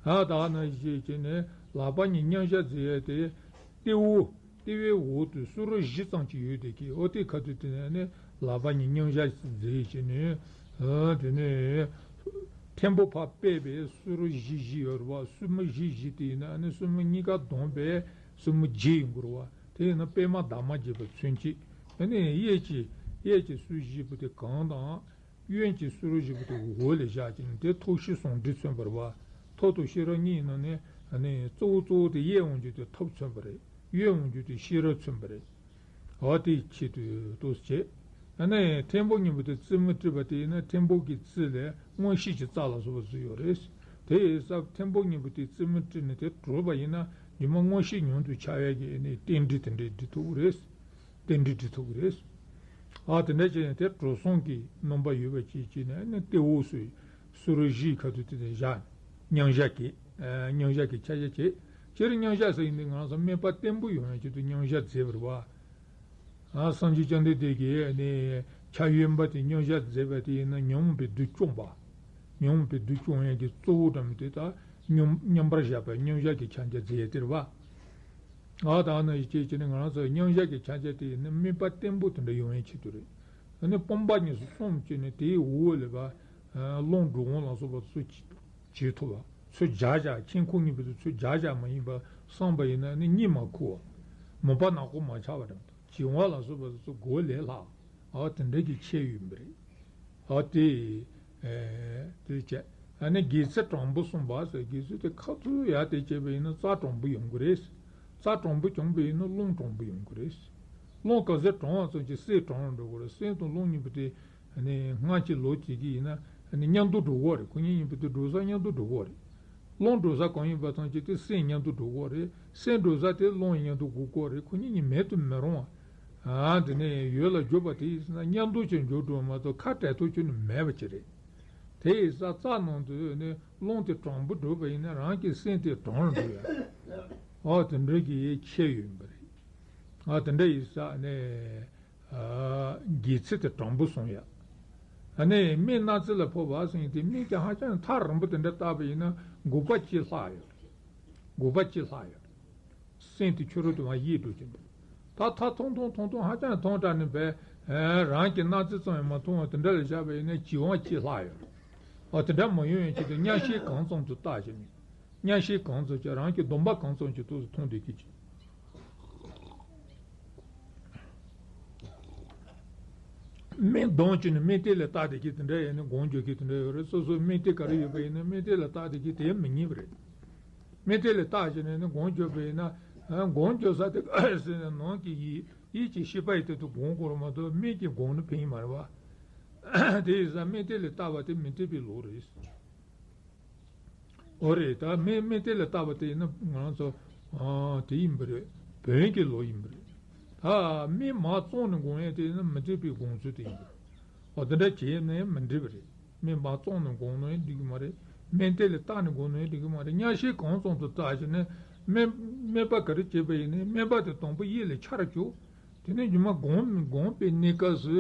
ཨ་ད་ནི་བྱས་བྱས་ནས་ལག་པ་གཉིས་མཉམ་བཞག་མཛད་ཡས་དེ་ལྟེ་བ། ལྟེ་བའི་འོག་ཏུ་སུ་རུ་བཞི་ཙམ་ཅིག་ཡོད་དེ་གི་ཨོ་དེ་ཁ་ཐུག་དེ་ནས་ནི་ལག་པ་གཉིས་མཉམ་བཞག་མཛད་བྱས་ནས། ཨ་དེ་ནས་ཐེམ་པོ་ཕར་སྤེལ་བས་སུ་རུ་བཞི་བཞི་ཡོད་རེད་བ། སུ་མོ་བཞི་བཞི་དེ་ཡིན་ན་ནི་སུ་མོ་གཉིས་ཀ་བསྡོམས་པས་སུ་མོ་བརྒྱད་ཡོང་གི་རེད་བ། དེ་ཡིན་ན་པད་མ་འདབ་མ་བརྒྱད་པ་མཚོན་བྱེད། ཨ་ནི་གཡས་ཀྱི་གཡས་ཀྱི་སུ་བཞི་པོ་དེ་གང་དང་། གཡོན་གྱི་སུ་རུ་བཞི་པོ་དེ་འོག་ལ་བཞག་ཅིང་དེ་ཐོག་ཤེས་ཟུང་འབྲེལ་མཚོན་པ་རེད་བ། ཐོག་དང་ཤེས་རབ་གཉིས་ནང་ནས་ནི་གཙོ་བོ་གཙོ་བོ་དེ་གཡས་འོང་རྒྱུ་དེ་ཐབས་མཚོན་པ་རེད། གཡོན་འོང་རྒྱུ་དེ་ཤེས་རབ་མཚོན་པ་རེད། འོ་དེའི་ཆེད་དུ་ཏོག་ཙམ་བྱས། ཨ་ནི་ཐེམ་པོ་གཉིས་པོ་དེ་རྩེ་མོ་བྲིས་པ་དེ་ཡིན་ན་ཐེམ་པོ་གི་རྩེ་ལས་མངོན་ཤེས་ཀྱི་རྩ་ལ་སོགས་པ་བཟོས་ཡོད་རེད། དེ་ཡི་ས་ཐེམ་པོ་གཉིས་པོ་དེ་རྩེ་མོ་བྲིས་ནས་དེ་གྲུབ་པ་ཡིན་ན་སྒྱུ་མ་མངོན་ཤེས་མྱོང་དུ་འཆར་ཡས་ཀྱི་ཨ་ནི་རྟེན་འབྲེལ་དེ་འདྲས་འགྲིག་ཐུབ་ཀྱི་རེད། རྟེན་འབྲེལ་འགྲིག་ཐུབ་ཀྱི་རེད། ཨ་དེ་འདྲ་བྱས་ནས་དེ་གྲུབ་སོང་གི་རྣམ་པ་ཡོད་པ་ཅིག་བྱས་ནས་ནི་ལྟེ་འོག་སུ་སུ་རུ་བཞིའི་ཁ་ཐུག་དེ་ནས་བཞག་མཉམ་བཞག་གི་ཨ་མཉམ་བཞག་གི་ཆ་བཞག་བྱས། སྤྱིར་མཉམ་བཞག་ཟེར་ཡིན་དུས་ང་རང་ཚོ་དམིགས་པ་བརྟན་པོ་ཡོང་བའི་ཆེད་དུ་མཉམ་བཞག་མཛད་པ་རེད་བ། ཨ་སངས་རྒྱས་བཅོམ་ལྡན་འདས་ཀྱིས་ནི་ཕྱག་གཡོན་པ་དེ་མཉམ་བཞག་མཛད་པ་དེ་ཡིན་ན་ཉོན་མོངས་པའི་བདུད་བཅོམ་པ། ཉོན་མོངས་པའི་བདུད་བཅོམ་ཡས་ཀྱི་གཙོ་བོ་འདྲ་མི་དེ་དག་མཉམ་མཉམ་པར་བཞག་པའི་མཉམ་བཞག་གི་ཕྱག་རྒྱ་མཛད་ཡས་དེ་རེད་བ། ཨ་ད་ནི་ཡི་གེ་བྱས་ནས་ང་རང་ཚོ་མཉམ་བཞག་གི་ཕྱག་རྒྱ་དེ་ཡིན་ན་དམིགས་པ་བརྟན་པོ་དེ་འདྲ་ཡོང་ཡས་ཆེད་དུ་རེད། ཨ་ནི་དཔུང་པ་གཉིས་སུ་བསྲུངས་བྱས་ནས་དེའི་འོག་ལས་པ། རླུང་འགྲོ་འོང་ལ་སོགས་པ་ཚུར་བྱེད་ཐུབ་པ། ཚུར་སྦྱར་བཞག་མཆན་ཁུང་གཉིས་པོ་དེ་ཚུར་སྦྱར་བཞག་མ་ཡིན་པ་བསྲུངས་པ་ཡིན་ན་ནི་གཉིད་མ་ཁུག་པ། མུན་པ་ནག་པོ་མ་ཆགས་པ་དང་བྱིང་བ་ལ་སོགས་པ་དེ་ཚོ་འགོག་ལས་ལྷག་ཨ་དེ་འདྲ་གི་ཆེད་ཡོད་པ་རེད། ཨ་དེ། ཨེ། དེ་བྱས། ཨ་ནི་དགེ་ཚུལ་དྲང་པོ་བསྲུངས་པ་ཟེར། དགེ་ཚུལ་དེ་ཁ་ཐུག་ཡར་དེ་བྱས་པ་ཡིན་ན་རྩ་དྲང་པོ་ཡོང་གི་རེད། རྩ་དྲང་པོ་བྱུང་པ་ཡིན་ན་རླུང་དྲང་པོ་ཡོང་གི་རེད། རླུང་ག་ཚོད་དྲང་བ་ཙམ་གྱིས་སེམས་དྲང་རུ་འགྲོ་གི་རེད། སེམས་དང་རླུང་གཉིས་པོ་དེ་ཨ་ནི་སྔར་གྱི་ལོ་གཅིག་གི་ཡིན་ན་ཨ་ནི་མཉམ་དུ་འགྲོ་གི་རེད། ཁོ་གཉིས་གཉིས་པོ་དེ་འགྲོ་ས་མཉམ་དུ་འགྲོ་གི་རེད། རླུང་འགྲོ་ས་གང་ཡིན་པ་ཐམས་ཅད་དེ་སེམས་མཉམ་དུ་འགྲོ་གི་རེད། སེམས་འགྲོ་ས་དེ་རླུང་ཡང་མཉམ་དུ་འགྲོ་གི་རེད། ཁོ་གཉིས་གཉིས་མེད་དུ་མི་རུང་བ། ཨ་དེ་ནས་ཡོད་ལ་འཇོག་པ་དེ་ཡིན་ན་མཉམ་དུ་ཅིག་འཇོག་འགྲོ་མ་གཏོགས་ཁ་བྲལ་ཐུབ་རྒྱུ་ནི་མེད་པ་ཅིག་རེད། དེ་ཡིན་ཙང་རྩ་ནང་དུ་ནི་རླུང་དེ་དྲང་པོ་འགྲོ་བ་ཡིན་ན་རང་གི་སེམས་དེ་དྲང་རུ་འགྲོ་ཡ། ཨ་དེ་འདྲ་གི་ཡེ་ཆད་ཡོད་པ་རེད། ཨ་དེ་འདྲ་ཡིན་ཙང་ནི། དགེ་ཚུལ་དེ་དྲང་པོ་བསྲུང་ཡ། ཨ་ནི་སྨད་སྣ་རྩེ་ལ་ཕོག་པ་ཟེར་མཁན་དེ་སྨད་ཀྱི་ཧ་ཅང་ཐག་རིང་པོ་དེ་འདྲ་བལྟས་པ་ཡིན་ན་དགུ་པ་གཅིག་ལྷག་ཡོད་རེད། དགུ་པ་གཅིག་ལྷག་ཡོད་རེད། སེམས་དེ་ཕྱི་རོལ་དུ་མར་གཡེང་འགྲོ་གི་འདུག་ད་ཐག་ཐུང་ཐུང་ཐུང་ཐུང་ཧ་ཅང་ཐུང་དྲགས་ནས་བས། རང་གི་སྣ་རྩེ་ཙམ་ཡང་མ་མཐོང་བ་དེ་འདྲ་ལ་བཞག་པ་ཡིན་ན་བྱེ་བ་གཅིག་ལྷག་ཡོད་རེད། ཨ་དེ་འདྲ་མ་ཡོང་བའི་ཆེད་དུ་མཉམ་ཤེས་གང་ཙམ་དུ་བརྟག་བྱས་ནས། མཉམ་ཤེས་གང་ཙམ་གྱིས་རང་གི་སྡོམ་པ་གང་ཙམ་གྱིས་ཏོག་ཙམ་མཐོང་བསྡད་ཀྱི་ཅིག་སྨད་སྡོམ་བྱས་ནས་སྨད་སྟེང་ལ་བལྟ་བསྡད་ཀྱི་དེ་འདྲ་ཡིན་ན་སྒོམ་རྒྱག་གི་དེ་འདྲ་ཡོད་རེད། སོ་སོའི་སྨད་སྟེང་ག་རེ་ཡོད་པ་ཡིན་ན་སྨད་སྟེང་ལ་བལྟ་བསྡད་ཀྱི་དེ་མི་ཉན་པ་རེད། སྨད་སྟེང་ལ་བལྟ་བྱས་ནས་ནི་སྒོམ་རྒྱག་པ་ཡིན་ན། སྒོམ་རྒྱག་ས་དེ་ག་རེ་ཟེར་ན་ནང་གི་ཡིད་ཡིད་ཀྱི་ཤེས་པ་ཡི་དེ་དུ་སྒོམ་དགོས་རེད་མ་གཏོགས་སྨད་ཀྱི་སྒོམ་ནི་ཕན་གྱི་མ་རེད་བ། དེ་ཡིན་ཙང་སྨད་སྟེང་ལ་བལྟ་བ་དེ་མི་འཐད་པའི་ལུགས་རེད། འོ་རེད། ད་སྨན་སྨན་དེ་ལ་བཏགས་པ་དེ་ཡིན་ན་ང་རང་ཚོ་ཨ་དེ་ཡིན་པ་རེད། བོན་གྱི་ལུགས་ཡིན་པ་རེད། ད་སྨན་མར་བཙོང་ནས་འགོང་ཡས་དེ་ཡིན་ན་མི་འགྲིག་པའི་འགོང་ཚུལ་དེ་ཡིན་པ་རེད། འོ་དེ་འདྲ་བྱས་ནས་མི་འགྲིག་པ་རེད། སྨན་མར་བཙོང་ནས་འགོང་ནའི་འགྲིག་གི་མ་རེད། སྨན་དེ་ལ་བཏགས་ནས་འགོང་ནའི་འགྲིག་གི་མ་རེད། གཉའ་ཤིང་གང་བཙོང་དུ་བཏགས་བྱས་ནས་སྨན་སྨན་པ་ག་རེ་བྱས་པ་ཡིན་ནའི་སྨན་པ་དེ་དང་པོ་ཡིད་ལ་འཆར་བཅུག་དེ་ནས་རྗེས་མ་སྒོམ་སྒོམ་པའི་གནས་སྐབས་སུ་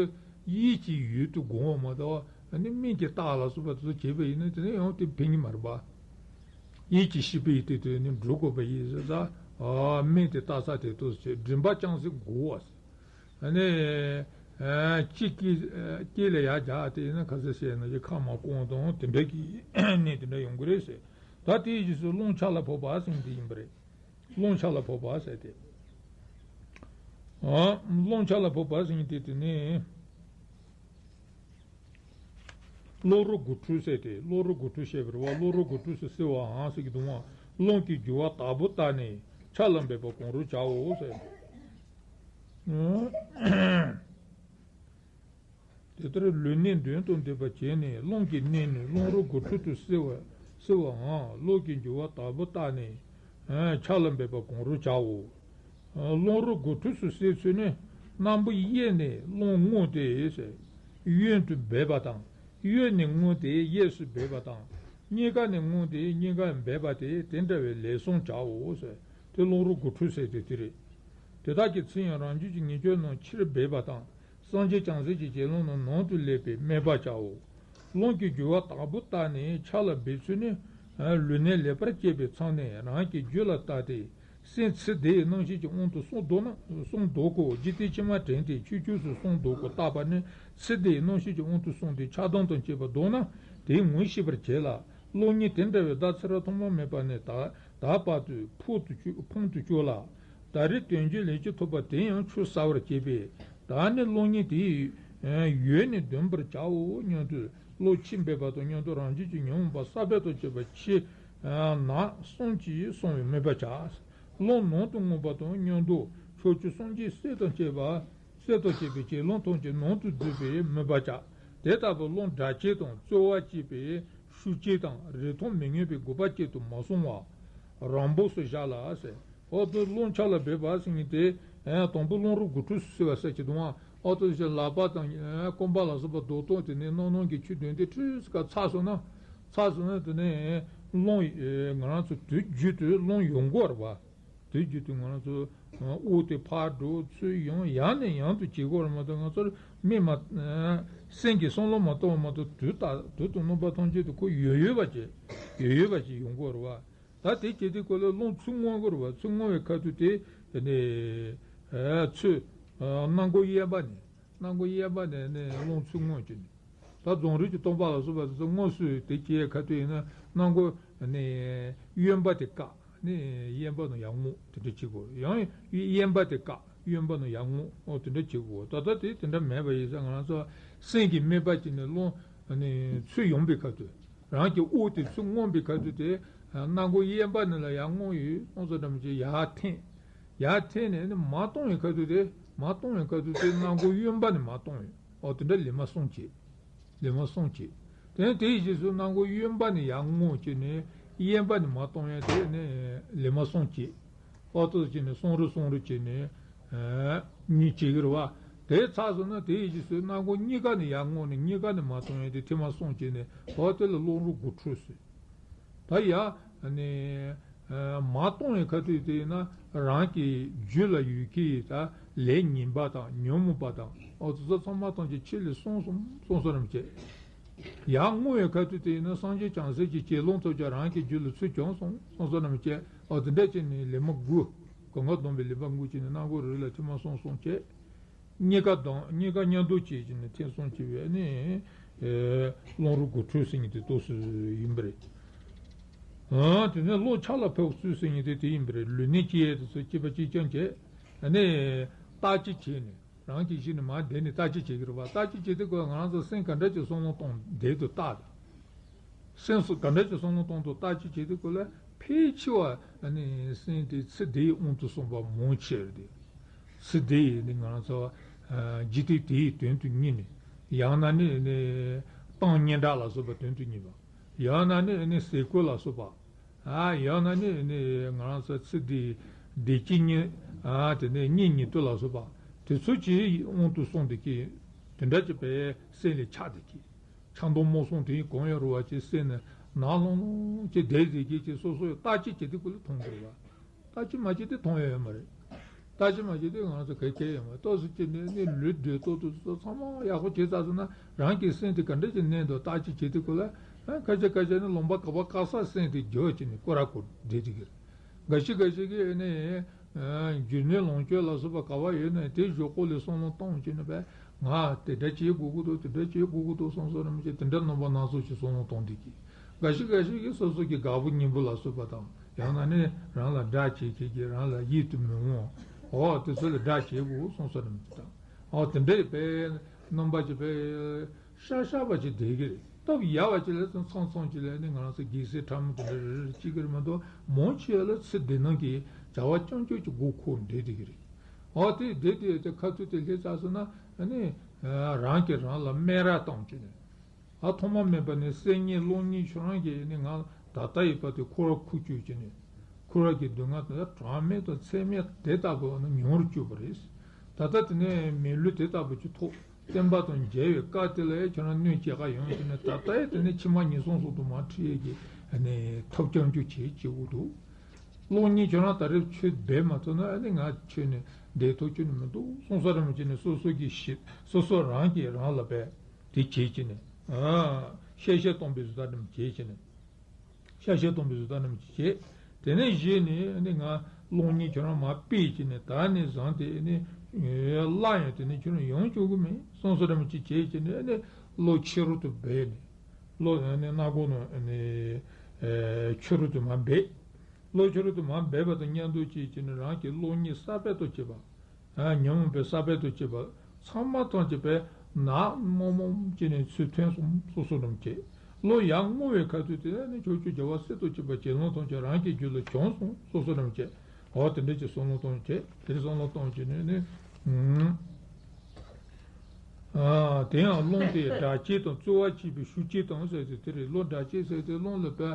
ཡིད་ཀྱི་ཡུལ་དུ་སྒོམ་པ་མ་གཏོགས་ཨ་ནི་སྨན་གྱི་རྟགས་ལ་སོགས་པ་དེ་ཚོ་བྱས་པ་ཡིན་ན་དེ་ནས་ཡང་དེ་ཕན་གྱི་མ་རེད་པ། ཡིད་ཀྱི་ཤེས་པའི་དེ་དུ་ནི་འགྲོ་དགོས་པ་ཡིན་ཟེར་ཙང་སྨན་དེ་བཏགས་ས་དེ་ཚོ་བྱས་མགྲིན་པ་རྐྱང་སེ་བསྒོ་བ། ཨ་ནི་ཨ་ཅིག་གིས་ཨ་སྐེ་ལ་ཡར་རྒྱག་དེ་ཡིན་ན་ཁ་ཟས་བཤད་ན་ཅིག་ཁ་མ་སྐོང་དང་དེ་འདྲ་གི་གནས་དེ་འདྲ་ཡོང་གི་རེད་ཟེར། ད་དེའི་རྗེས་སུ་རླུང་ཆ་ལ་ཕོག་པ་ཟེར་མཁན་དེ་ཡིན་པ་རེད། རླུང་ཆ་ལ་ཕོག་པ་ཟེར་ཏེ། ཨ། རླུང་ཆ་ལ་ཕོག་པ་ཟེར་མཁན་དེ་དེ་ནི། གློ་རུ་དགུ་ཕྲུགས་ཟེར་ཏེ། གློ་རུ་དགུ་ཕྲུགས་བཤད་པར་བ། གློ་རུ་དགུ་ཕྲུགས་སུ་བསིལ་བའམ་ཟེར་གྱི་འདུག་བ། རླུང་གི་རྒྱུ་བ་དྭགས་པོ་བཏགས་ནས་ཆ་ལ་འབེབས་པ་གང་རུང་བྱའོ་ཟེར། ཨ། དེ་ལྟར་ལུས་གནད་དོན་དང་ལྡན་པར་བྱས་ནས་རླུང་གི་གནད་ནི་རླུང་རོ་དགུ་ཕྲུགས་དུ་བསིལ་བ་བསིལ་བའམ་གློ་གི་རྒྱུ་བ་དྭགས་པོ་བཏགས་ནས་ཆ་ལ་འབེབས་པ་གང་རུང་བྱའོ། རླུང་རོ་དགུ་ཕྲུགས་སུ་བསིལ་ཚུལ་ནི་སྣམ་བུ་གཡས་ནས་རླུང་རྔུབ་སྟེ་གཡོན་དུ་འབེབས་པ་དང་། གཡོན་ནས་རྔུབ་སྟེ་གཡས་སུ་འབེབས་པ་དང་། སྙིང་ག་ནས་རྔུབ་སྟེ་སྙིང་གར་འབེབས་པ་སྟེ་དེ་འདྲ་བའི་ལས་གསུམ་བྱའོ་ཟེར། དེ་རླུང་རོ་དགུ་ཕྲུགས་ཟེར་དེ་དེ་རེད། དེ་དག་གི་ཚུལ་ཡང་རང་རྒྱུད་ཀྱི་ཉེར་སྤྱོད་རྣམས་ཕྱིར་འབེབས་པ་དང་། སངས་རྒྱས་བྱང་སེམས་ཀྱི་ཞལ་ལུང་རྣམས་ནང་དུ་སླེབས་པས་སྨད་པར་བྱའོ། རླུང་གི་རྒྱུ་བ་དྭགས་པོ་བཏགས་ནས་ཆ་ལ་འབེབས་ཚུལ་ནི། ལུས་གནད་ལེགས་པར་དཔྱད་པའི་མཚམས་ནས་རང་གི་རྒྱུད་ལ་བལྟ་སྟེ། སེམས་ཚིག་བདེ་ཡི་རྣམ་ཤེས་ཀྱི་དབང་དུ་སོང་བཟློག་ན་སོང་བཟློག་གོ། འཇིག་རྟེན་ཕྱི་མ་དྲན་ཏེ་ཆོས་ཆོས་སུ་སོང་བཟློག་གོ་བརྟགས་པ་ནི་ཚིག་བདེ་ཡི་རྣམ་ཤེས་ཀྱི་དབང་དུ་སོང་སྟེ་ཆགས་སྡང་དང་བཅས་པ་བཟློག་ན་དེའི་ངོ་ཤེས་པར་བྱེད་ལ། གློག་བརྙན་དེ་འདྲ་བའི་ཟླ་ཚེ་རབས་ཐོག་མ་མེད་པ་ནས་ད་ད་བར་དུ་ཕུང་དུ་བཅུག་ཕུང་དུ་བཅུག་ལ། ད་རེས་དོན་བརྒྱུད་ལས་ཀྱི་ཐོབ་པ་དེ་ཡང་ཆོས་གསལ་བར་བྱེད་པས། ད་ནི་གློག་བརྙན་དེའི་ཡུལ་ནས་འདོན་པར་བྱའོ་སྙམ་དུ་བློ་ཆེས་འབེབས་པ་དང་མཉམ་དུ་རང་རྒྱུད་ཀྱི་ཉོན་མོངས་པ་གསར་སྦས་དང་བཅས་པ་ཕྱི་ནང་གསུམ་གྱིས་བསྲུང་བའི་སྨོན་པ་བྱ། རླུང་ནང་དུ་རྔུབ་པ་དང་མཉམ་དུ་ཕྱོགས་བཅུ་སངས་རྒྱས་སྲས་དང་བཅས་པ་སྲས་དང་བཅས་པའི་ཞལ་ལུང་ཐམས་ཅད་ནང་དུ་བསྡུས་པའི་སྨོན་པ་བྱ། དེ་ལྟ་བུའི་རླུང་སྒྲ་བཅས་དང་རྩོལ་བ་བཅས་པའི་ཤུགས་བཅས་དང་རིག་མཐོང་མི་མངོན་པའི་དགོས་པ་བཅས་དུ་མ་སོང་བ། རང་འབོགས་སུ་བཞག་ལ་ཟེར། འོ་དེ་རླུང་ཆ་ལ་འབེབས་པ་ཟེར་མཁན་དེ། ཨེ་དང་པོ་རླུང་རོ་དགུ་ཕྲུགས་སུ་བསིལ་བ་ཟེར་གྱི་འདུག་ཨང་། འོ་དེ་བཞིན་ལག་པ་དང་ཨེ་རྐང་པ་ལ་སོགས་པ་རྡོག་ཐོག་དེ་ནས་རྣམ་སྣང་གི་ཆུ་དོན་དེ་ཁྲིས་ཀ་ཚ་སོང་ན། ཚ་སོང་ན་དེ་ནས་རླུང་ཨེ་ང་རང་ཚོ་དུས་རྒྱུན་དུ་རླུང་ཡོང་གི་ཡོད་རེད་པ། དུས་རྒྱུན་དུ་ང་རང་ཚོ་དབུགས་དེ་ཕར་འགྲོ་ཚུར་ཡོང་ཡང་ནས་ཡང་དུ་བྱེད་དགོས་རེད་མ་གཏོགས་ང་ཚོར་མི་མ་སེམས་ཀྱི་བསམ་བློ་མ་གཏོང་བ་མ་གཏོགས་དུས་ད་དུས་དང་རྣམ་པ་ཐམས་ཅད་དུ་ཁོ་ཡོད་ཡོད་པ་ཅིག་ཡོད་ཡོད་པ་ཅིག་ཡོང་གི་རེད་པ། ད་དེ་བྱེད་དུས་སྐབས་ལ་རླུང་ཚུར་རྔུབ་དགོས་རེད་པ། ཚུར་རྔུབ་པའི་ཁ་ཐུག་དེ་ནས་ཚུར་སྣ་སྒོ་གཡས་པ་ནས་སྣ་སྒོ་གཡས་པ་ནས་ནས་རླུང་ཚུར་རྔུབ་བྱས་ནས། ད་རྫོང་རིགས་ཀྱི་སྟོན་པ་ལ་སོགས་པ་དེ་ཚོ་དངོས་སུ་དེ་སྐྱེ་ཁ་ཐུག་ཡིན་ན་སྣ་སྒོ་ནས་གཡོན་པ་དེ་བཀག་ནས་གཡས་པ་ནས་ཡར་རྔུབ་དེ་འདྲ་བྱེད་དགོས། ཡང་གཡོན་པ་དེ་བཀག་གཡོན་པ་ནས་ཡར་རྔུབ་འོ་དེ་འདྲ་བྱེད་དགོས། ད་ལྟ་དེ་དེ་འདྲ་མེད་པ་ཡིན་ཙང་ང་རང་ཚོ་སེམས་ཀྱི་དམིགས་པ་ཅིག་ནས་རླུང་ཚུར་ཡོང་པའི་ཁ་ཐུག་རང་གི་དབུགས་དེ་ཚུར་རྔུབ་པའི་ཁ་ཐུག་དེ་སྣ་སྒོ་གཡས་པ་ནས་ལ་ཡར་རྔུབ་ཡོད་སོང་ཙང་འདྲ་མི་བྱེད་ཡར་འཐེན། ཡར་འཐེན་ནས་ནི་མར་གཏོང་བའི་ཁ་ཐུག་དེ་མར་གཏོང་བའི་ཁ་ཐུག་དེ་སྣ་སྒོ་གཡོན་པ་ནས་མར་གཏོང་ཡོད། འོ་དེ་འདྲ་ལེགས་མ་སོང་བྱས། ལེགས་མ་སོང་བྱས། དེ་ནས་དེའི་རྗེས་སུ་སྣ་སྒོ་གཡོན་པ་ནས་ཡར་རྔུབ་བྱས་ནས་གཡས་པ་ནས་མར་གཏོང་ཡས་དེ་ནས་ལེགས་མ་སོང་བྱས། ཨོ་ཏོ་བྱས་ནས་སོང་རུ་སོང་རུ་བྱས་ནས་གཉིས་བྱེད་ཀྱི་རེད་པ། དེ་ཚར་སོང་ན་དེའི་རྗེས་སུ་སྣ་སྒོ་གཉིས་ཀ་ནས་ཡར་རྔུབ་ནས་གཉིས་ཀ་ནས་མར་གཏོང་ཡས་དེ་ཐེངས་མ་སོང་བྱས་ནས་ཨོ་དེ་ལ་རླུང་རོ་དགུ་ཕྲུགས་ཟེར། ད་ཡ་ནི་མར་གཏོང་བའི་ཁ་ཐུག་དེ་ཡིན་ན་རང་གི་རྒྱུད་ལ་ཡོད་ཀྱི་ད་ལས་ངན་པ་དང་ཉོན་མོངས་པ་དང་ཨོ་ཙི་ཙི་ཚང་མ་ཐམས་ཅད་ཆེད་ལས་སོང་སོང་སོང་སོང་རམ་བྱས། ཡར་རྔུབ་པའི་ཁ་ཐུག་དེ་ཡིན་ན་སངས་རྒྱས་བྱང་སེམས་ཀྱི་ཞལ་ལུང་ཐོབ་ཀྱང་རང་གི་རྒྱུད་ལ་ཚུར་བྱོན་སོང་སོང་སོང་རམ་བྱས། ཨོ་དེ་འདྲ་བྱས་ནས་ལེགས་མ་དགུ་གང་ག་སྡོམ་པའི་ལེགས་མ་དགུ་བྱས་ནས་སྣ་སྒོ་རེ་ལ་ཐེངས་མ་སོང་སོང་བྱས། གཉིས་ཀ་དང་གཉིས་ཀ་མཉམ་དུ་བྱས་ཀྱི་ནི་ཐེངས་གསུམ་བྱས་པས་ནི། རླུང་རོ་དགུ་ཕྲུགས་ཟེར་མཁན་དེ་ཏོག་ཙམ་ཡིན་པ་རེད། ཨ་དེ་ནས་རླུང་ཆ་ལ་ཕོག་ཚུལ་ཟེར་མཁན་དེ་དེ་ཡིན་པ་རེད། ལུས་གནད་སྐྱེ་ཡས་དེ་ཚོ་སྐྱེས་པ་གཅིག་རྐྱང་བྱས། ནི་བརྟག་དཔྱད་བྱས་ནས་རང་གི་གཞི་ནས་མར་བསྡད་ནས་བརྟག་དཔྱད་བྱེད་ཀྱི་རེད་པ། བརྟག་དཔྱད་བྱེད་དུས་སྐབས་ང་རང་ཚོ་སེམས་ག་འདྲ་ཅིག་བསམ་བློ་གཏོང་བསྡད་དུ་བལྟ་དང་། སེམས་སུ་ག་འདྲ་ཅིག་བསམ་བློ་གཏོང་དུ་བརྟག་དཔྱད་བྱེད་དུས་སྐབས་ལ་ཕལ་ཆེ་བ་ནི་སེམས་དེ་ཚེ་འདིའི་དབང་དུ་སོང་བ་མང་ཆེ་རེད་དེ། ཚེ་འདིའི་ནི་ང་རང་ཚོ་འཇིག་རྟེན་དེའི་དོན་དུ་གཉེར་ནས་ཡང་ན་ནི་ནི་གཏམ་སྙན་གྲགས་ལ་སོགས་པ་དོན་དུ་གཉེར་བ། ཡང་ན་ནི་ནི་ཟས་གོས་ལ་སོགས་པ། ཨ་ཡང་ན་ནི་ནི་ང་རང་ཚོ་ཚེ་འདི་བདེ་སྐྱིད་གཉིས། ཨ་དེ་ནས་གཉིས་ཉིད་དུ་ལ་སོགས་པ་དེ་ཚོ་ཅིག་དབང་དུ་སོང་སྟེ་ཀྱི་དེ་འདྲ་ཅིག་པའི་སེམས་ལས་ཆགས་ཏེ་ཀྱི་ཆགས་སྡང་རྨོངས་གསུམ་དེ་གང་ཡོད་རུ་བ་ཅིག་སེམས་ནས་ནག་ལོང་ལོང་ཅིག་བསྡད་ཟེར་གྱི་ཅིག་སོ་སོས་བརྟག་དཔྱད་བྱེད་དུས་སྐོར་ལ་མཐོང་དགོས་རུ་བ། བརྟག་དཔྱད་མ་བྱས་ཏེ་མཐོང་ཡ་ཡོད་མ་རེད། བརྟག་དཔྱད་མ་བྱས་ཏེ་ང་ཚོ་ག་གེ་ཡོད་མ་རེད། ཏོག་ཙམ་ཅིག་ནས་ནི་ལུས་སྡོད་ཏོག་ཏོག་ཏོག་ཚང་མ་ཡག་པོ་བྱས་ཚར་སོང་ན་རང་གི་སེམས་དེ་ག་འདྲ་ཅིག་གནས་འདུག་བརྟག་དཔྱད་བྱེད་དུས་སྐོར་ལ། ཨ་ཁ་ཤས་ཁ་ཤས་ནི་ལུང་པ་ག་པ་ག་ས་སེམས་དེ་འགྱུར་བ་བྱས་ནས་སྐོར་ར་སྐོར་བསྡད་དེ་གི་རེད། འགའ་ཞིག་འགའ་ཞིག་གིས་ནི་རྒྱུ་ནོར་ལོངས་སྤྱོད་ལ་སོགས་པ་ག་པ་ཡོད་ན་དེ་གཞོགས་སྐོར་ལ་བསམ་བློ་གཏོང་བྱས་ནས་བས་ང་དེ་འདྲ་བྱེད་དགོས་ཀྱི་འདུག་དེ་འདྲ་བྱེད་དགོས་ཀྱི་འདུག་བསམ་བསམ་རིན་པོ་ཆེ་དེ་འདྲ་རྣམ་པ་སྣ་ཚོགས་ཤིག་བསམ་བློ་གཏོང་བསྡད་ཀྱི། འགའ་ཞིག་འགའ་ཞིག་གིས་སོ་སོ་གི་དགའ་པོ་སྙིང་པོ་ལ་སོགས་པ་དང་ཡང་ན་ནི་རང་ལ་དགྲ་བྱེད་མཁན་གྱི་རང་ལ་ཡིད་དུ་མི་འོང་འོ་དེ་ཚོ་ལ་དགྲ་བྱེད་དགོས་བསམ་བསམ་རིན་པོ་ཆེ་དང་འོ་དེ་འདྲའི་བས་རྣམ་པ་ཅིག་བས། ཤ་ཤ་བ་ཅིག་བསྡད་ཀྱི་རེད། སྟབས་ཡག་བ་ཅིག་ལ་ཚང་ཚང་ཅིག་ལ་ནི་ང་རང་ཚོ་རྒྱལ་སྲས་ཕྲ་མོ་དེ་འདྲ་རེ་རེ་གཅིག་གི་རེད་མ་གཏོགས་མང་ཆེ་བ་ལ་ཚེ་འདི་ནང་གི་བྱ་བ་རྐྱང་རྐྱང་ཅིག་མགོ་འཁོར་བསྡད་བསྡད་ཀྱི་རེད། འོ་དེ་བསྡད་དེ་དེ་ཁ་ཐུག་དེ་སླེབས་ཚར་སོང་ན་ནི་རང་གིས་རང་ལ་སྨད་ར་བཏང་བྱས་ནས་ཨ་ཐོག་མ་མེད་པ་ནས་སེམས་ཉིད་བློ་ཉིད་ཁྱོད་རང་གིས་ནི་ང་ད་ལྟ་ཡོད་པ་དེ་འཁོར་བར་ཁུར་བཅུག་བྱས་ནས་འཁོར་བ་གི་སྡུག་བསྔལ་དང་གྲངས་མེད་དང་ཚད་མེད་དེ་ལྟ་བུ་ནི་མྱོང་རུ་བཅུག་པ་རེད། ད་ལྟ་དེ་ནས་མི་ལུས་དེ་ལྟ་བུ་ཅིག་ཐོབ། བསྟན་པ་དང་མཇལ་བའི་སྐབས་དེ་ལ་ཡང་ཁྱོད་རང་གནོད་བྱེད་ག་ཡོང་ཟེར་ནས་ད་ལྟ་ཡང་དེ་ནས་ཕྱི་མ་ངན་སོང་གསུམ་དུ་མར་ཁྲིད་ཡས་ཀྱི་ཨ་ནི་ཐབས་རྐྱང་རྐྱང་བྱེད་ཀྱི་འདུག་བློ་ཉིད་ཁྱོད་རང་ད་རེས་ཆོས་འབད་མ་ཐུབ་ན་ཨ་ནི་ང་ཆོས་ནས་འདས་ཐུབ་ཀྱི་ནི་མི་འདུག་བསམ་བསམ་རིན་པོ་ཆེ་ནས་སོ་སོ་གི་ཞིབ་སོ་སོ་རང་གིས་རང་ལ་བས་དེ་བྱེད་ཀྱི་ནས་ཨ་བཤད་བཤད་གཏོང་པའི་བཟོ་ལྟ་རྣམས་བྱེད་ཀྱི་ནས། ཤ་ཤེད་གཏོང་པའི་བཟོ་ལྟ་རྣམས་ཀྱིས་བྱེད། དེ་ནས་བཞེས་ནས་ནི་ང་གློག་བརྙན་ཁྱོད་རང་མར་ཕུད་ཀྱི་ནས་ད་ནི་བཟང་སྟེ་ནི་སླར་ཡང་དེ་ནི་ཁྱོད་རང་ཡོང་བཅུག་གི་མིན་བསམ་བསམ་རིན་པོ་ཆེ་བྱེད་ཀྱི་ནས་ནི་གློག་ཕྱི་རོལ་དུ་སྦས་ནས་གློག་ནི་སྣ་སྒོ་ནང་ནི་ཕྱི་རོལ་དུ་མར་སྦས། གློག་ཕྱི་རོལ་དུ་མར་སྦས་པ་དང་མཉམ་དུ་བྱེད་ཀྱི་ནི་རང་གི་གློག་བརྙན་གསར་པ་དང་བཅས་པ། ཉོན་མོངས་པའི་ས་བོན་དུ་སྐྱེས་པ་ཚང་མ་ཐམས་ཅད་པས་ནག་མོག་མོག་ཅིག་ནས་ཚུར་ཐོན་སོང་བསམ་བསམ་རིན་པོ་ཆེ། གློག་ཡར་སྔོ་བའི་ཁ་ཐུག་དེ་ནས་ཕྱོགས་བཅུའི་རྒྱལ་བ་སྲས་དང་བཅས་པ་གྱེན་ལངས་ཐམས་ཅད་རང་གི་རྒྱུད་ལ་བྱོན་སོང་བསམ་བསམ་རིན་པོ་ཆེ། འོ་དེ་འདྲ་ཅིག་བསམ་བློ་གཏོང་བྱས་དེ་བསམ་བློ་གཏོང་བྱས་ནས་ནི། ཨ་དེ་ཡང་རླུང་དེ་སྒྲ་སྐྱེས་དང་རྩོལ་བ་སྐྱེས་པའི་ཤུགས་སྐྱེས་དང་ཟེར་ཏེ་དེ་རེད། གློག་སྒྲ་སྐྱེས་ཟེར་ཏེ་རླུང་ལ་བས་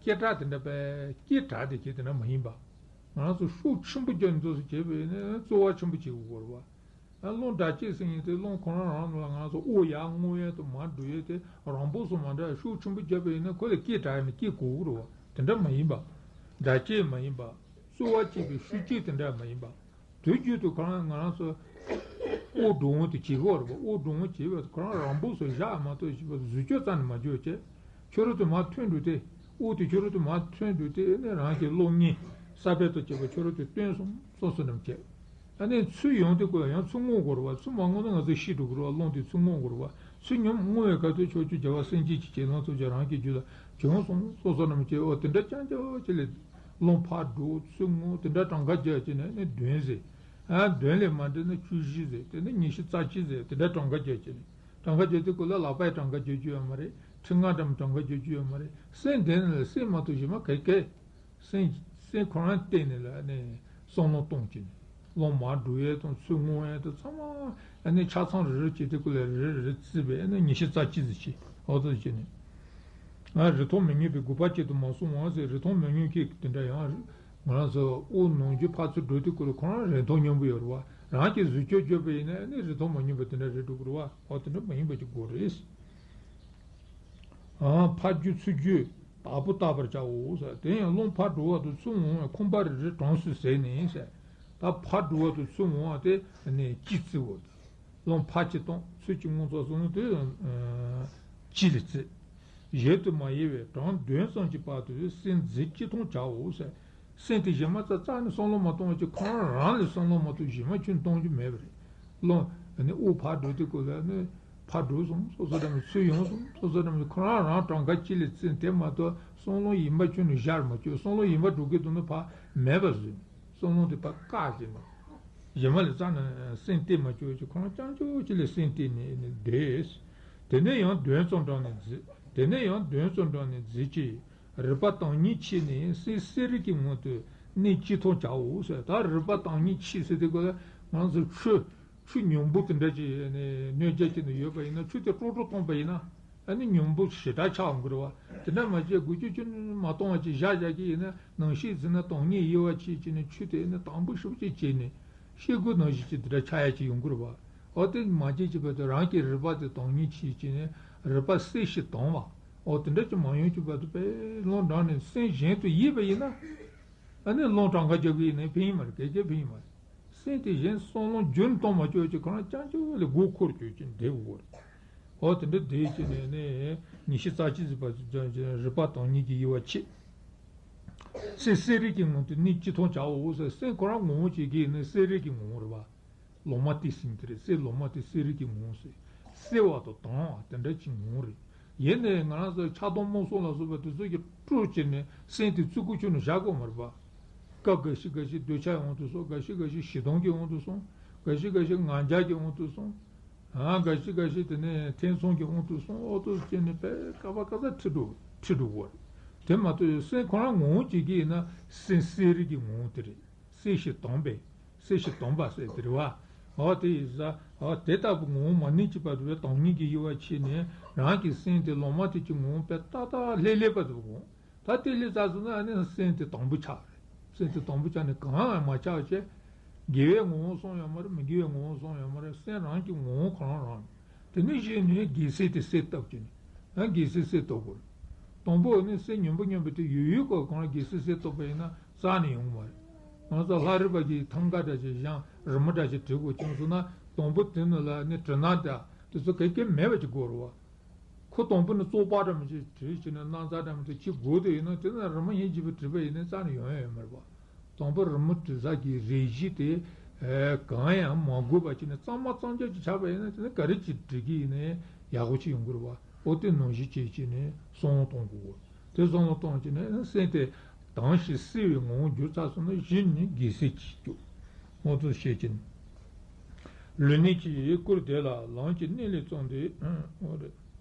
སྐད་གྲགས་དེ་འདྲ་བས་སྐད་གྲགས་དེ་སྐྱེས་དེ་འདྲ་མ་ཡིན་པ། ང་རང་ཚོ་ཤུགས་ཆེན་པོ་རྒྱབ་ནས་འདུག་སེ་བྱས་པ་ཡིན་ན་རྩོལ་བ་ཆེན་པོ་བྱེད་དགོས་རེད་བ། ཨ་རླུང་སྒྲ་སྐྱེས་ཟེར་མཁན་དེ་རླུང་ཁོ་རང་རང་ལ་ང་ཚོ་དབུགས་ཡར་སྔོ་ཡས་དང་མར་འགྲོ་ཡས་དེ་རང་བབས་སུ་མ་འདྲ་ཤུགས་ཆེན་པོ་བརྒྱབ་པ་ཡིན་ན་ཁོ་ལ་སྐད་གྲགས་ཡིན་ན་སྐད་གོ་གི་རེད་བ། དེ་འདྲ་མ་ཡིན་པ། སྒྲ་སྐྱེས་མ་ཡིན་པ། རྩོལ་བ་སྐྱེས་པའི་ཤུགས་སྐྱེས་དེ་འདྲ་མ་ཡིན་པ། དུས་རྒྱུན་དུ་ཁོ་རང་ང་རང་ཚོ་དབུགས་འགྲོ་འོང་དེ་བྱེད་ཀྱི་ཡོད་རེད་པ། དབུགས་འགྲོ་འོང་བྱེད་པ་ཁོ་རང་རང་བབས་སུ་བཞག་མ་གཏོགས་བཟོ་བཅོས་རྩ་ནས་མ་བྱེད་བྱས། ཕྱི་རོལ་དུ་མར་ཐོན་འགྲོ་དེ། དབུགས་དེ་ཕྱི་རོལ་དུ་མར་ཐོན་འགྲོ་དེ་ནི་རང་གི་གློག་བརྙན་གསར་པ་དང་བཅས་པ་ཕྱི་རོལ་དུ་བཏོན་སོང་བསམ་བསམ་རིན་པོ་ཆེ། ཨ་ནི་ཚུར་ཡོང་དུས་སྐབས་ཡང་ཚུར་སྔོ་དགོས་རེད་བ། ཚུར་མ་སྔོ་ན་ང་ཚོ་ཤི་འགྲོ་གི་རེད་བ། རླུང་དེ་ཚུར་སྔོ་དགོས་རེད་བ། ཚུར་ཉམས་སྔོ་བའི་ཁ་ཐུག་ཕྱོགས་བཅུའི་རྒྱལ་བ་སེམས་ཅན་གྱི་གྱེན་ལངས་ཚུལ་གྱིས་རང་གི་རྒྱུད་ལ་བྱོན་སོང་བསམ་བསམ་རིན་པོ་ཆེ། འོ་དེ་འདྲ་རྐྱང་རྐྱང་ཅིག་ལས། རླུང་ཕར་འགྲོ་ཚུར་སྔོ་དེ་འདྲ་གྲངས་ཀ་བརྒྱབ་བྱས་ནས་ནི་བདུན་ཟེར། ཨ་བདུན་ལས་མ་འགྲིབ་ན་བཅུ་བཞི་ཟེར། དེ་ནི་ཉི་ཤུ་རྩ་གཅིག་ཟེར། དེ་འདྲ་གྲངས་ཀ་བརྒྱབ་བྱས་ནས། གྲངས་ཀ་བརྒྱབ་དུས་སྐབས་ལ་ལག་པས་གྲངས་ཀ་བརྒྱབ་རྒྱུ་ཡོད་མ་རེད། ཁྲི་ལྔ་འགྲམ་གྲངས་ཀ་བརྒྱབ་རྒྱུ་ཡོད་མ་རེད། སེམས་གཏད་ནས་ལ་སེམས་མ་གཏོགས་གཞན་མ་ག་གེ། སེམས་སེམས་ཁོ་རང་གཏད་ནས་ལ་ནས་བསམ་བློ་གཏོང་གི་ནས། རླུང་མར་འགྲོ་ཡས་དང་ཚུར་སྔོ་ཡས་དང་ཚང་མ་ཨ་ནི་ཆ་ཚང་རེ་རེ་བྱེད་དུས་སྐབས་ལ་རེ་རེ་རེ་བརྩིས་པས་ཨ་ནི་ཉི་ཤུ་རྩ་གཅིག་ཙམ་བྱས། འོ་ཙམ་བྱས་ནས། ང་རིང་ཐུང་མི་མཉམ་པའི་དགུ་པ་གཅིག་ཏུ་མ་སོང་བ་ཟེར། རིང་ཐུང་མི་མཉམ་གྱི་དེ་འདྲ་ཡང་ང་རང་ཚོ་དབུགས་ནང་རྒྱུ་ཕར་ཚུར་འགྲོ་དུས་སྐབས་ལ་ཁོ་རང་རིང་ཐུང་མཉམ་པོ་ཡོད་རེད་བ། རང་གིས་བཟོ་བཅོས་བརྒྱབ་པ་ཡིན་ན་ཨ་ནི་རིང་ཐུང་མ་མཉམ་པ་དེ་འདྲ་རེད་འགྲོ་གི་རེད་བ། འོ་དེ་འདྲ་མ་ཡིན་པ་ཅིག་དགོས་རེད། ཨ་ཕར་རྒྱུ་ཚུར་རྒྱུ་བདག་པོས་བརྟག་པར་བྱའོ་ཟེར། དེ་ཡང་རླུང་ཕར་འགྲོ་བ་དང་ཚུར་འོང་བའི་ཁང་པ་རེ་རེ་གྲངས་སུ་ཟད་ནས་ཟེར། ད་ཕར་འགྲོ་བ་དང་ཚུར་འོང་བ་དེ་ནི་གཅིག་བརྩིའོ། རླུང་ཕར་གཅིག་བཏང་ཚུར་གཅིག་སྔོ་ཚར་སོང་ན་དེ་གཅིག་ལ་བརྩི། གཞན་དུ་མ་ཡལ་བས་གྲངས་བདུན་ཙམ་གྱི་བར་དུ་སེམས་འཛིན་གཅིག་མཐོང་བྱའོ་ཟེར། སེམས་དེ་གཞན་མ་རྩ་རྩ་ནས་བསམ་བློ་མ་གཏོང་བ་ཅིག་ཁོ་རང་རང་ལ་བསམ་བློ་མ་གཏོང་གཞན་མ་ཁྱོན་གཏོང་རྒྱུ་མེད་པ་རེད། རླུང་ནི་དབུགས་ཕར་འགྲོ་དུས་སྐབས་ལ་ནི་ཕར་འགྲོ་སོང་སོ་སོ་འདྲ་མི་ཚུར་ཡོང་སོང་སོ་སོ་འདྲ་མི་ཁོ་རང་རང་གྲངས་ཀ་གཅིག་ལ་བརྩི། དེ་མ་གཏོགས་བསམ་བློ་ཡིན་པ་ཁྱོན་ནས་བཞག་མ་བཅུག་བསམ་བློ་ཡིན་པ་འགྲོ་གི་འདུག་ན་ཕར་མེད་པ་བཟོས། བསམ་བློ་དེ་ཕར་བཀག་བྱས་ནས། གཞན་མ་ལ་རྩ་ནས་སེམས་གཏད་མ་བཅུག་ཅིག་ཁོ་རང་རྐྱང་ཅོག་ཅིག་ལ་སེམས་གཏད་ནས་ནི་བསྡད། དེ་ནས་ཡང་བདུན་ཙམ་འགྲངས་ནས་འཛིན། དེ་ནས་ཡང་བདུན་ཙམ་འགྲངས་ནས་འཛིན་ཅིག་རིག་པ་དྭངས་སྙིགས་ཕྱེ་ནས་སེམས་གསལ་རིག་གི་ངང་དུ་གནས་གཅིག་མཐོང་བྱའོ་ཟེར། ད་རིག་པ་དྭངས་སྙིགས་ཕྱེ་ཟེར་དུས་སྐབས་ལ་ང་ཚོ་ཆུ་ཆུ་མྱོང་བུ་དེ་འདྲ་ཅིག་ནས་གནོད་བྱེད་ཅིག་ནས་ཡོད་པ་ཡིན་ན་ཆུ་དེ་ཀྲོག་ཀྲོག་བཏང་པ་ཡིན་ན། ཨ་ནི་སྙོམས་པོ་ཞེ་དྲག་ཆགས་ཡོང་གི་རེད་བ། དེ་འདྲ་མ་བྱས་དགུ་བཅུ་བཅུ་མ་གཏོང་བ་ཅིག་བཞག་བཞག་གི་ཡིན་ན་ནང་བཤིག་ཟིན་ན་དྭངས་སྙིགས་ཡིད་བ་ཆེས་བྱས་ནས་ཆུ་དེ་ནི་དྭངས་པོ་ཞེ་པོ་ཅིག་བྱས་ནས་ཤེལ་སྒོ་ནང་བཞིན་ཅིག་དེ་འདྲ་ཆགས་ཡ་ཅིག་ཡོང་གི་རེད་བ། འོ་དེ་མ་བྱས་ཅིག་བར་དུ་རང་གི་རུས་པ་དེ་དྭངས་སྙིགས་ཆེས་བྱས་ནས་རུས་པ་བསིལ་ཞིང་དྭངས་བ། འོ་དེ་འདྲ་ཅིག་མ་ཡོང་ཅིག་བར་དུ་དཔེ་རླུང་དྲངས་ནས་སེམས་གཞན་དུ་ཡིས་པ་ཡིན་ན། ཨ་ནི་རླུང་གྲངས་ཀ་རྒྱབ་ཀྱི་ཡིན་ནའི་ཕན་ཡིན་མ་རེད། གལ་ཆེ་ཕན་ཡིན་མ་རེད། སེམས་དེ་གཞན་བསམ་བློ་རྒྱུན་གཏོང་མ་བཅུག་ཅིག་ཁོ་རང་རྐྱང་རྐྱང་ལ་མགོ་འཁོར་བཅུག་ཅིག་བསྡད་དགོས་རེད། འོ་དེ་འདྲ་བསྡད་ཅིག་ནས་ནི་ཉི་ཤུ་རྩ་གཅིག་ཟེར་བ་ཅིག་རུས་པ་དྭངས་སྙིགས་ཀྱི་ཡིད་བ་ཆེས། སེམས་གསལ་རིག་གི་ངང་དུ་གནས་ཅི་མཐོང་བྱའོ་ཟེར། སེམས་ཁོ་རང་ངོ་བོ་ཅིག་གིས་ནི་གསལ་རིག་གི་ངོ་བོ་རེད་བ། ལོ་མ་དེ་ཟེར་གྱི་རེད། སེམས་ལོ་མ་དེ་གསལ་རིག་གི་ངོ་བོ་ཟེར། གསལ་བ་དང་དྭངས་བ་དེ་འདྲ་ཅིག་ངོ་བོ་རེད། ཡིན་ནའི་ང་རང་ཚོ་ཆགས་སྡང་རྨོངས་གསུམ་ལ་སོགས་པ་དེ་ཚོ་གིས་དཀྲུགས་བྱས་ནས་སེམས་དེ་བཙུགས་ཁུག་ཁྱུ་ནས་བཞག་དགོས་མ་རེད་པ། སྐབས་འགའ་ཞིག་འགའ་ཞིག་འདོད་ཆགས་ཀྱི་དབང་དུ་སོང་། འགའ་ཞིག་འགའ་ཞིག་ཞེ་སྡང་གི་དབང་དུ་སོང་། འགའ་ཞིག་འགའ་ཞིག་ང་རྒྱལ་གྱི་དབང་དུ་སོང་། ཨ་འགའ་ཞིག་འགའ་ཞིག་དེ་ནས་ཐེ་ཚོམ་གྱི་དབང་དུ་སོང་། ཨོ་ཏོ་བྱས་ནས་དཔེ་ཀ་བ་ཀ་ས་ཁྲིད་འགྲོ་ཁྲིད་འགྲོ་གོ་རེད། དེ་མ་གཏོགས་སེམས་ཁོ་རང་ངོ་བོ་ཅིག་གིས་ཡིན་ན་སེམས་གསལ་རིག་གི་ངོ་བོ་དེ་རེད། གསལ་ཞིང་དྭངས་པས། གསལ་ཞིང་དྭངས་པ་ཟེར་དེ་རེད་བ། འོ་དེ་ཡིན་ཙང་འོ་དེ་ལྟ་བུ་ངོ་བོ་མ་གནས་ཅིག་བར་དུ་བའི་དྭངས་སྙིགས་ཀྱི་ཡིད་བ་ཆེས་ནས་རང་གི་སེམས་དེ་ལོ་མ་དེ་ཀྱི་ངོ་བོ་དཔེ་ཏག་ཏག་ལྷེ་ལྷེ་བར་དུ་དགོངས། ད་དེ་ལས་ཙམ་སོང་ན་ཨ་ནི་སེམས་དེ་དྭངས་པོ་ཆགས་རེད། སེམས་དེ་དྭངས་པོ་ཆགས་ནས་གང་ཡང་མ་ཆགས་བྱས། དགེ་བའི་ངོ་བོ་སོང་ཡོད་མ་རེད། མི་དགེ་བའི་ངོ་བོ་སོང་ཡོད་མ་རེད། སེམས་རང་གི་ངོ་བོ་གང་རང་རེད། དེ་ནས་གཞི་ནས་རྒྱལ་སྲས་དེ་གསལ་བཏབ་ཀྱི་ནི། ཡང་རྒྱལ་སྲས་གསལ་བཏབ་དགོས། དང་པོ་ནི་སེམས་སྙོམས་པོ་སྙོམས་པོ་དེ་ཡོད་ཡོད་སྐབས་གང་རྒྱལ་སྲས་གསལ་བཏབ་པ་ཡིན་ན་རྩ་ནས་ཡོང་གི་མ་རེད། ང་ཚོ་ལྷ་རིས་པ་གིས་ཐང་ག་འདྲ་ཞིག་བཞེངས། རི་མོ་འདྲ་ཞིག་བྲིས་དགོས་བྱུང་སོང་ན་དང་པོ་དེ་ནི་ལ་ནི་གྲི་ནག་འདྲ་དེ་ཚོ་ག་གེ་མེད་པ་ཅིག་དགོས་རེད་བ། ཁོ་དང་པོ་ནི་བཙོག་པ་འདྲ་མི་ཅིག་བྲིས་བྱས་ནས་སྣག་ཚ་འདྲ་མི་དེ་ཅིག་དགོས་དེ་ཡིན་ན་དེ་ན་རི་མོ་ཧིན་གྱིས་བྲིས་པ་ཡིན་ན་རྩ་ནས་ཡོང་ཡ་ཡོད་མ་རེད་བ། དང་པོ་རི་མོ་བྲི་ས་གི་རས་གཞི་དེ་གང་ཡང་མ་དགོས་པ་བྱས་ནས་གཙང་མ་གཙང་རྐྱང་ཅིག་ཆགས་པ་ཡིན་ན་དེ་ནི་ག་རེ་ཅིག་བྲི་གི་ཡིན་ནའི་ཡག་པོ་ཅིག་ཡོང་གི་རེད་བ། ཨོ་དེ་ནང་བཞིན་བྱས་བྱས་ནས་བསམ་བློ་གཏོང་དགོས། དེ་བསམ་བློ་གཏོང་བྱས་ནས་སེམས་དེ་དྭངས་ཤིང་གསལ་བའི་ངང་གྱུར་ཚར་སོང་ན་གཞི་ནས་རྒྱལ་སྲས་ཀྱི་རྒྱུ། ཨོ་ཚོ་བཤད་ཀྱིན། ལུས་གནད་ཀྱི་སྐོར་དེ་ལ་ལམ་གྱི་གནད་ལས་བརྩམས་ཏེ། ཨོ་རེད།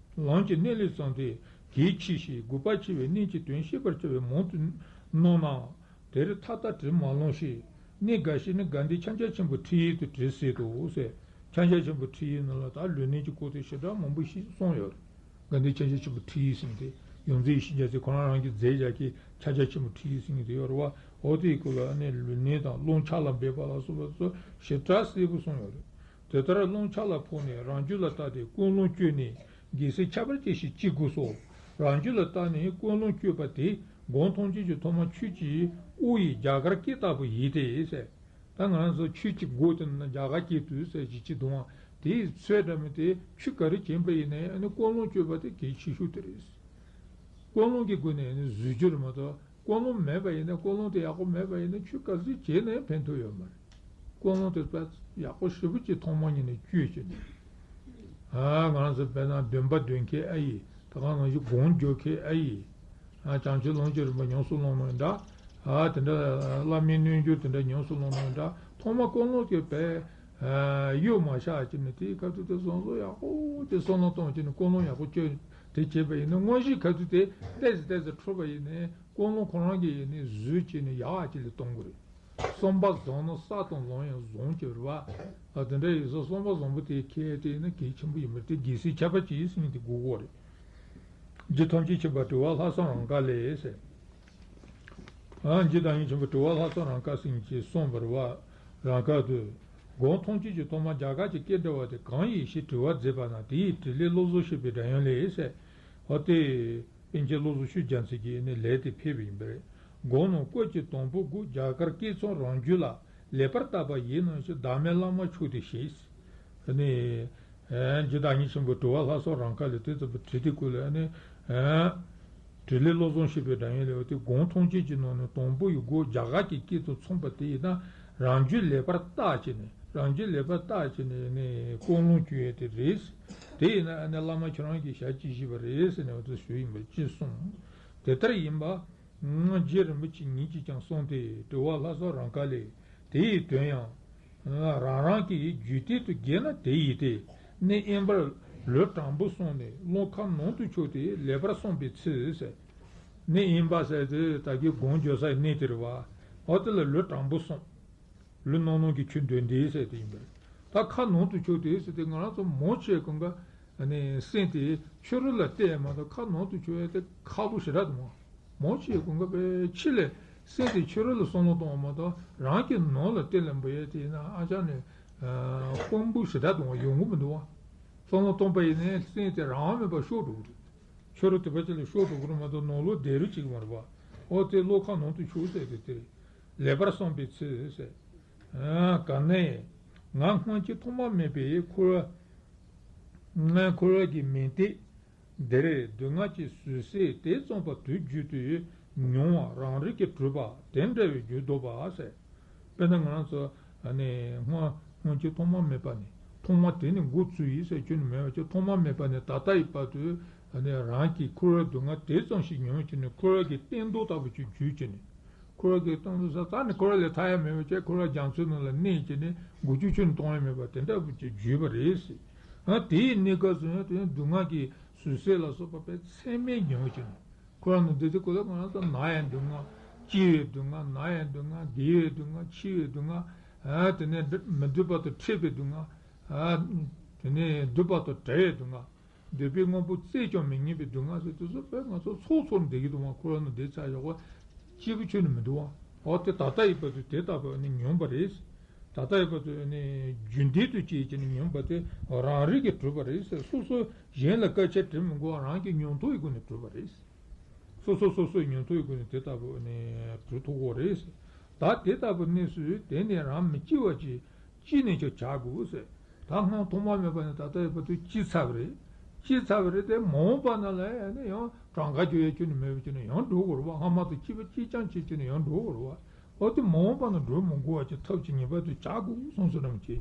ལམ་གྱི་གནད་ལས་བརྩམས་ཏེ་གལ་ཆེ་ཞིང་དགོས་པ་ཆེ་བའི་གནད་ཀྱི་དོན་བཤད་པར་བྱ་བའི་མང་དུ་སྣང་ན། དེར་མཐའ་ལྟ་བྲིས་མ་ལོང་ཞིང་། གནད་འགའ་ཞིག་ནི་དགའ་ལྡན་འཆང་ཆེན་ཆེན་པོའི་ཁྲིད་ཡིག་ཏུ་བྲིས་སྲིད་དོ་ཟེར། འཆང་ཆེན་ཆེན་པོའི་ཁྲིད་ཡིག་ནང་ལ་ད་ལུས་གནད་ཀྱི་སྐོར་དེ་ཞེ་དྲག་མང་པོ་ཞིག་གསུངས་ཡོད་རེད། དགའ་ལྡན་འཆང་ཆེན་ཆེན་པོའི་ཁྲིད་ཡིག་ཟེར་མཁན་དེ་ཡོངས་འཛིན་ཡེ་ཤེས་རྒྱལ་མཚན་ཁོ་རང་རང་གིས་མཛད་བཞག་གི་འཆང་ཆེན་ཆེན་པོའི་ཁྲིད་ཡིག་ཟེར་མཁན་དེ་ཡོད་རེད་བ། འོ་དེའི་སྐོར་ལ་ནི་ལུས་གནད་དང་རླུང་ཆ་ལ་འབེབས་པ་ལ་སོགས་པ་ཚོ་ཞེ་དྲག་གསལ་པོ་གསུངས་ཡོད་རེད། དེ་ལྟར་རླུང་ཆ་ལ་ཕོག་ནས་རང་རྒྱུད་ལ་བརྟགས་ཏེ་ཀུན་སློང་བཅོས་ནས་རྒྱལ་སྲས་ཁྱད་པར་ཅན་ཞིག་ཅི་དགོས་སོ། རང་རྒྱུད་ལ་བརྟགས་ནས་ཀུན་སློང་བཅོས་པ་དེ་སྒོམ་ཐམས་ཅད་ཀྱི་ཐོག་མ་ཆོས་ཀྱི་དབུ་ཡི་རྒྱ་གར་སྐད་ལྟ་བུ་ཡིན་ཏེ་ཟེར། ད་ང་རང་ཚོ་ཆོས་ཀྱི་སྒོ་དེ་ནི་རྒྱ་གར་སྐད་དུ་ཟེར་གྱི་ཅི་དུང་བ་དེའི་ཚོད་འདྲ་མི་དེ་ཆོས་ག་རེ་བྱེད་པ་ཡིན་ནའི་ཨ་ནི་ཀུན་སློང་བཅོས་པ་དེ་གལ་ཆེ་ཤོས་དེ་རེད། ཀུན་སློང་གི་སྒོ་ནས་ཨ་ནི་བཟོས་རྒྱུ་རེད་མ་གཏོགས། ཀུན་སློང་མེད་པ་ཡིན་ན། ཀུན་སློང་དེ་ཡག་པོ་མེད་པ་ཡིན་ན་ཆོས་ག་ཚོད་བྱས་ནའི་ཕན་ཐོགས་ཡོད་མ་རེད། ཀུན་སློང་དེ་དཔེ་ཡག་པོ་ཞེ་པོ་ཅིག་ཐོག་མ་ཉིད་ནས་བཅོས་བྱས་ནས། ཨ་ང་རང་ཚོ་དཔེར་ན་འདོན་པ་འདོན་མཁན་ཨ་ཡིན། ད་ག་ནང་བཞིན་སྒོམ་རྒྱག་མཁན་ཨ་ཡིན། ཨ་བྱང་ཆུབ་ལམ་གྱི་རིམ་པ་ཉམས་སུ་བླངས་ནའི་འདྲ། ཨ་དེ་འདྲ་བླ་མའི་རྣལ་འབྱོར་དེ་འདྲ་ཉམས་སུ་བླངས་ནའི་འདྲ། ཐོག་མ་ཀུན་སློང་དེ་དཔེ་གཡོ་མ་བཞག་བྱས་ནས་དེའི་སྐབས་དུ་དེ་བཟང་བཟོ་ཡག་པོ་དེ་བསམ་བློ་གཏོང་བྱས་ནས་ཀུན་སློང་ཡག་པོ་བཅོས་དེ་བྱས་པ་ཡིན་ན་དངོས་གཞིའི་ཁ་ཐུག་དེ་ཏོག་ཙམ་ཏོག་ཙམ་འཕྲོད་པ་ཡིན་ནའི། ཀུན་སློང་ཁོ་རང་གིས་ཡིན་ནའི་བཟོས་བྱས་ནས་ཡག་ཅིག་ལ་གཏོང་དགོས་རེད། བསམ་པ་བཟང་ན་ས་དང་ལམ་ཡང་བཟང་གྱུར་བ། ཨ་དེ་འདྲ་ཡིན་ཙང་བསམ་པ་བཟང་པོ་དེ་ཁྱེར་དེ་ཡིན་ན་གལ་ཆེན་པོ་ཡིན་པ་རེད། དེ་རྒྱལ་སྲས་ཁྱད་པར་ཅན་ཟེར་མཁན་དེ་དགོས་ཀྱི་ཡོད་རེད། རྒྱུད་ཐམས་ཅད་མཁྱེན་པ་དྲི་བ་ལྷག་བསམ་རང་དགའ་ལས་ཟེར། ཨ་རྒྱུད་བདག་ཉིད་ཆེན་པོ་དྲི་བ་ལྷག་བསམ་རང་དགའ་ཟེར་མཁན་གྱིས་གསུངས་པ་རེད་བ། རང་དགའ་དུས། སྒོམ་ཐམས་ཅད་ཀྱི་ཐོག་མ་རྒྱ་གར་གྱི་སྐད་འདྲ་བ་དེ་གང་ཡིན་ཞེས་དྲི་བ་མཛད་པ་ན་དེ་ཡི་དྲིས་ལན་བློ་བཟང་སྐྱེས་པའི་སྒྲ་དབྱངས་ལས་ཟེར། འོ་དེ། པཎ་ཆེན་བློ་བཟང་ཆོས་རྒྱལ་མཚན་གྱིས་ནི་ལན་དེ་ཕུལ་བ་ཡིན་པ་རེད། སྒོམ་རྣམས་བཀོད་ཀྱི་དང་པོ་དགུ་རྒྱ་གར་སྐད་ཚང་རང་རྒྱུད་ལ་ལེགས་པར་བརྟགས་པ་ཡིན་ནོ་ཞེས་བདག་མེད་བླ་མ་མཆོག་དེ་ཞེས། ནི། རྒྱུད་བདག་ཉིད་ཆེན་པོ་དྲི་བ་ལྷག་བསམ་རང་དགའ་ལས་དེ་ལྟ་བུ་དྲིས་དེ་སྐོར་ལ་ནི། དྲིས་ལན་བློ་བཟང་སྐྱེས་པའི་སྒྲ་དབྱངས་ལས་འོ་དེ་སྒོམ་ཐམས་ཅད་ཀྱི་ནང་ནས་དང་པོ་ཡི་སྒོ་རྒྱ་གར་གྱི་སྐད་དང་མཚུངས་པ་དེ་ཡིན་ན་རང་རྒྱུད་ལེགས་པར་བརྟགས་བྱས་ནས་རང་རྒྱུད་ལེགས་པར་བརྟགས་བྱས་ནས་ནི་ཀུན་སློང་བཅོས་ཡས་དེ་རེད། དེ་ཡིན་ན་ཨ་ནི་བླ་མ་ཁྱོད་རང་གིས་ཞལ་གྱིས་བཞེས་པ་རེད་ཟེར་ནས་འོ་དེ་ཞུས་ཡིན་པ་ཅེས་གསུངས། དེ་ལྟར་ཡིན་པ། རྗེ་རིན་པོ་ཆེ་ཉིད་ཀྱིས་ཀྱང་གསུངས་ཏེ་དྲི་བ་ལྷག་བསམ་རང་དགའ་ལས། དེ་ཡི་དོན་ཡང་། རང་རང་གི་རྒྱུད་སྟེང་དུ་དགེ་ན་དེ་ཡིས་ཏེ། གནས་དབེན་པར་ལུས་དྲང་པོ་སོང་ནས་རླུང་ཁ་ནང་དུ་ཆུད་དེ་ལེགས་པར་བསྲུངས་པའི་ཚུལ་ཟེར། གནས་དབེན་པ་ཟེར་དེ་ད་གིན་སྒོམ་རྒྱག་སའི་གནས་དེ་རེད་བ། འོ་དེ་ལ་ལུས་དྲང་པོ་སོང་། ལུས་ནང་ནང་གི་ཆུ་འདོན་དེ་ཟེར་དེ་ཡིན་པ་རེད། ད་ཁ་ནང་དུ་ཆུད་དེ་ཟེར་དེ་ང་རང་ཚོ་མང་ཆེ་གང་ག་ནི་སེམས་དེ་ཕྱི་རོལ་ལ་གཏད་མ་གཏོགས་ཁ་ནང་དུ་འཁྱོལ་ཡ་དེ་ཁག་པོ་ཞེ་དྲག་འདུག་མོ། མོ་ཆེ་གོང་ག་པའི་ཕྱི་ལས་སེམས་དེ་ཕྱི་རོལ་ལ་བསམ་བློ་གཏོང་བ་མ་གཏོགས་རང་གི་ནང་ལ་གཏད་ལ་འབུལ་ཡ་དེ་ཡིན་ན་ཨ་ཅག་ནི་དཔོན་པོ་ཞེ་དྲག་འདུག་མོ། ཡོང་གི་མི་འདུག་བ། བསམ་བློ་གཏོང་པ་ཡིན་ནའི་སེམས་དེ་རང་མེད་པར་ཤོར་འགྲོ་གི་རེད། ཕྱི་རོལ་དེ་པ་ཅིག་ལ་ཤོར་འགྲོ་གི་རེད་མ་གཏོགས་ནང་ལོགས་བསྡད་རུ་ཅིག་མ་རེད་པ། འོ་དེ་བློ་ཁ་ནང་དུ་ཤོར་ཟེར་དེ་དེ་རེད། ལེགས་པར་བསམ་པའི་ཚུལ་ཟེར། ག་ནས་ང་སྔོན་གྱི་ཐོག་མ་མེད་པའི་འཁོར་བ། ང་འཁོར་བ་གྱི་མུན་སྟེགས་འདིར་སྡུག་བསྔལ་གྱི་ཟུག་གཟེར་དེ་ཙམ་པ་དུས་རྒྱུན་དུ་མྱོང་བ་རང་རིག་གིས་གྲུབ་པ་དེ་འདྲ་བའི་རྒྱུ་ལྡོག་པ་ཟེར། དཔེར་ན་ང་རང་ཚོ་ཨ་ནི་སྔོན་སྔོན་གྱི་ཐོག་མ་མེད་པ་ནས་ཐོག་མ་དེ་ནི་འགོ་བཙུགས་ཡིན་ཟེར་ཁྱོན་ནས་མེད་པ་ཅིག་ཐོག་མ་མེད་པ་ནས་ད་ལྟ་ཡི་བར་དུ་ཨ་ནི་རང་གི་འཁོར་བའི་སྡུག་བསྔལ་དེ་ཙམ་ཞིག་མྱོང་བྱས་ནས་འཁོར་བ་གི་གཏིང་རྡོ་ལྟ་བུ་ཅིག་བརྒྱུད་བྱས་ནས་འཁོར་བ་གི་གཏིང་རྡོ་ས་རྩ་ནས་འཁོར་བ་ལས་ཐར་ཡ་མེད་པ་ཅིག་འཁོར་བ་རྒྱ་མཚོའི་ནང་ལ་གནས་བྱས་ནས་མགོ་མཇུག་ཁྱོན་ནས་གཏོང་ཡ་མེད་པ་དེ་འདྲ་བུ་ཅིག་བརྒྱུད་པ་རེད་ཟེར། ཨ་དེའི་གནས་སྐབས་སུ་ཡང་དེ་ནི་སྡུག་བསྔལ་གྱི་ཟུག་གཟེར་ལ་སོགས་པ་དཔེ་ཚད་མེད་མྱོང་བྱས་ནས། ཁོ་རང་ནི་འདི་དེ་ཀོ་ལ་ང་རང་ཚོ་ན་ཡང་སྡུག་བསྔལ། སྐྱེ་བའི་སྡུག་བསྔལ། ན་ཡང་སྡུག་བསྔལ། རྒས་པའི་སྡུག་བསྔལ། འཆི་བའི་སྡུག་བསྔལ། ཨ་དེ་ནས་འདི་མི་འདོད་པ་དང་འཕྲད་པའི་སྡུག་བསྔལ། ཨ་དེ་ནས་འདོད་པ་དང་བྲལ་བའི་སྡུག་བསྔལ། འདོད་པའི་དངོས་པོ་བཙལ་ཀྱང་མི་རྙེད་པའི་སྡུག་བསྔལ་ཟེར་དེ་ཚོ་དཔེ་ང་ཚོ་ཚོར་ཚོར་བསྡད་ཀྱི་འདུག་མ། ཁོ་རང་ནི་འདི་ཚ་ཡོག་པ་སྐྱིད་པོ་ཁྱོན་ནས་མི་འདུག་བ། འོ་དེ་ད་ལྟ་ཡི་བར་དུ་དེ་ལྟ་བུ་ནི་མྱོང་བ་རེད། ད་ལྟ་ཡི་བར་དུ་ནི་རྒྱུན་ལྡན་དུ་སྐྱེས་ཀྱི་ནི་མྱོང་བ་དེ་རང་རིག་གིས་གྲུབ་པ་རེད་ཟེར། སོ་སོ་གཞན་ལ་སྐད་ཆ་དྲི་མི་དགོས་པ་རང་གི་མྱོང་ཐོག་གི་སྒོ་ནས་གྲུབ་པ་རེད། སོ་སོ་སོ་སོའི་མྱོང་ཐོག་གི་སྒོ་ནས་དེ་ལྟ་བུ་ནི་གྲུབ་ཐུབ་ཀྱི་རེད། ད་དེ་ལྟ་བུ་གནས་སུ་དེ་ནས་རང་མི་སྐྱིད་པ་ཅིག་ཅི་ནས་ཀྱང་བྱ་དགོས་ཟེར། ད་སྔོན་ཐོག་མ་མེད་པ་ནས་ད་ལྟ་ཡི་བར་དུ་སྐྱིད་ཚར་བ་རེད། སྐྱིད་ཚར་བ་རེད་དེ་མ་འོངས་པ་ན་ལ་ཡང་ནི་ཡང་གྲངས་ཀ་བརྗོད་ཡ་ཁྱོན་ནས་མེད་པ་ཁྱོན་ནས་ཡང་འགྲོ་དགོས་རེད་བ། སྔ་མ་དང་སྐྱིད་པ་སྐྱིད་རྐྱང་བྱེད་ཁྱོན་ནས་ཡང་འགྲོ་དགོས་རེད་བ། འོ་དེ་མ་འོངས་པ་ན་འགྲོ་མི་དགོས་པ་ཅིག་ཐབས་ཅིག་ངེས་པར་དུ་བྱ་དགོས་གསུངས་སོ་རམ་ཅིག